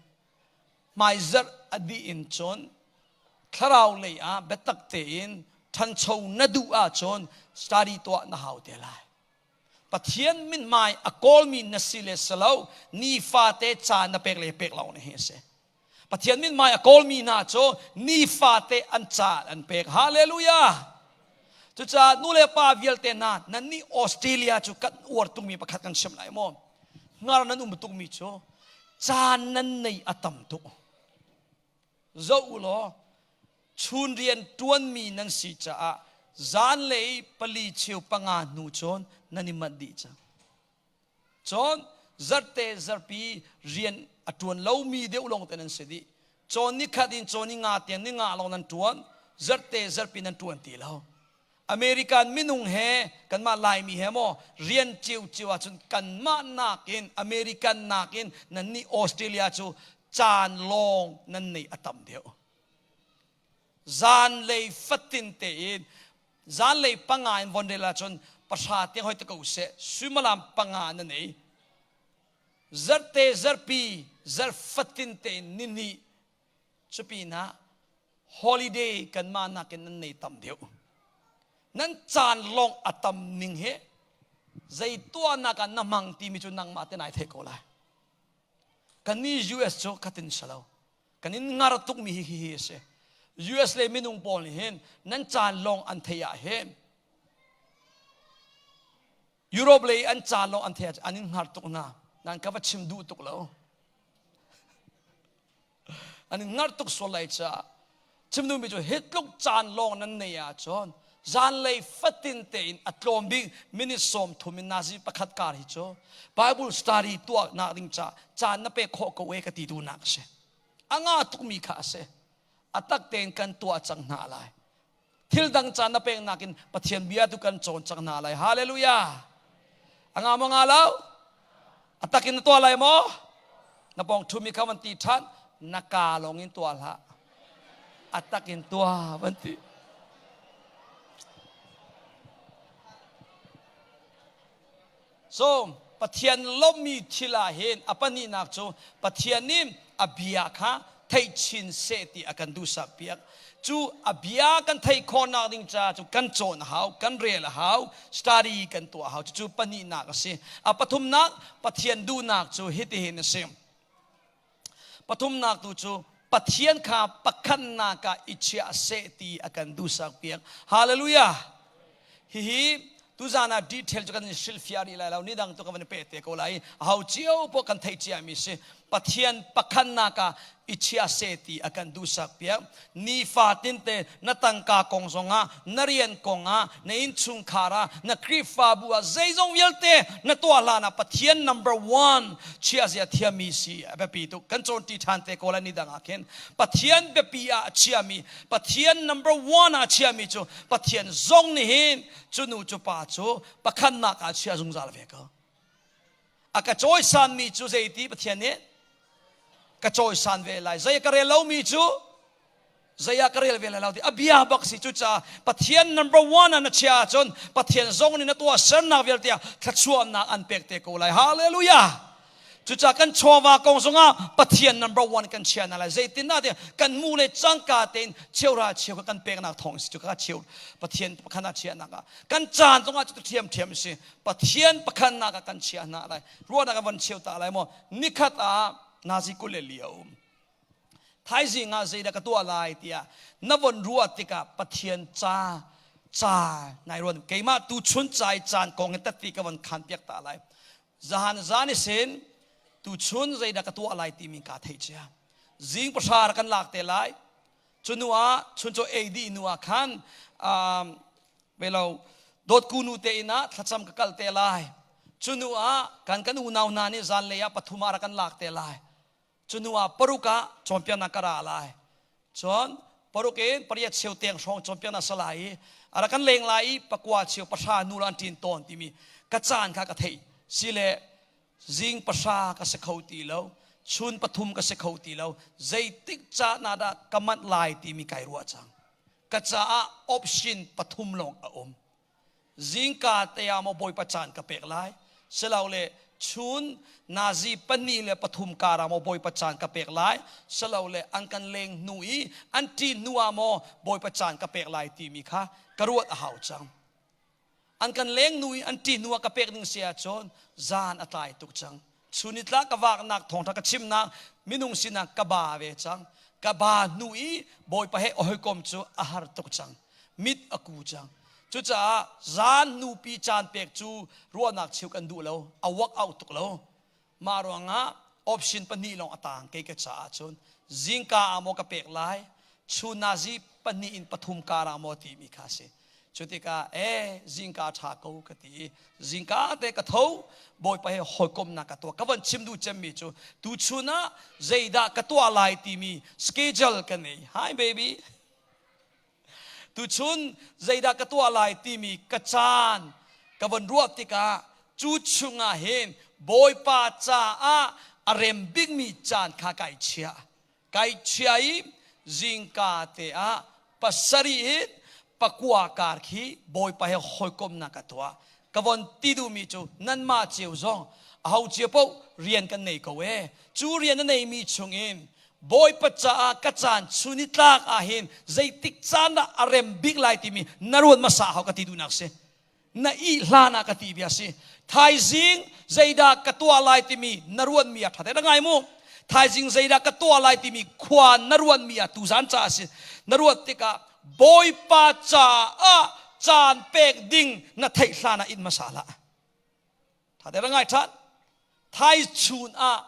Hmaizarh a dih in cun thlarau lei ah biatak tein ṭhancho na duh ahcun study tuah na hau te lai. Pathian mithmai a kawlmi na si le si lo nifate ca na pek le pek lo ni hi a si. Pathian mithmai a kawlmi hna cu nifate an ca an pek. Hallelujah! Cucaah nu le pa vialte hna nan nih Australia cu kan uar tukmi pakhat kan chim lai maw? Hngar nan um tukmi cu caan nan nei a tam tuk. Zoh u law chun rian ṭuanmi nan si caah zanlei pali cheu panga hnu cun nan i manh dih cang. Cun zarte zarpi rian a ṭuan lomi deuh lawng te nan si dih. Cawn ni khat in cawn ni nga tiang ni nga lawng nan ṭuan, zarte zarpi nan ṭuan ti lo. American minung he kanmah Laimi he maw rian ciocio ahcun kanmah nakin American nakin nannih Australia cu caan lawng nan neih a tam deuh. Zanlei fatin tein zanlei panga in von rel ahcun pahra tiang hoi te ko seh suimilam panga na nei. Zarte zarpi zarh fatin tein nihnih cupinah holiday kanmah nakin nan nei tam deuh. Nan caan lawng a tam ning hi zei tuahnak ah na hmang timi cu nangmah te nai theih ko lai. Kannih US cu khatin si lo. Kan in ngar tukmi hi hi a si. US le minung pawl nih hin nan caan lawng an theih ah hin Europe lei an caan lawng an theih ah an in hngar tuk hna. Nan ka va chim duh tuk lo. An in ngar tuk sual lai caah chim duhmi cu hi tluk caan lawng nan nei ahcun Zanlei fatin tein a tlawm bik minute 30 in nazi pakhat kar hi cu Bible study tuah nak ding ca caan na pek khawh ko e ka ti duhnak a si. A nga tukmi kha a si. A tak tein kan tuah cang hna lai. Thil dang caan na pek nakin Pathian bia tu kan cawn cang hna lai. Hallelujah. A nga maw nga lo? A tak in na tuah lai maw? Na pawng ṭhumi kha van ti ṭhan. Na ka lawng in tuah hlah. A tak in tuah van ti. So Pathian lawmmi thil ah hin a pahnihnak cu Pathian nih a bia kha theih chin seh ti a kan duhsak piak. Cu a bia kan theih khawhnak ding ca cu kan cawn a hau, kan rel a hau, study kan tuah a hau. Cucu pahnihnak a si. A pathumnak Pathian duhnak cu hitihin a si. Pathumnak tu cu Pathian kha pakhatnak ah i chiah seh ti a kan duhsak piak. Hallelujah! Hihi tuzan ah detail cu kan in hrilhfiah rih lai lo ni dang tu kan van pe te ko lai. Ho cio poh kan theih cia mi si. Pathian pakhatnak ah i chia seh ti a kan duhsak piak. Nifatin te na tangka kong zongah, na rian kong ah, na innchungkhar ah, na Khrihfabu ah zeizong vialte na tuah hlan ah Pathian number one chia zia thiammi si a biapi tuk. Kan cawn ṭi ṭhan te ko lai ni dang ah khin. Pathian biapi ah a chiami, Pathian number one ah a chiami cu Pathian zong nih hin cu nu cu pa cu pakhatnak ah a chia zungzal ve ko. A ka cawisanmi cu zeiti Pathian nih ka cawisan ve lai. Zei ka rel lomi cu zei ah ka rel ve lai lo ti a bia bak si cucaah Pathian number one ah na chia ahcun Pathian zong nih na tuah sernak vialte ah thluachuahnak an pek te ko lai. Hallelujah! Cucaah kan chawva kong zongah Pathian number one kan chia hna lai. Zeitin ah tiah kan mu le cangka tein cheuhra cheu kan peknak thawng si cu ka cheu Pathian pakhat ah chiahnak ah kan caan zongah cu ṭhiamṭhiam si. Pathian pakhatnak ah kan chiah hna lai. Ruahnak ah van cheu ta lai maw? Nikhat ah nazi 24 a um. Thaizing ah zeidah ka tuah lai tiah na von ruah tikah Pathian ca ca nai ruan keimah tu chun cai caan kong hi tatti ka von khan piak ta lai. Zahan zan i sin tu chun zeidah ka tuah lai timi ka theih cia. Zing pahra kan lak te lai. Cu nu ah chuncaw ei dih nu ah khan um, velo dawtku nu te inn ah thlacam ka kal te lai. Cu nu ah kan kan unau hna nih zanlei ah pathum ah rak kan lak te lai. Cu nu ah paruk ah cawnpiaknak ka ra lai. Cun paruk in pariat cheu teng hrawng cawnpiaknak sa lai i a rak kan leng lai i pakua cheu pahra nu an ṭin tawn timi ka caan kha ka theih. Sile zing pahra ka si kho ti lo chun pathum ka si kho ti lo zeitik caan ah dah ka manh lai timi kai ruah cang ka caah option pathum lawng a um zingka te ah maw bawipa caan ka pek lai silole chun nazi pahnih le pathum kar ah maw bawipa caan ka pek lai silole an kan leng hnu i an ṭin hnu ah maw bawipa caan ka pek lai timi kha ka ruat a hau cang An kan leng nu i an ṭih hnu ah ka pek ding si ahcun zan a tlai tuk cang. Chunitlak ka vaknak thawngṭha ka chimnak minung sinah ka ba ve cang. Ka ba hnu i Bawipa he hawikom cu a har tuk cang. Mit a ku cang. Cucaah zan nupi caan pek cu ruahnak cheu kan duh lo. A work out tuk lo. Mah ruangah option pahnih lawng a tang kei ka caah cun zingka ah maw ka pek lai chun nazi pahnih in pathum kar ah maw timi kha si cu tikah e zingka ṭha ko ka ti i zingka te ka tho bawipa he hawikomnak ka tuah ka van chim duh cemmi cu tuchun ah zeidah ka tuah lai timi schedule ka nei hi baby Tuchun zeidah ka tuah lai timi ka caan ka von ruah tikah cu chungah hin Bawipa caah a rem bikmi caan kha kai chiah. Kai chia i zingka te ah pasarih in pakua kar khi Bawipa he hawikomhnak ka tuah. Ka von ti duhmi cu nanmah cio zong aho cio paoh rian kan nei ko ee. Cu rian a neimi chungin Bawipa caah ka caan chun i tlak ah hin zeitik caan dah a rem bik lai timi na ruat hmasa hau ka ti duhnak si. Na ih hlan ah ka ti bia si. Thaizing zeidah ka tuah lai timi na ruatmi ah ṭha te ngai mu. Thaizing zeidah ka tuah lai timi khua na ruatmi ah tuzan caah si. Na ruat tikah Bawipa caah caan pek ding na theih hlan ah in hmasa hlah. Ṭha te ngai ṭhan. Thaichun ah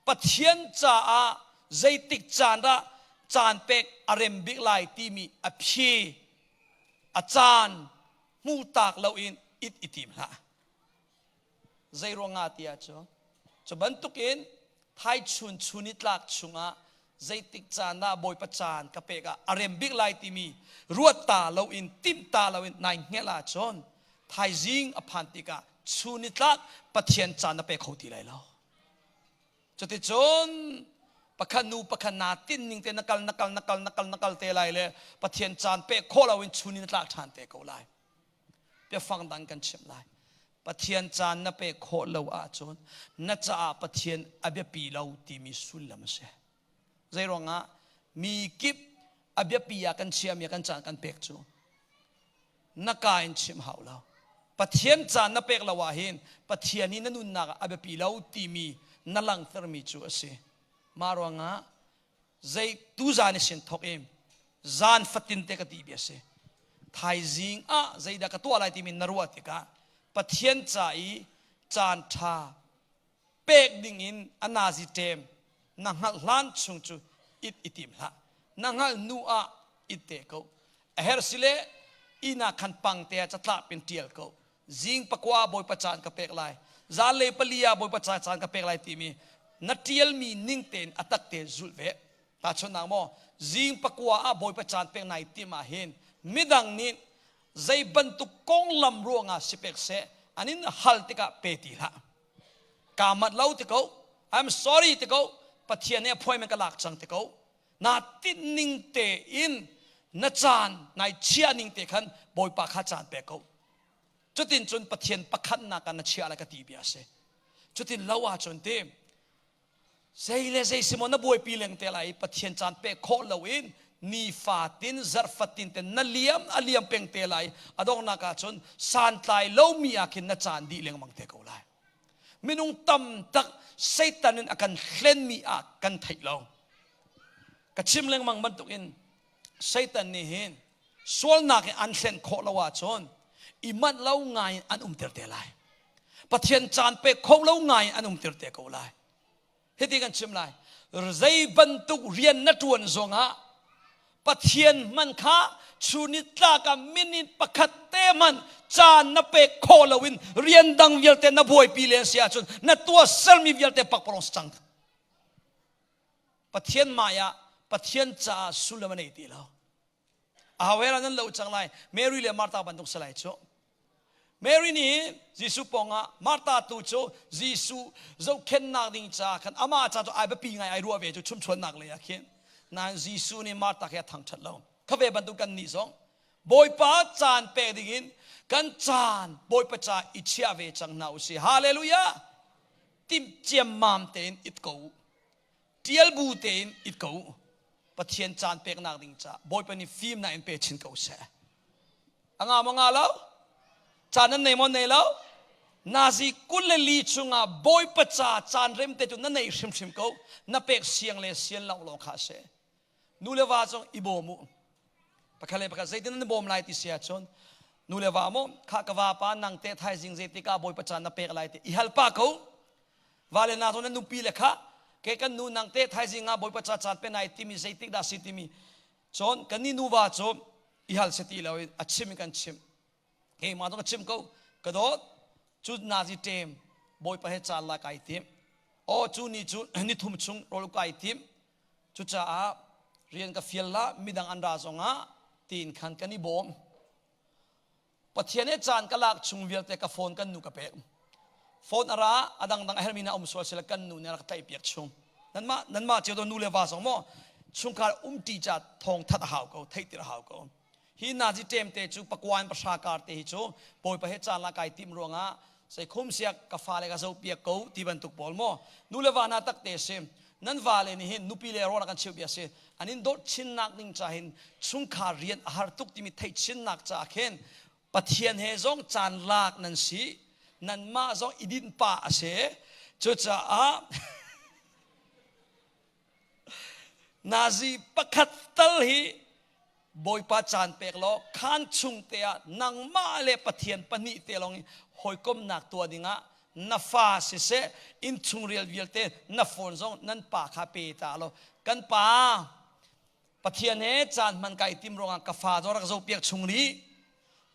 Pathian caah zeitik caan dah caan pek a rem bik lai timi a phi. A caan hmu tak loin it i tim hlah. Zei ruangah ti ahcun cu bantukin thaichun chun i tlak chungah zeitik caan dah Bawipa caan ka pek ah a rem bik lai timi ruat ta loin timh ta loin nai hngelh ahcun thaizing a phan tikah chun i tlak Pathian caan na pe kho ti lai lo. Cuticun pakhat nu pakhat naa tinh ning te na kal na kal na kal na kal na kal te lai le Pathian caan pek khawh loin chun in na tlak ṭhan te ko lai. Biafang dang kan chimh lai. Pathian caan na pek khawh lo ahcun na caah Pathian a biapi lo timi sullam a si. Zei ruangah mi kip a biapi ah kan chiami kan caan kan pek cu na ka in chim hau lo. Pathian caan na pek lo ah hin Pathian hi na nunnak ah a biapi lo timi na langhtermi cu a si. Mah ruangah zei tu zan i sin thok i zan fatin te ka ti bia si thaizing ah zeidah ka tuah lai timi na ruah tikah Pathian ca i caan ṭha pek ding in a nazi ṭem na hngalh hlan chung cu it i tim hlah na hngalh nu ah it te ko a her sile ina khan pang te ah catlap in ṭial ko zing pakua bawipa caan ka pek lai zanlei palia bawipa ca caan ka pek lai timi na ṭialmi ning tein a tak te zulh ve tahchunhnak maw zing pakua ah bawipa caan pek nai tim ah hin midang nih zei bantuk konglam ruangah si pek seh an in hal tikah pe ti hlah kaa mat lo ti ko I'm sorry ti ko Pathian nih appointment ka lak cang ti ko na tinh ning tein na caan nai chiah ning te khan bawipa kha caan pe ko cutin cun pathian pakhatnak ah na chiah lai ka ti bia si cutin lo ahcun ti zei le zei si maw na buaipi leng te lai pathian caan pe khawh lo in nifatin zarhfatin te na liam a liam peng te lai a donghnak ahcun santlai lomi ah khin na caan dih lengmang te ko lai minung tam tak Satan in a kan hlenmi ah kan theih lo ka chim lengmang bantukin Satan nih hin sualnak in an hlen khawh lo ahcun i manh lo ngai in an umter te lai Pathian caan pek kho lo ngai in an umter te ko lai hiti kan chim lai zei bantuk rian na ṭuan zongah Pathian hman kha chunitlak ah minute pakhat te hman caan na pek khawh loin rian dang vialte na buaipi len si ahcun na tuah sermi vialte pakpalawng si cang Pathian mah ah Pathian caah sullam a nei ti lo Ahawera nan lo cang lai Mary le Martha bantuk si lai cu Mary nih Jesuh pawngah Martha tu cu Jesuh zohkhennak ding ca khan amah ca cu ai biapi ngai ai ruah ve cu chumchuannak lei ah khin nain Jesuh nih Martha khi a thangṭhat lo kha ve bantuk kan nih zong Bawipa caan pek ding in kan caan Bawipa ca i chiah ve cang hna usih hallelujah timh ciammam tein it ko u ṭial bu tein it ko u Pathian caan peknak ding ca Bawipa nih fimnak in pe chin ko seh A nga maw nga lo? Caan nan nei maw nei lo? Nazi 22 chungah Bawipa ca caan rem te cu na nei hrimhrim ko. Na pek siang le sian lo lawng kha a si. Nu le va zong i bawm u. Pakhat le pakhat zeitin nan bawm lai ti si ahcun nu le va maw kha ka vapa nang te thaizing zeitik ah Bawipa caan na pek lai ti i hal pa ko. Va le na zong nan nupi le kha ke kan nu nang te thaizing ah Bawipa ca caan pe nai timi zeitik dah si timi cun kan ni nuva cu i hal si ti lo in a chim in kan chim keimah zong ka chim ko ka dawt cu nazi ṭem bawipa he caan la kai tim aw cu ni cu ni thum chung rawl kai tim cucaah rian ka fial la midang an ra zongah tiin khan kan i bawm Pathian he caan ka lak chung vialte ka phone kan nu ka pek. Phone a ra a dangdang a hermi na um sual sila kan nu nih a rak tlaih piak chung. Nanmah nanmah cio nu le va zong maw chungkhar umṭi ca thawng that a hau ko theih tir a hau ko. Hi nazi ṭem te cu pakuan pahra kar te hi cu bawipa he caan la kai tim ruangah seikhum siak ka fale ka zo piak ko ti bantuk pawl maw nu le va hna tak te si nan vale nih hin nupi le rawl kan cheuh bia si an in dawt chinnak ding ca hin chungkhar rian a har tuk timi theih chinnak ca khin Pathian he zong caan lak nan si nanmah zong i dinh pa a si cucaah nazi pakhat tal hi Bawipa caan pek law khaan chung te ah nangmah le Pathian pahnih te lawng hawikomnak tuah dingah na fa siseh innchung rial vialte na phone zong nan pa kha pe ta law kan pa Pathian he caan hman kai tim ruangah ka fa zong rak zo piak chung rih.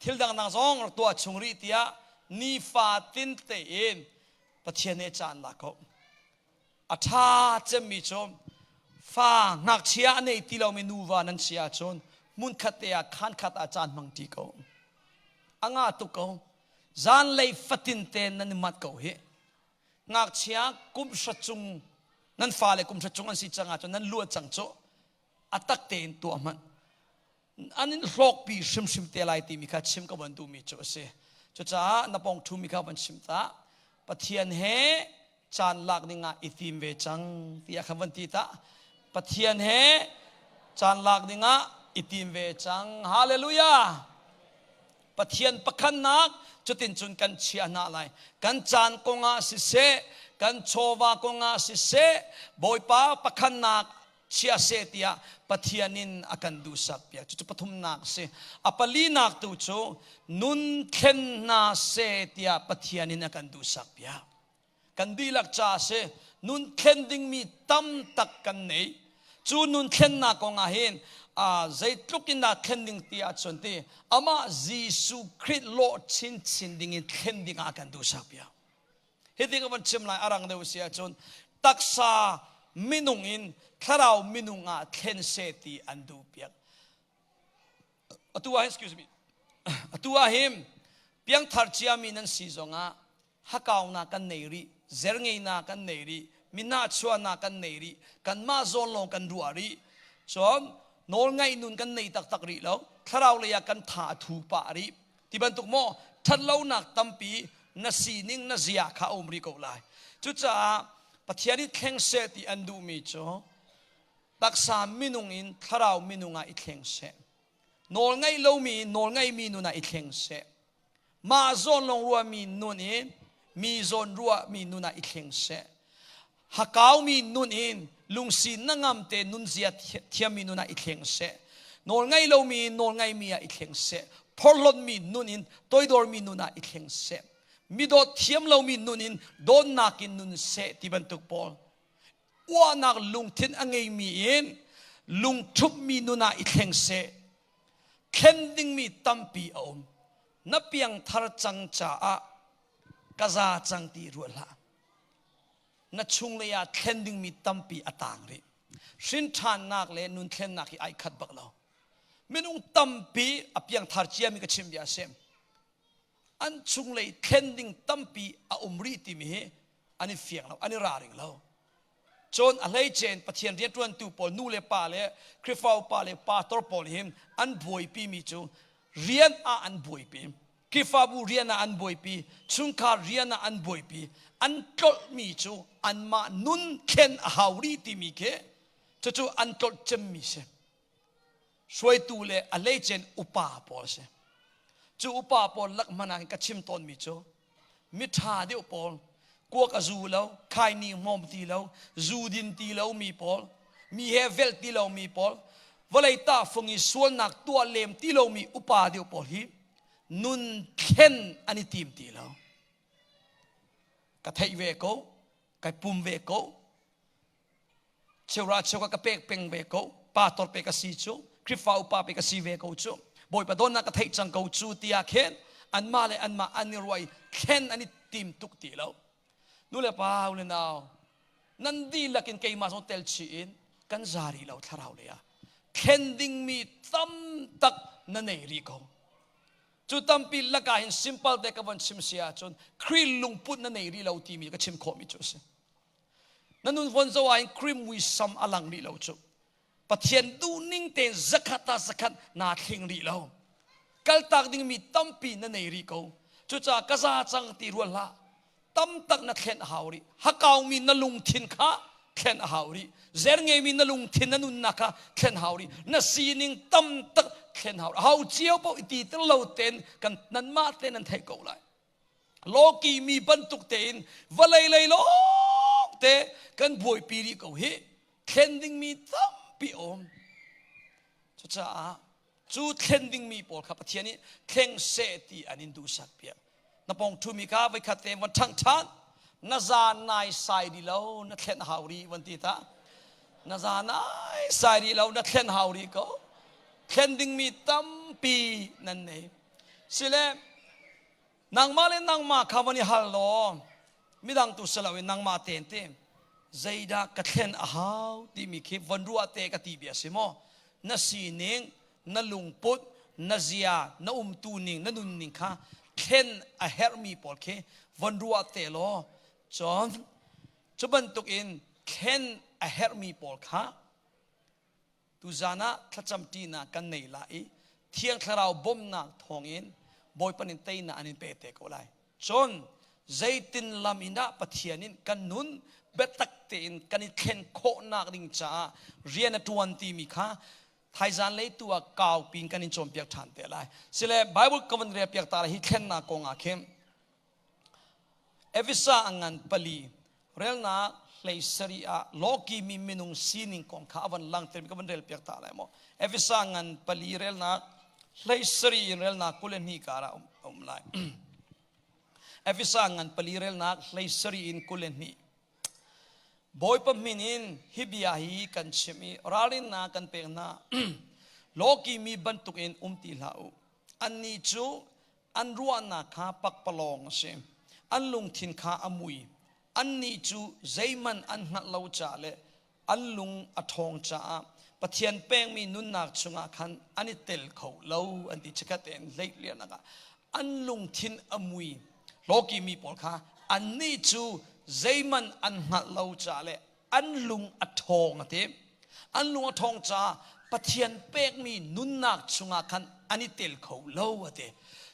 Thil dangdang zong rak tuah chung rih tiah nifatin tein Pathian nih caan la ko. A ṭha cemmi cu fa ngakchia a nei ti lomi nuva nan si ahcun hmunkhat te ah khaan khat ah caan hmang ṭi ko. A ngah tuk ko. Zanlei fatin te nan i mat ko hih. Ngakchia kum hra cung nan fale kum hra cung an si cang ahcun nan luat cang cu a tak tein tuah hmanh. An in hlawkpi hrimhrim te lai timi kha chim ka van duhmi cu a si. Cucaah na pong ṭhumi kha van chim ta. Pathian he caan lak ding ah i tim ve cang tiah khan van ti ta. Pathian he caan lak ding ah i tim ve cang. Hallelujah! Pathian pakhatnak cutin cun kan chia hna lai. Kan caan kongah siseh, kan chawva kongah siseh, Bawipa pakhatnak chia seh tiah Pathian in a kan duhsak piak. Cucu pathumnak a si. A palinak tu cu nun thlen hna seh tiah Pathian in a kan duhsak piak. Kan dihlak ca a si. Nun thlen dingmi tam tak kan nei. Cu nun thlennak kong ah hin zeitluk in dah thlen ding ti ahcun ti amah Jesuh Khrih lawh chinchin ding in thlen ding ah a kan duhsak piak. Hiti ka van chim lai a rang deuh si ahcun taksa minung in thlarau minung ah thlen seh ti an duh piak. Atu ah excuse me. Atu ah hin piangthar ciami nan si zongah hakaunak kan nei rih, zerngeinak kan nei rih, mina chuahnak kan nei rih, kanmah zawn lawng kan ruah rih. Cun nawlngaih nun kan nei taktak rih lo, thlarau lei ah kan tha a thu pah rih. Ti bantuk maw ṭhatlonak tampi na sining na zia kha a um rih ko lai. Cucaah Pathian i thleng seh ti an duhmi cu taksa minung in thlarau minung ah i thleng seh. Nawl ngaih lomi in nawl ngaihmi nun ah i thleng seh. Mah zawn lawng ruahmi nun in mi zawn ruahmi nun ah i thleng seh. Hakaumi nun in lungsi nangam te nunzia thiammi nun ah i thleng seh. Nawl ngei lomi in nawl ngeimi ah i thleng seh. Phorhlawtmi nun in toidormi nun ah i thleng seh. Mi dawt thiam lomi nun in dawtnak in nun seh ti bantuk pawl. Uahnak lungthin a ngeimi in lungṭhupmi nun ah i thleng seh. Thlen dingmi tampi a um. Na piangthar cang caah ka za cang ti ruah hlah. Na chunglei ah thlen dingmi tampi a tang rih. Hrinṭhannak le nun thlennak hi ai khat bak lo. Minung tampi a piangthar ciami ka chim bia a si. An chunglei thlen ding tampi a um rih timi hi an i fiang lo, an i raring lo. Cun a hleicen Pathian rianṭuantu pawl nu le pa le Khrihfa upa le pastor pawl hin an buaipi mi cu rian ah an buaipi. Khrihfabu rian ah an buaipi, chungkhar rian ah an buaipi. An tlolhmi cu anmah nun thlen a hau rih timi khi cucu an tlolh cemmi si. Hruaitu le a hleicen upa pawl si. Cu upa pawl lak hmanh ah ka chim tawnmi cu miṭha deuh pawl kuak a zu lo, khaini hmawm ti lo, zu din ti lo mi pawl, mi he velh ti lo mi pawl, vawlei tahfung i sualnak tuah lem ti lomi upa deuh pawl hi nun thlen an i tim ti lo. Ka theih ve ko, kai pum ve ko, cheura cheu ka pek peng ve ko, pastor pe ka si cu, Khrihfa upa pe ka si ve ko cu, Bawipa dawtnak ka theih cang ko cu tiah khin anmah le anmah an i ruai thlen an i tim tuk ti lo. Nu le pa, u le nau, nan dihlak in keimah zong tel chih in kan za rih lo thlarau lei ah thlen dingmi tam tak na nei rih ko. Cu tampi lakah hin simple te ka von chim si ahcun Khrih lungput na nei rih lo timi ka chim khawhmi cu a si. Na nun von zoh ah hin Khrih muisam a lang rih lo cu. Pathian duhning tein zakhat ah zakhat naa thling rih lo. Kaltak dingmi tampi na nei rih ko. Cucaah ka za cang ti rual hlah. Tam tak na thlen a hau rih. Hakaumi na lungthin kha thlen a hau rih. Zer ngeimi na lungthin na nunnak kha thlen hau rih. Na sining tam tak thlen hau rih. Hau cio paoh i ti tel lo tein kan nanmah te nan theih ko lai. Lawki mi bantuk tein vawlei lei lawng te kan buaipi rih ko hi thlen dingmi tampi a um. Cucaah cu thlen dingmi pawl kha Pathian nih thleng seh ti an in duhsak piak. Na pong ṭhumi kha voikhat te von ṭhangh ṭhan. Na za nai sai rih lo, na thlen hau rih von ti ta. Na za nai sai rih lo, na thlen hau rih ko. Thlen dingmi tampi nan nei. Sile nangmah le nangmah kha van i hal law midang tu si loin nangmah tein te zeidah ka thlen a hau timi khi von ruah te ka ti bia si maw? Na sining, na lungput, na zia, na umtu ning, na nun ning kha thlen a herhmi pawl khi von ruah te law cun cu bantuk in thlen a herhmi pawl kha Tuzan ah thlacam ṭinak kan nei la i Thiang Thlarau bawmhnak thawngin Bawipa nih teinak an in pe te ko lai. Cun zeitin lam in dah Pathian in kan nun biatak tein kan i thlen khawhnak ding caah rian a ṭuan timi kha thaizan lei tu ah kaupi in kan in cawnpiak ṭhan te lai. Sile Bible ka van rel piak ta hi thlennak kong ah khin Efesa a ngan pali relnak hlei sarih ah lawkimi minung sining kong kha a van langhter ka van rel piak ta lai maw Efesa ngan pali relnak hlei sarih in relnak 22 kar ah um lai Efesa ngan pali relnak hlei sarih in 22 Bawipa min in hi bia hi kan chim i ralrinnak kan pek hna lawkimi bantukin um ti hlah u annih cu An ruahnak kha pakpalawng a si. An lungthin kha a mui. Annih cu zeihmanh an hngalh lo caah le an lung a ṭhawng caah Pathian pekmi nunnak chungah khan an i tel kho lo an ti chikkhat tein hleihliahnak ah an lungthin a mui. Lawki mi pawl kha annih cu zeihmanh an hngalh lo caah le an lung a ṭhawng a ti. An lung a ṭhawng caah Pathian pekmi nunnak chungah khan an i tel kho lo a ti.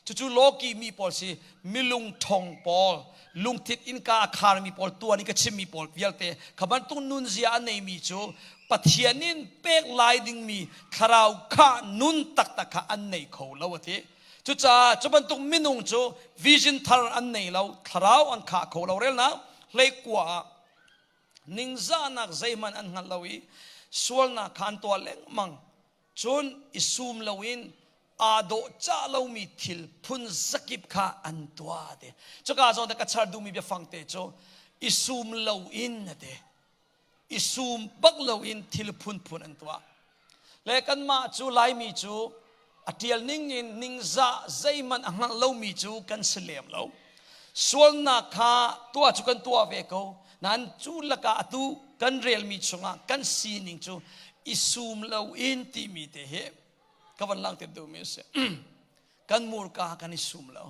Cucu lawki mi pawl si milung ṭhawng pawl, lungthin innka a kharmi pawl, tuan i ka chimmi pawl vialte kha bantuk nunzia a neimi cu Pathian in pek lai dingmi thlarau kha nun taktak kha an nei kho lo a ti. Cucaah cu bantuk minung cu vision thar an nei lo, thlarau an khah kho lo relnak hleikua ah Ningzahnak zeihmanh an hngal lo i sualnak kha an tuah lengmang. Cun i sum loin aa dawh cah lomi thil phun zakip kha an tuah ti. Cuka zawn ka char duhmi biafang te cu i sum loin a ti. I sum bak loin thil phunphun an tuah. Le kanmah cu Laimi cu a ṭial ning in ningzah zeihmanh a hngalh lomi cu kan si lem lo. Sualnak kha tuah cu kan tuah ve ko. Nain cu lakah atu kan relmi chungah kan sining cu i sum loin timi te hi ka van langhter duhmi a si. Kan murka kan i sum lo.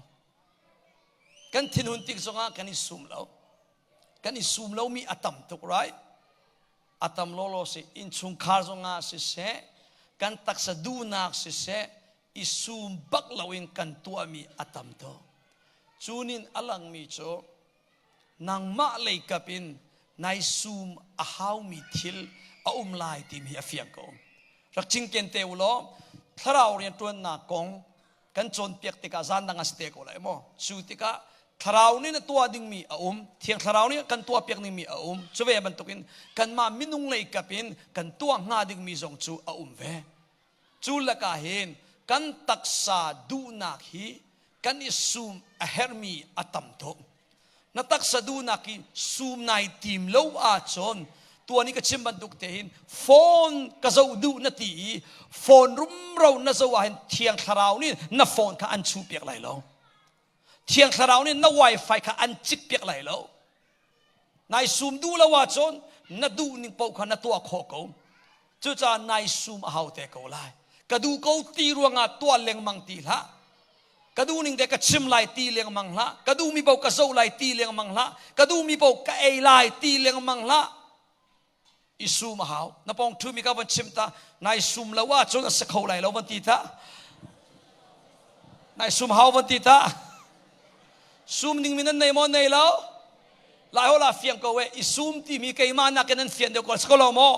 Kan thinhun tik zongah kan i sum lo. Kan i sum lomi a tam tuk, right? A tam lawlaw si innchungkhar zongah siseh kan taksa duhnak siseh i sum bak loin kan tuahmi a tam tuk cu nin a langmi cu nangmah lei kap in nai sum a haumi thil a um lai timi a fiang ko rak cingken te u law thlarau rianṭuannak kong kan cawnpiak tikah zan dang a si te ko lai maw cu tikah thlarau nih na tuah dingmi a um thiang thlarau nih kan tuah piak dingmi a um cu ve bantukin kanmah minung lei kap in kan tuah hnga dingmi zong cu a um ve cu lakah hin kan taksa duhnak hi kan i sum a herhmi a tam tuk Na taksa duhnak hi sum nai tim lo ahcun tuan i ka chim bantuk te hin phone ka zoh duh na ti i phone rumro na zoh ahhin Thiang Thlarau nih na phone kha an chuh piak lai lo. Thiang Thlarau nih na wifi kha an cik piak lai lo. Nai sum duh lo ahcun na duh ning paoh kha na tuah khawh ko. Cucaah nai sum a hau te ko lai. Ka duh ko ti ruangah tuah lengmang ti hlah. Ka duh ning te ka chim lai ti lengmang hlah. Ka duhmi paoh ka zoh lai ti lengmang hlah. Ka duhmi paoh ka ei lai ti lengmang hlah. I sum a hau. Na pawng ṭhumi ka van chim ta. Nai sum lo ahcun a si kho lai lo van ti ta. Nai sum hau van ti ta. Sum ning mi nan nei maw nei lo? Lai hol ah fiang ko e. I sum timi keimah nakin an fian deuh ko. Si ko lo maw?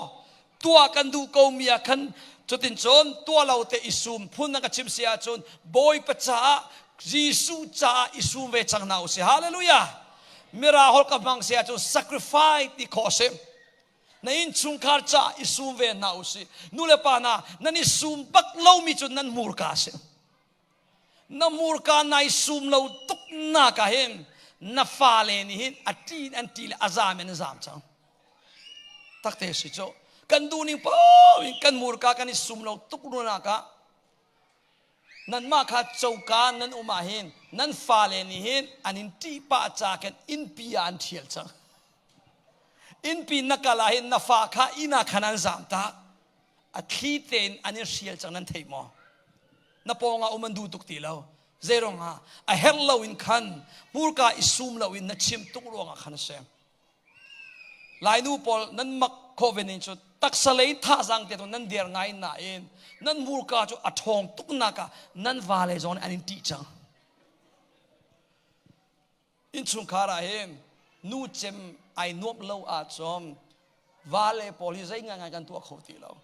Tuah kan duh ko mi ah khan cutin cun tuah lo te i sum phun na ka chim si ahcun Bawipa caah Jesuh caah i sum ve cang hna usih. Hallelujah. Mira hol ka hmang si ahcun sacrifice ti khawh si. Na innchungkhar caah i sum ve hna usih. Nu le pa hna nan i sum bak lomi cu nan hmurka si. Na hmurka nai sum lo tuk nak ah hin na fale nih hin a ṭi in an ṭi le a zaam in an zaam cang. Takte si cu kan duh ning paoh in kan hmurka kan i sum lo tuk ruangah ah. Nanmah kha coka nan um ah hin nan fale nih hin an in ṭih pah ca khin innpi ah an ṭhial cang. Innpi na kal ah hin na fa kha inn ah khan an zaam tak. A thli tein an in hrial cang nan thei maw? Na pawng ah um an duh tuk ti lo. Zeiruangah a herh lo in khan hmurka i sum lo in na chim tuk ruangah khan a si. Lainu pawl nan mak khawh ve ning cu taksa lei thazaang te nan der ngai nain nan hmurka cu a ṭhawng tuk nak ah nan vale zong nih an in ṭih cang. Innchungkhar ah hin nu cem ai nuamh lo ahcun vale pawl hi zei ngaingai kan tuah kho ti lo.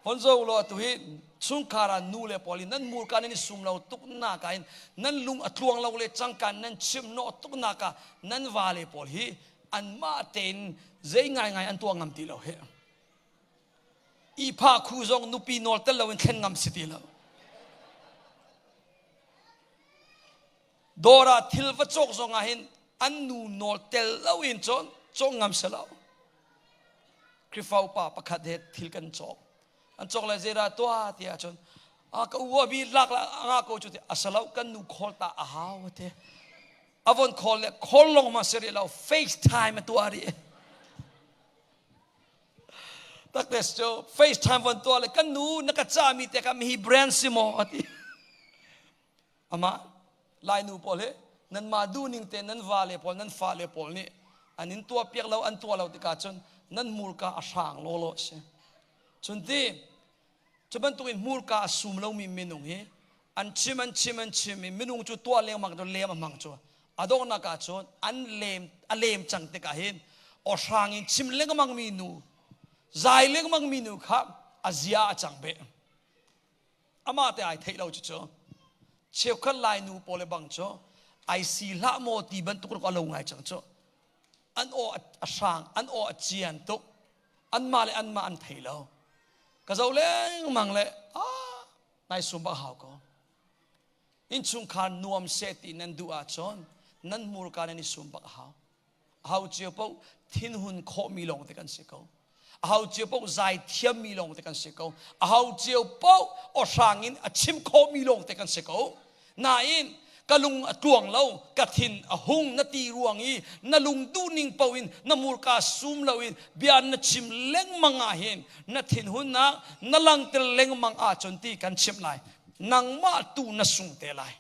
Von zo law atu hi chungkhar ah nu le pawl hi nan murka nan i sum lo tuk nak ah hin nan lung a tluang lo le cangka nan chim nawh tuk nak ah nan vale pawl hi anmah tein zei ngaingai an tuah ngam ti lo hi. Ihphah khu zong nupi nawl tel loin thlen ngam si ti lo. Dawr ah thil va cawk zong ah hin an nu nawl tel loin cun cawk ngam si lo. Khrihfa upa pakhat he thil kan cawk. An cawk le zeidah tuah ti ahcun a ka u abi lak la anga ko cu ti asalo kan nu call ta a hau te. A von call le call long ma seri lo FaceTime a tuah rih. Taktes cu FaceTime von tuah le kan nu na ka cahmi te kha mihi brand si maw ati. Amah Lainu pawl hi nanmah duhning te nan vale pawl nan fale pawl nih an in tuah piak lo an tuah lo tikah cun nan hmurka a hrang lawlaw a si. Cun ti cu bantuk in hmurka a sum lomi minung hi an chim an chim an chim i minung cu tuah lengmang cu lem a hmang cu a donghnak ah cun an lem a lem cang tikah hin aw hrang in chim lengmang mi nu zai lengmang mi nu kha a zia a cang beh. Amah te ai theih lo cucu. Cheukhat Lai nu pawl le bang cu ai si hlah maw ti bantuk a lo ngai cang cu. An aw a hrang, an aw a cian tuk. Anmah le anmah an thei lo. Ka zo lengmang le ah nai sum bak hau ko. Innchungkhar nuam seh ti nan duh ahcun nan hmurka nan i sum bak a hau. Aho cio paoh thinhun khawhmi lawng te kan si ko. Aho cio paoh zai thiammi lawng te kan si ko. Aho cio paoh awhrang in a chim khawhmi lawng te kan si ko. Nain ka lung a tluang lo, ka thin a hung na ti ruang i na lung duhning paoh in na murka sum loin bia na chim lengmang ah hin na thinhunnak na langter lengmang ahcun ti kan chimh lai. Nangmah tu na sung te lai.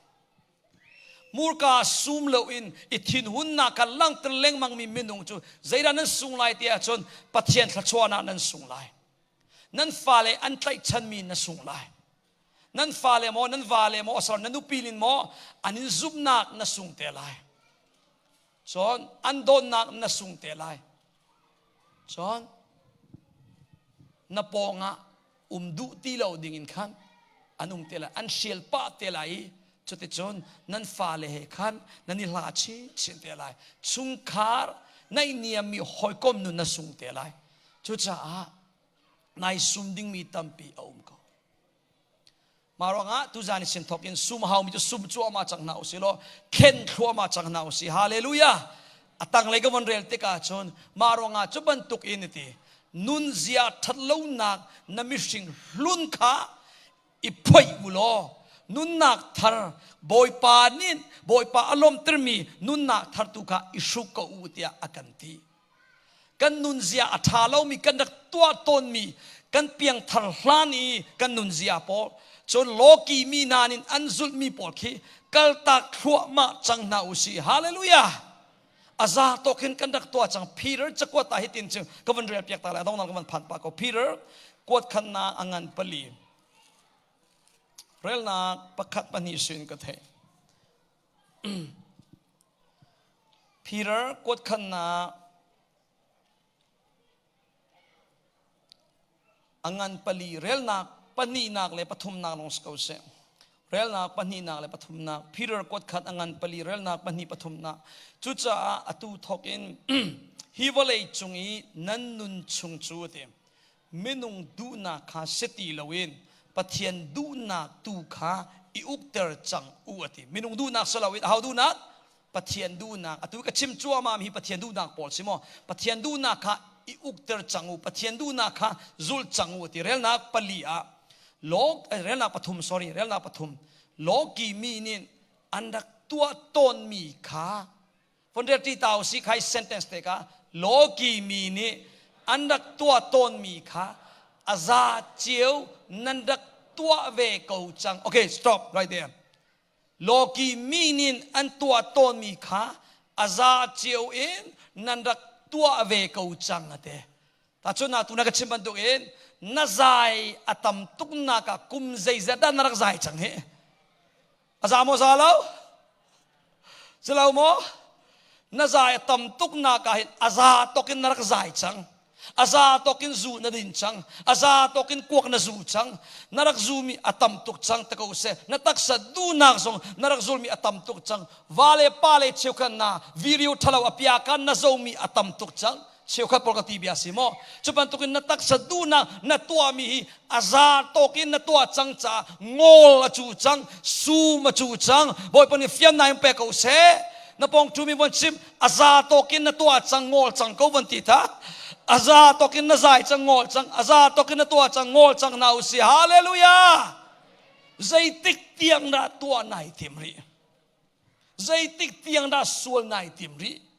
Hmurka sum loin i thinhunnak kha langhter lengmangmi minung cu zeidah nan sung lai ti ahcun Pathian thluachuahnak nan sung lai. Nan fale an tlaihchanmi na sung lai. Nan fale maw, nan vale maw, asar na nupi nin maw, an in zumhnak na sung te lai. Cun an dawtnak na sung te lai. Cun na pawngah um duh ti lo ding in khan an um te lai an hrial pah te lai i cuticun nan fale he khan nan i hla chinchin te lai chungkhar naihniammi hawikom nun na sung te lai cucaah nai sum dingmi tampi a um ko Mah ruangah tuzan i sin thawk in sum haumi cu sum cuahmah cang hna usih law thlen thluahmah cang hna usih. Hallelujah! A tanglei ka von rel tikah cun mah ruangah cu bantuk in ti nunzia ṭhatlonak na mihring hlun kha i phoih u law nunnak thar Bawipa nih Bawipa a lawmtermi nunnak thar tu kha i hruk ko u tiah a kan ti. Kan nunzia a ṭha lomi kan rak tuah tawnmi kan piangthar hlan i kan nunzia pawl cun lawki mi hna nih an zulhmi pawl khi kaltak thluahmah cang hna u sih. Hallelujah! A za tawk hin kan rak tuah cang. Peter cakuat ah hitin cu ka van rel piak ta lai. Adongnak ka van phan pah ko. Peter kuat khannak a ngan pali. Relnak pakhat pahnih sin ka theih. Peter kuatkhannak a ngan pali relnak pahnihnak le pathumnak lawng si ko seh. Relnak pahnihnak le pathumnak Peter kuatkhat a ngan pali relnak pahnih pathumnak. Cucaah atu thawk in hi vawlei cung i nan nun chung cu a ti. Minung duhnak kha si ti loin Pathian duhnak tu kha i ukter cang u a ti. Minung duhnak si loin aho duhnak? Pathian duhnak. Atu ka chim cuahmah mi hi Pathian duhnak pawl si maw? Pathian duhnak kha i ukter cang u. Pathian duhnak kha zul cang u a ti. Relnak pali ah lawng relnak pathum sorry relnak pathum. Lawki mi nih an rak tuah tawnmi kha von rel ṭi ta usih khai sentence te ka lawki mi nih an rak tuah tawnmi kha a za cio nan rak tuah ve ko cang. Okay, stop right there. Lawki mi nih an tuah tawnmi kha a za cio in nan rak tuah ve ko cang ate. Tacun atu na ka chim bantuk in na zai a tam tuk nak ah kum zeizat dah na rak zai cang hi? A za maw za lo? Si lo maw? Na zai a tam tuk nak ah hin a za tok in na rak zai cang. A za tok in zu na din cang. A za tok in kuak na zu cang. Na rak zumi a tam tuk cang te ko seh. Na taksa duhnak zong na rak zulmi a tam tuk cang. Va le pa le cheukhat na video ṭhalo a pia kan na zomi a tam tuk cang. Cheukhat pawl ka ti bia si maw? Cu bantukin na taksa duhnak na tuahmi hi a za tawk in na tuah cang caah ngol a cu cang, sum a cu cang. Bawipa nih fiannak in pe ko seh. Na pawng ṭumi von chim, a za tawk in na tuah cang, ngol cang ko von ti tha. A za tawk in na zai cang, ngol cang. A za tawk in na tuah cang, ngol cang hna usih. Hallelujah! Zeitik tiang dah tuah nai tim rih? Zeitik tiang dah sual nai tim rih?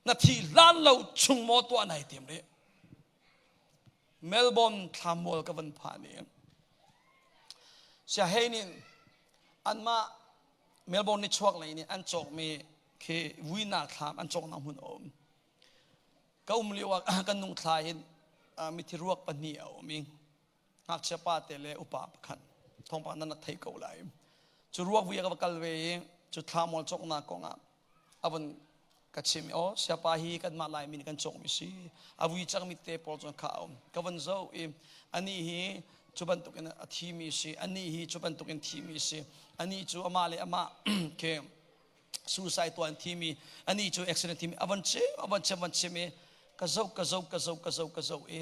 Na thi hlan lo chung maw tuah nai tim rih? Melbourne thlamual ka van phan i Siahei nih anmah Melbourne ni chuak lei nih an cawkmi khi vuinak thlam an cawknak hmun a um. Ka um lio ah kan nung thla hin mithi ruak pahnih a um i ngakchia pa te le upa pakhat thawngpang nan rak thei ko lai. Cu ruak vui ah ka va kal ve i cu thlamual cawknak kong ah a vun ka chim i aw siapa hi kanmah Laimi nih kan cawkmi si a vui cangmi te pawl cun kha a um ka vun zoh i anih hi cu bantukin a thimi si anih hi cu bantukin thimi si anih cu amah le amah ke suicide tuah an thimi anih cu accident thimi a von chim a von chim von chim i ka zoh ka zoh ka zoh ka zoh ka zoh i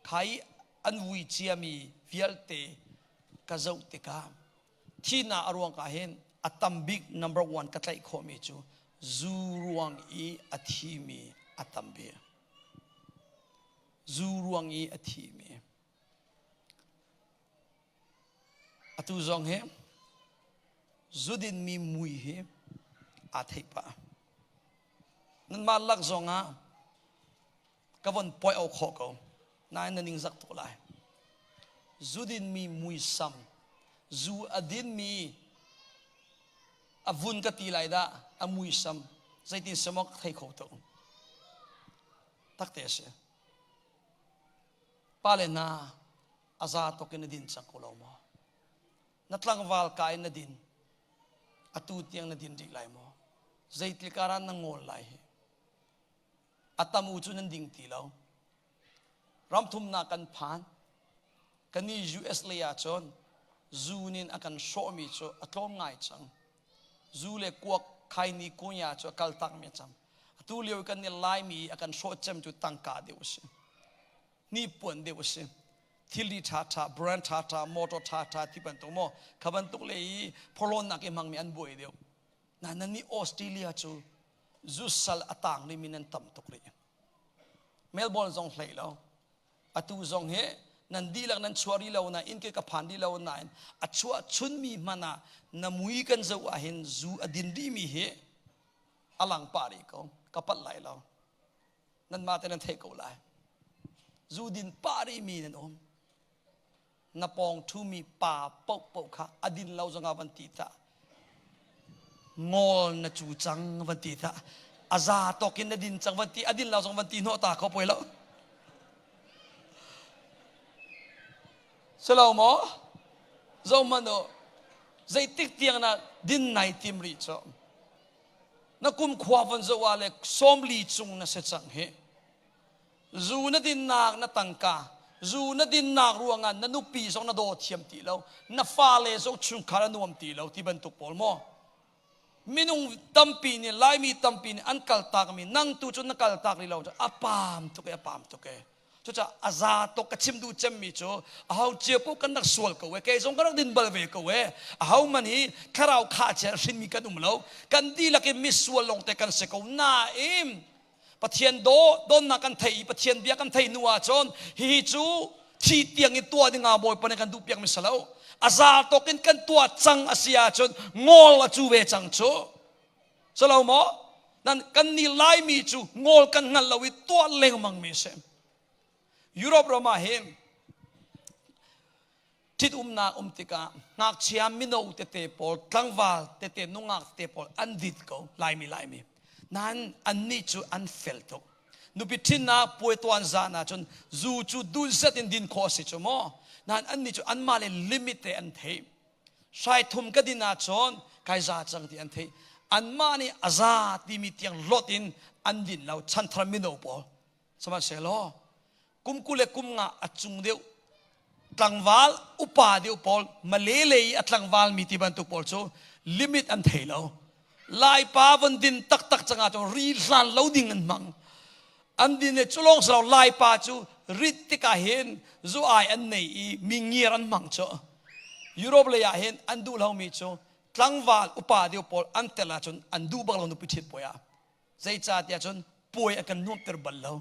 khai an vui ciami vialte ka zoh tikah Thihnak a ruang ah hin a tam bik number one ka tlaih khawhmi cu zu ruang i a thimi a tam bik. Zu ruang i a thimi. Atu zong hi zudinmi mui hi aa theih pah. Nanmah lak zong ah ka von poi au khawh ko nain na ningzak tuk lai zu dinmi muisam zu a dinmi a vun ka ti lai dah a muisam zeitin semok thei kho tuk takte a si pale hna a za tuk in na din cang ko lo maw na tlangval ka in na din atu tiang na din rih lai maw zeitlika ran na ngol lai hi A tam u cu nan ding ti lo. Ramthumnak kan phan. Kan i US lei ah cun zu nin a kan hrawhmi cu a tlawm ngai cang. Zu le kuak khaini kunya cu a kal takmi a cang. Atu lio i kan i Laimi a kan hrawh cem cu tangka deuh a si. Hnipuan deuh a si. Thilri ṭhaṭha, brand ṭhaṭha, motor ṭhaṭha ti bantuk maw kha bantuk le i phorhlawnnak i hmangmi an buai deuh. Na nan nih Australia cu zusal a tang rihmi nan tam tuk rih. Melbourne zong hlei lo. Atu zong hi nan dihlak nan chuah rih lo nain inn ka phan rih lo nain a chuah chunmi hmanh ah na mui kan zoh ahhin zu a din rihmi hi a lang pah rih ko. Ka palh lai lo. Nanmah te nan theih ko lai. Zu din pah rihmi nan um. Na pawng ṭhumi pa paohpaoh kha a din lo zongah van ti ta ngol na cu cang van ti ta a za tawk in na din cang van ti a din lo zong van ti hnawh ta kho poi lo silo maw zo man u zeitik tiang na din nai tim rih cu na kum khua von zo ah le 40 cung na si cang hi Zu na dinnak na tangka, zu na dinnak ruangah na nupi zong na daw thiam ti lo, na fale zong chungkhar a nuam ti lo ti bantuk pawl maw? Minung tampi nih Laimi tampi nih an kaltakmi nang tu cu na kaltak rih lo a paam tuk e a paam tuk e. Cucaah a za tuk ka chim duh cemmi cu aho cia paoh kan rak sual ko e kei zong ka rak din bal ve ko e aho man hi thlarau khah chia hrinmi kan um lo kan dihlak in misual lawngte kan si ko nain Pathian daw donnak kan thei i Pathian bia kan thei hnu ahcun hihi cu thi tiang in tuah ding ah Bawipa nih kan duh piak mi si lo. A za tawk in kan tuah cang a si ahcun ngol a cu ve cang cu. Salo maw? Nan kan ni Laimi cu ngol kan hngal lo i tuah lengmang mi si. Europe ram ah hin ṭhitumnak um tikah ngakchia mino tete pawl tlangval tete nungak tete pawl an dit ko Laimi Laimi nain annih cu an fel tuk nupi ṭhinnak puai tuan zan ahcun zu cu dun set in din khawh a si cu maw nain annih cu anmah le limit te an theih hrai thum ka din ahcun kai za cang ti an theih anmah nih a za timi tiang lot in an din lo chanthar mino pawl sihmanhsehlaw kum 20 le kum nga a cung deuh tlangval upa deuh pawl malele i a tlangval mi ti bantuk pawl cu limit an thei lo laipa von din taktak cangah cun ri hlan lo ding an hmang an din le culong silo laipa cu rit tikah hin zu ai an nei i mi ngiar an hmang cu Europe lei ah hin an duh lomi cu tlangval upa deuh pawl an tel ahcun an duh bak lo nupi ṭhit puai ah zeicahtiah cun puai a kan nuamhter bal lo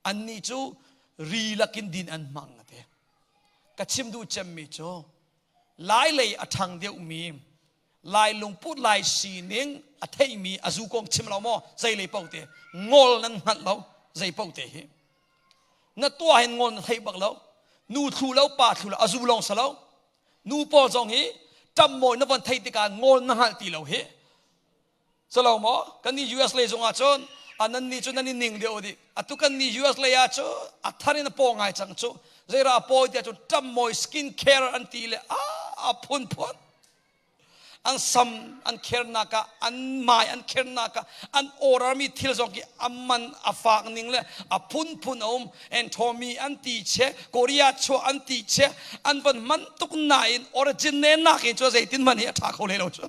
Annih cu ri lakin din an hmang a ti. Ka chim duh cemmi cu Lai lei a ṭhang deuhmi Lai lungput Lai sining a theimi a zu kong chim lo maw zei lei paoh te ngol nan hngalh lo zei paoh te hi na tuah hin ngol na thei bak lo nu thlu lo pa thlu lo a zu lawng sa lo nu pawl zong hi ṭam mawi na von theih tikah ngol na hngalh ti lo hi Salo maw? Kan nih US lei zongah cun nan nih cu nan i ning deuh dih. Atu kan nih US lei ah cu a thar in a paw ngai cang cu. Zeira a pawi tiah cun ṭammawi skin care an ti le a phunphun. An sam an khernak ah an mai an khernak ah an order mi thil zong khi a man a fak ning le a phunphun a um. Antomy an ti che, Korea chuah an ti che, an van man tuk nain origin ne nak in cu zeitin man hi a ṭha kho hlei lo cu.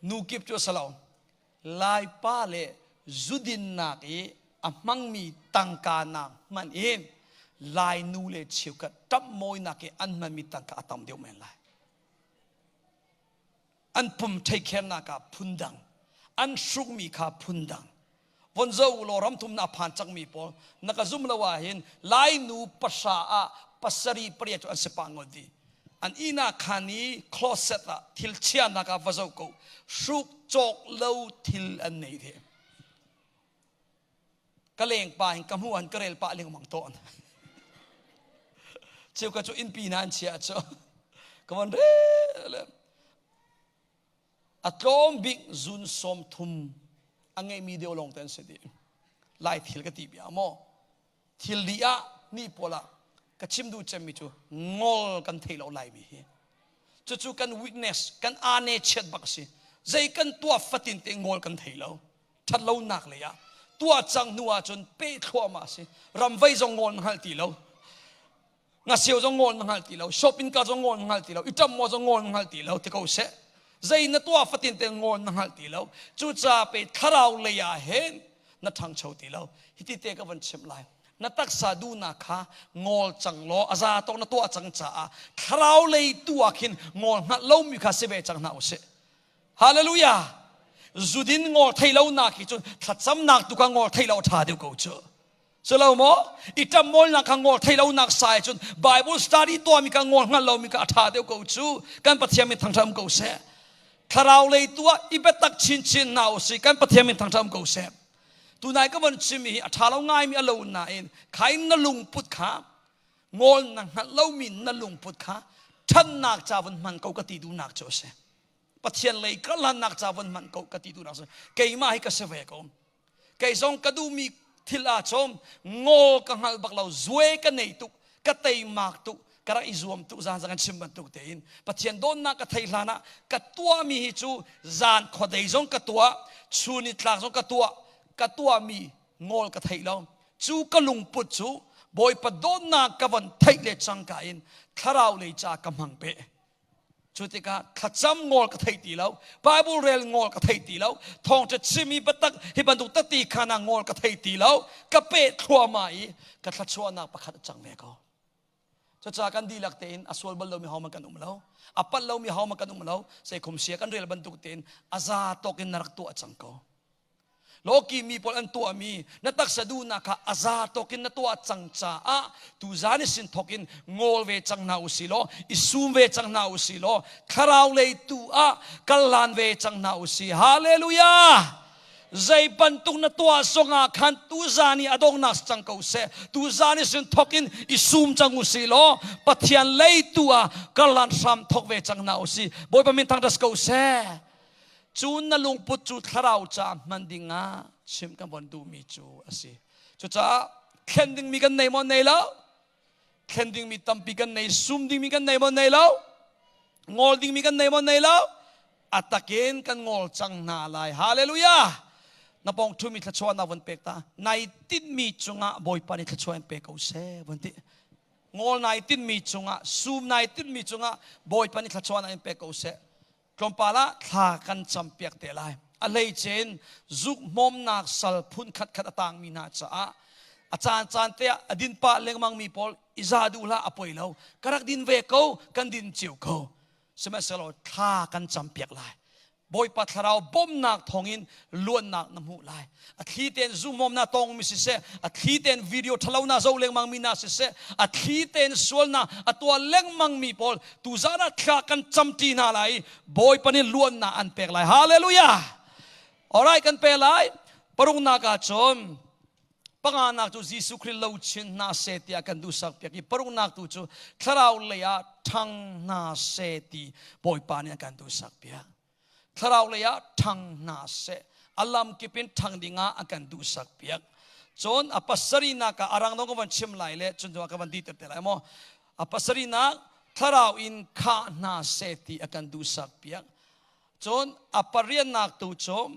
Nu kip cu a si lo. Laipa le zudinnak i a hmangmi tangka nak hmanh in Lai nu le cheukhat ṭamhmawinak i an hmanmi tangka a tam deuh men lai. An pum theikhernak ah phundang, an hrukmi kha phundang. Von zo u law ramthum na phan cangmi pawl na ka zum lo ah hin Lainu pahra ah pasarih pariat cu an si pah ngawt dih. An ihnak khan i closet ah thil chiahnak ah va zoh ko hruk cawk lo thil an nei ve. Ka leng pa hin ka hmu an ka rel pah lengmang tawn. Cheu ka cu innpi hna an chia cu ka von rel A tlawm bik zun 30 a ngeimi deuh lawng te an si dih. Lai thil ka ti bia maw? Thil li ah ni pawl ah ka chim duh cemmi cu ngol kan thei lo laimi hi. Cucu kan weakness, kan ane chiat bak a si. Zei kan tuah fatin te ngol kan thei lo. Ṭhat lonak lei ah tuah cang hnu ahcun peh thluahmah a si. Ramvei zong ngol na hngal ti lo. Ngasio zong ngawl na hngal ti lo, shopping ka zong ngawl na hngal ti lo, i ṭam maw zong ngawl na hngal ti lo ti ko seh. Zei na tuah fatin te ngawl na hngal ti lo. Cucaah pe thlarau lei ah hin na ṭhangcho ti lo. Hiti te ka van chimh lai. Na taksa duhnak kha ngawl cang law a za tawk na tuah cang caah thlarau lei tu ah khin ngawl hngalh lomi kha si ve cang hna usih. Hallelujah! Zudin ngawl thei lo nak hi cun thlacamnak tu kha ngawl thei lo ṭha deuh ko cu. Silo maw? I ṭammawlnak kha ngol thei lonak sai cun Bible study tuahmi kha ngol hngal lomi kha a ṭha deuh ko cu. Kan Pathian min thangṭhat ko seh. Thlarau lei tu ah i biatak chinchin hna usih. Kan Pathian min thangṭhat ko seh. Tunai ka von chimmi hi a ṭha lo ngaimi a lo nain khain na lungput kha ngol na hngalh lomi na lungput kha ṭhannak ca vun hman ko ka ti duhnak cu a si. Pathian lei karhlannak ca vun hman ko ka ti duhnak a si. Keimah hi ka si ve ko. Kei zong ka duhmi thil ah cun ngol ka hngal bak lo zue ka nei tuk ka teimak tuk ka rak i zuam tuk zan zan kan chim bantuk tein Pathian dawtnak ka theih hlan ah ka tuahmi hi cu zan khuadei zong ka tuah chun i tlak zong ka tuah ka tuahmi ngol ka theih lo cu ka lungput cu Bawipa dawtnak ka von theih le cangka in thlarau lei ca ka hmang pe Cu tikah thlacam ngol ka thei ti lo, Bible rel ngol ka thei ti lo, thawngṭha chim i biatak hi bantuk tati khan ah ngol ka thei ti lo, ka peh thluahmah i ka thluachuahnak pakhat a cang ve ko. Cucaah kan dihlak tein a sual bal lomi hohmanh kan um lo, a palh lomi hohmanh kan um lo, seikhum sia kan rel bantuk tein a za tawk in na rak tuah cang ko. Lawki mi pawl an tuahmi na taksa duhnak kha a za tawkin na tuah cang caah tuzan i sin thawkin ngawl ve cang hna usih law i sum ve cang hna usih law thlarau lei tu ah kal hlan ve cang hna usih. Hallelujah! Zei bantuk na tuah zongah khan tuzan i a donghnak si cang ko seh. Tuzan i sin thawkin i sum cang usih law Pathian lei tu ah kal hlan hram thawk ve cang hna usih. Bawipa min thangṭhat ko seh. Cu na lungput cu thlarau ca hman dingah chim kan von duhmi cu a si. Cucaah thlen dingmi kan nei maw nei lo? Thlen dingmi tampi kan nei, sum dingmi kan nei maw nei lo? Ngol dingmi kan nei maw nei lo? A takin kan ngol cang hna lai. Hallelujah! Na pong thumi thluachuah na von pek ta. Nai tinhmi cungah Bawipa nih thluachuah in pe ko seh von ti. Ngol nai tinhmi cungah, sum nai tinhmi cungah Bawipa nih thluachuah in pe ko seh. Tlawmpal ah thla kan campiak te lai. A hleice in zuk hmawmnak sal phun khatkhat a tangmi hna caah a caan caan te ah a din pah lengmang mi pawl i za duh hlah a poi lo. Ka rak din ve ko, kan din cio ko. Sihmanhsehlaw thla kan campiak lai. Bawipa thlarau bawmhnak thawngin luannak na hmuh lai. A thli tein zumhmawm na tongmi siseh, a thli tein video ṭhalo na zoh lengmang mi na siseh, a thli tein sualnak a tuah lengmang mi pawl tuzaan ah thla kan camṭi hna lai i Bawipa nih luannak an pek lai. Hallelujah! Alright, kan pe lai. Paruknak ah cun panganak cu Jesuh Khrih lo chin hna seh tiah kan duhsak piak i paruknak tu cu thlarau lei ah ṭhang hna seh ti Bawipa nih a kan duhsak piak. Thlarau lei ah ṭhang hna seh. A lam kip in ṭhang dingah a kan duhsak piak. Cun a pasarihnak ah a rang dong ka van chim lai le cun ka van diter te lai maw. A pasarihnak thlarau in khah hna seh ti a kan duhsak piak. Cun a pariatnak tu cu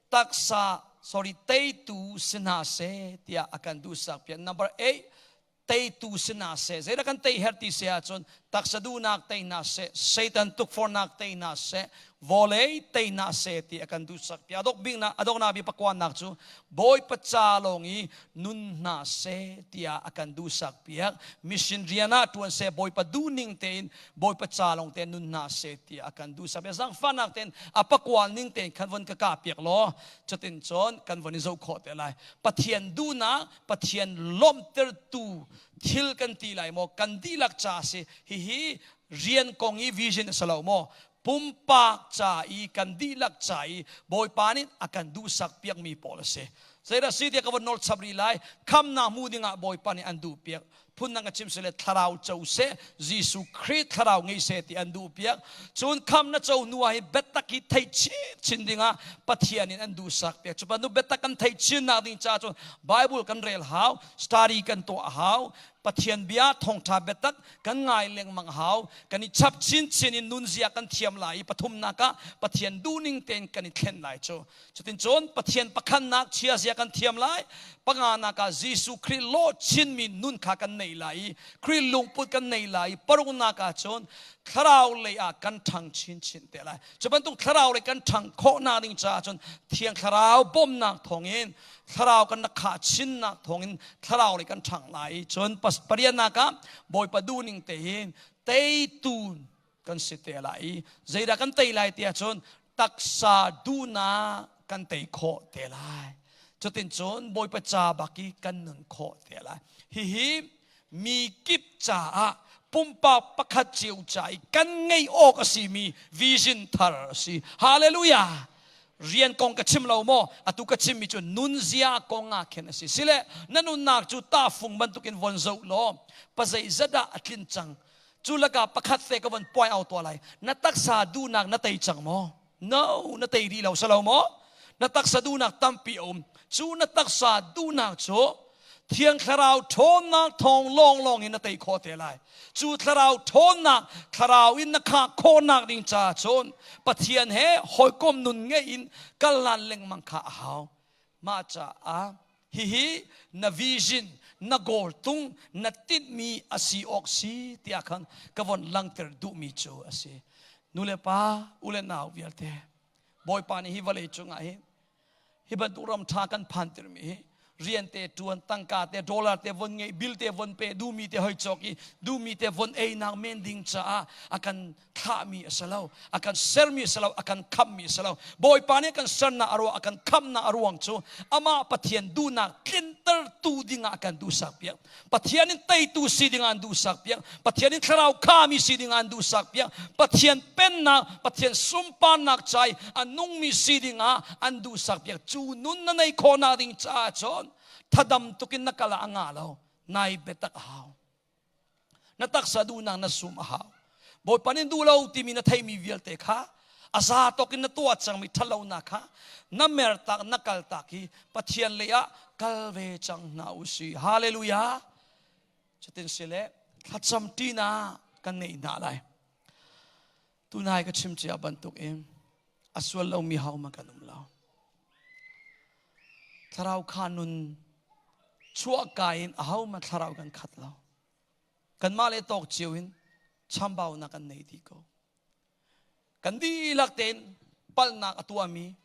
taksa sorry teitu si hna seh tiah a kan duhsak piak. Number 8 teitu si hna seh zeidah kan tei her ti si ahcun taksa duhnak tei hna seh Satan tukforhnak tei hna seh vawlei tei hna seh ti a kan duhsak pi adok bik na adoknak bi pakuannak cu Bawipa ca lawng i nun hna seh tiah a kan duhsak piak mission rian ah tuan seh Bawipa duhning tein Bawipa ca lawng te nun hna seh tiah a kan duhsak piak zangfahnak tein a pakual ning tein khan von ka kah piak law cutin cun kan von i zoh khawh te lai Pathian duhnak Pathian lawmhtertu thil kan ti lai maw kan dihlak ca si hihi rian kong i vision a si lo maw pumpak ca i kan dihlak ca i Bawipa nih a kan duhsak piakmi pawl a si zeidah si tiah ka von nawl chap rih lai khamnak hmu dingah Bawipa nih an duh piak phundang ka chim sile thlarau co seh Jesuh Khrih thlarau ngei seh ti an duh piak cun kham na co hnu ah hi biatak hi theih chin chin dingah Pathian in an duhsak piak cu bantuk biatak kan theih chin nak ding ca cun Bible kan rel hau study kan tuah hau Pathian bia thawngtha biatak kan ngai lengmang hau kan i chap chin chin in nunzia kan thiam lai i pathumnak ah Pathian duhning tein kan i thlen lai cu Cutin cun Pathian pakhatnak chiazia kan thiam lai. Panganak ah Jesuh Khrih lawh chinmi nun kha kan nei lai i Khrih lungput kan nei lai i paruknak ah cun thlarau lei ah kan ṭhang chinchin te lai. Cu bantuk thlarau lei kan ṭhang khawhnak ding caah cun Thiang Thlarau bawmhnak thawngin thlarau kan rak khah chinnak thawngin thlarau lei kan ṭhang lai i cun pariatnak ah Bawipa duhning te hin teitu kan si te lai i zeidah kan tei lai tiah cun taksa duhnak kan tei khawh te lai cutin cun bawipa ca bak i kan nun khawh te lai hihi mi kip caah pumpak pakhat cio ca i kan ngeih awk a simi vision thar a si hallelujah rian kong ka chim lo maw atu ka chimmi cu nunzia kong ah khin a si sile na nunnak cu tahfung bantukin von zoh law pazeizat ah a tlin cang Cu lakah pakhat te ka von point out tuah lai. Na taksa duhnak na tei cang maw? No, na tei rih lo si lo maw? Na taksa duhnak tampi a um. Cu na taksa duhnak cu Thiang Thlarau ṭhawnnak thawng lawnglawng in na tei khawh te lai. Cu Thlarau ṭhawnnak, Thlarau in na khah khawhnak ding caah cun Pathian he hawikom nun ngeih in kal lan lengmang kha a hau. Mah caah hihi na vision, na goal tung, na tinhmi a si awk si tiah khan ka von langter duhmi cu a si. Nu le pa, u le nau vialte, Bawipa nih hi vawlei cungah hi hi bantuk ram ṭha kan phantermi hi Rian te ṭuan, tangka te, dollar te von ngeih, bill te von pe, duhmi te hoi cawk i duhmi te von einak men ding caah a kan thlahmi a si lo, a kan sermi a si lo, a kan khamhmi a si lo. Bawipa nih a kan sernak a ruang, a kan khamhnak a ruang cu amah Pathian duhnak tlintertu dingah a kan duhsak piak. Pathian in teitu si ding an duhsak piak. Pathian in thlarau khami si ding an duhsak piak. Pathian pennak, Pathian sunparnak cai a nungmi si ding ah an duhsak piak. Cu nun na nei khawhnak ding caah cun thadam tukin na kal ah a ngah lo. Nai biatak a hau. Na taksa duhnak na sum a hau. Bawipa nih duh lo timi na theimi vialte kha a za tawk in na tuah cangmi ṭhatlonak kha na mertak na kaltak i Pathian lei ah kal ve cang hna u sih. Hallelujah. Cutin si le thlacam ṭina kan ngeih hna lai. Tunai ka chim cia bantuk in a sual lomi ho ma kan um lo. Thlarau kha nun chuahka in aho ma thlarau kan khat lo. Kanmah le tawk cio in chambaunak kan nei dih ko. Kan dihlak tein palhnak a tuahmi,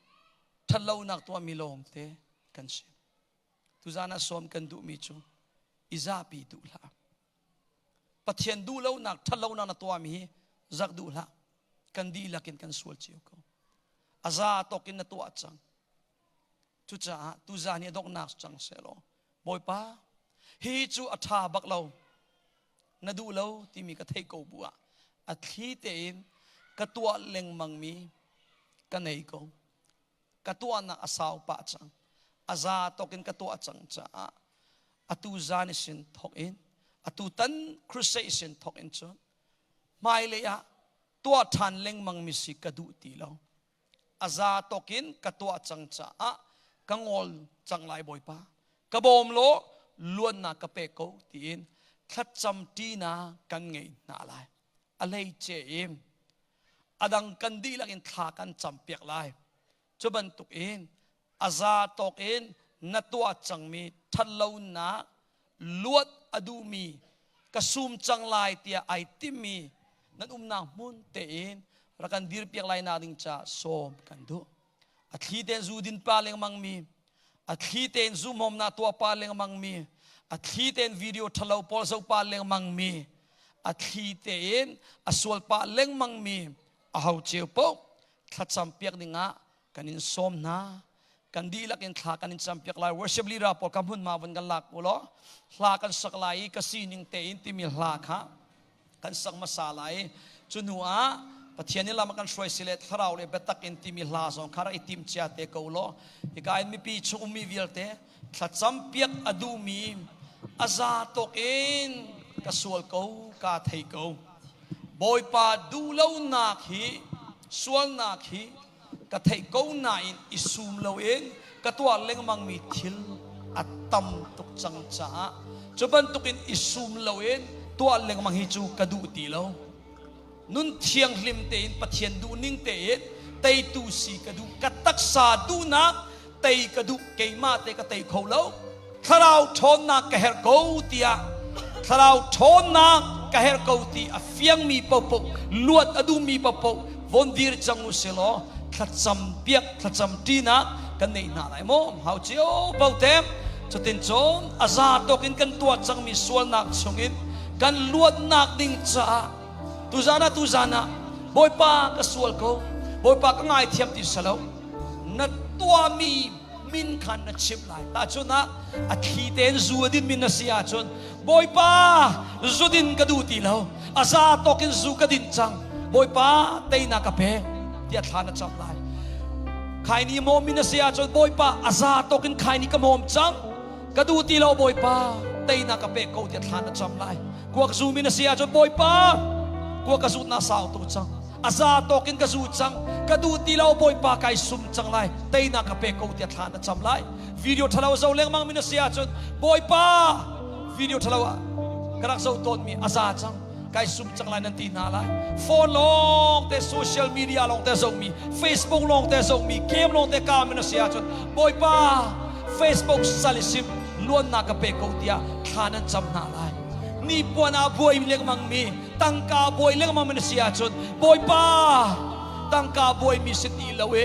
ṭhatlonak tuahmi lawngte kan si. Tuzan ah sawm kan duhmi cu i zapi duh hlah. Pathian duhlonak, ṭhatlonak na tuahmi hi zak duh hlah. Kan dihlak in kan sual cio ko. A za tawk in na tuah cang. Cucaah tuzan hi a donghnak cang sehlaw Bawipa, hi cu a ṭha bak lo. Na duh lo timi ka theih ko bu ah a thli tein ka tuah lengmangmi ka nei ko. Ka tuahnak a sau pah cang. A za tawk in ka tuah cang caah atu zan i sin thawk in atu tan crusade sin thawk in cun hmailei ah tuah ṭhan lengmangmi si ka duh ti lo. A za tawk in ka tuah cang caah ka ngol cang lai Bawipa. Ka bawm law luannak ka pek ko tiin thlacam ṭina kan ngei hna lai. A hleice in a dang kan dihlak in thla kan cam piak lai. Cu bantuk in a za tawk in na tuah cangmi ṭhatlonak luat a duhmi ka sum cang lai tiah ai timmi nan umnak hmun tein rak kan dirpiak lai nak ding ca sawm kan duh. A thli tein zu din pa lengmang mi, a thli tein zu hmawmnak tuah pa lengmang mi, a thli tein video ṭhalo pawl zoh pa lengmang mi, a thli tein a sual pa lengmang mi a ho cio paoh thlacam piak dingah kan in sawm hna. Kan dihlak in thla kan in campiak lai. Worship leader pawl ka hmun ma vun kan lak u law hla kan sak lai i ka sining tein timi hla kha kan sak hmasa lai. Cu hnu ah Pathian nih lam a kan hruai si le thlarau le biatak in timi hla zong kha rak i tim cia te ko law hika in mipi chung ummi vialte thlacam piak a duhmi a za tawk in ka sual ko ka thei ko Bawipa duhlonak hi sualnak hi ka theih ko nain i sum loin ka tuah lengmangmi thil a tam tuk cang caah cu bantukin i sum loin tuah lengmang hi cu ka duh ti lo. Nun thianghlim tein Pathian duhning tein teitu si ka duh. Ka taksa duhnak tei ka duh keimah te ka tei kho lo thlarau ṭhawnnak ka herh ko tiah thlarau ṭhawnnak ka herh ko ti a fiangmi paohpaoh luat a duhmi paohpaoh von dir cang u si law thlacam piak thlacam ṭinak kan neih hna lai maw hau cio paote cutin cun a za tawk in kan tuah cangmi sualnak chungin kan luatnak ding caah tuzan ah tuzan ah Bawipa ka sual ko Bawipa ka ngaithiam ti salo na tuahmi min khan na chimh lai. Tahchun ah a thli tein zu a dinmi na si ahcun Bawipa zu din ka duh ti lo a za tawk in zu ka din cang Bawipa teinak ka pe tiah thla na cam lai. Khaini mawmi na si ahcun Bawipa a za tawk in khaini ka mawm cang ka duh ti lo Bawipa teinak ka pe ko tiah thla na cam lai. Kuak zumi na si ahcun Bawipa kuak ka zut na sau tuk cang a za tawk in ka zu cang ka duh ti lo Bawipa kai sum cang lai teinak ka pe ko tiah thla na cam lai. Video ṭhalo zo lengmang mi na si ahcun Bawipa video ṭhalo ah ka rak zo tawn mi a za cang kai sum cang lai nan ti hna lai. Phone lawng te social media lawng te zoh mi Facebook lawng te zoh mi game lawng te ka mi na si ahcun Bawipa Facebook salisim luannak ka pe ko tiah thla nan cam hna lai. Ni puan ah buai lengmang mi tangka buai lengmang na si ahcun Bawipa tangka buaimi si ti lo i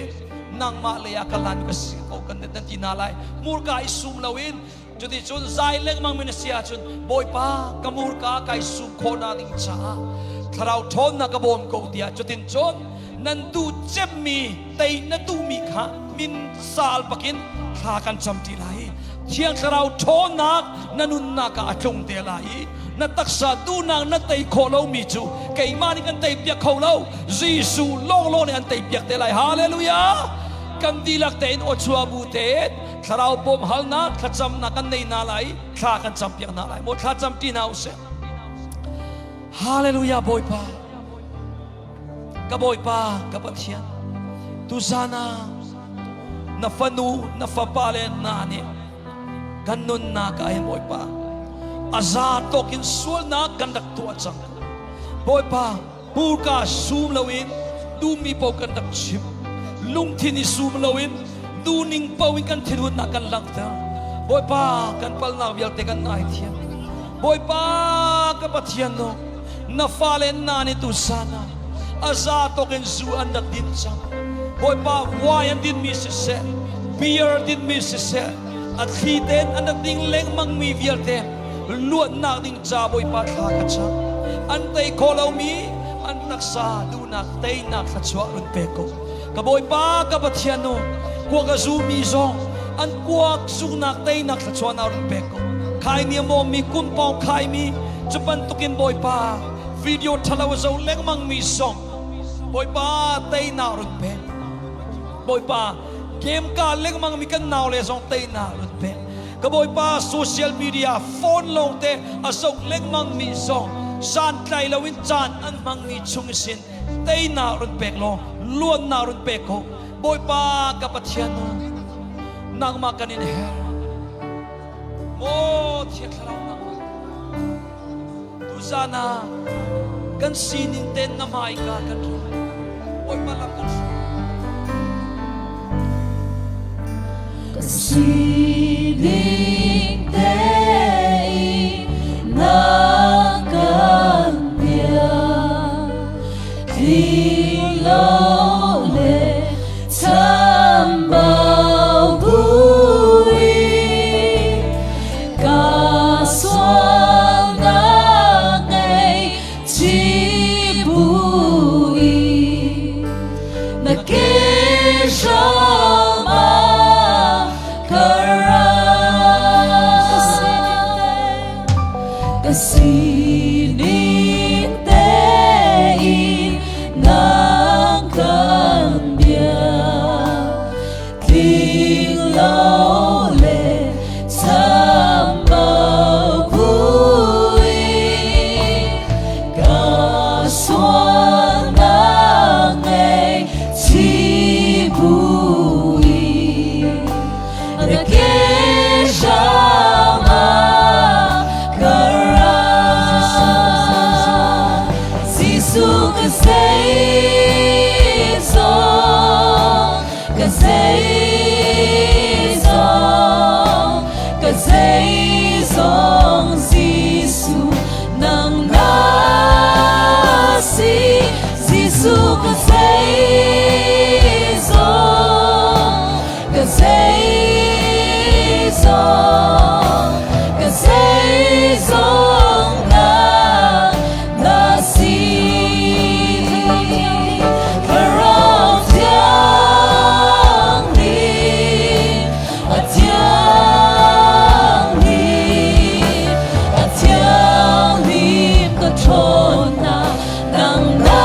nangmah lei ah ka lan ka si ko. kan nan ti hna lai. Hmurka i sum loin cuticun zai lengmang mi na si ahcun Bawipa ka hmurka kai sum khawhnak ding caah thlarau ṭhawnnak ka bawm ko tiah cutin cun nan duh cemmi tei na duhmi kha min sal bakin thla kan cam ṭi lai. Thiang Thlarau ṭhawnnak na nunnak ah a tlung te lai i na taksa duhnak na tei khawh lomi cu keimah nih kan tei piak kho lo, Jesuh lawnglawng nih an tei piak te lai. Hallelujah! Kan dihlak tein aw chuah bu tein thlarau bawm halnak thlacamnak kan nei hna lai, thla kan cam piak hna lai. Maw thla cam ṭi hna usih. Hallelujah! Bawipa, ka Bawipa, ka Pathian, tuzan ah na fanu na fapa le hna nih kan nunnak ah hin Bawipa a za tawk in sualnak kan rak tuah cang. Bawipa, hmurka sum loin duhmi paoh kan rak chim, lungthin i sum loin duhning paoh in kan thinhunnak kan langhter. Bawipa, kan palnak vialte kan ngaithiam. Bawipa, ka Pathian, no na fale hna nih tusan ah a za tawk in zu an rak din cang. Bawipa, wine an dinmi siseh, beer dinmi siseh, a thli tein an rak ding lengmangmi vialte luatnak ding ca Bawipa thla ka cam. An tei khawh lomi an taksa duhnak teinak thluachuah run pe ko. Ka Bawipa, ka Pathian nu, kuak a zumi zong an kuak zuknak teinak thluachuahnak run pek ko. Khaini a mawmmi, kumpawng khaimi, cu bantukin Bawipa, video ṭhalo a zo lengmangmi zong Bawipa teinak run pek. Bawipa, game ka lengmangmi kan nau le zong teinak run pek. Ka Bawipa, social media phone lawng te a zoh lengmangmi zong santlai loin caan an hmangmi chung sin teinak run pek law luatnak run pek ko. Bawipa ka Pathian, nangmah kan in herh. Maw Thiang Thlarau, nangmah tuzan ah kan sining ten na hmaika kan ra. Bawipa, lam kan hruai. Ka sining tein na kan bia tling lo le chambau buin ka sualnak ngei chi buin na ke hram ah ka ra. Ka sining tein nang kan bia tling lo le chambau buin ka sualnak ngei chi buin na ke hram ah ka ra. Jesuh, ka zeizong, ka zeizong, ka zeizong, Jesuh nang na si. Jesuh, ka zeizong, ka zeizong, ka zeizong nang na si. Thlarau thiang nih a thiang nih a thiang nih ka ṭhawnnak nang na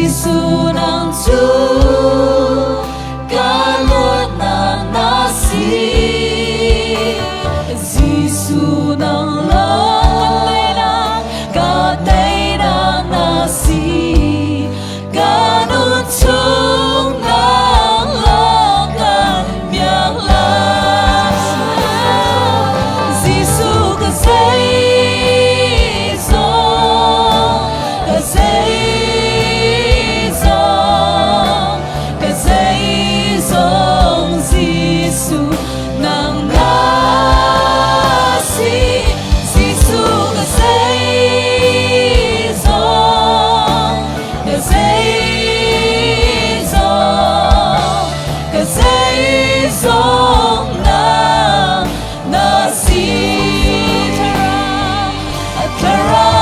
Jesuh nang cu.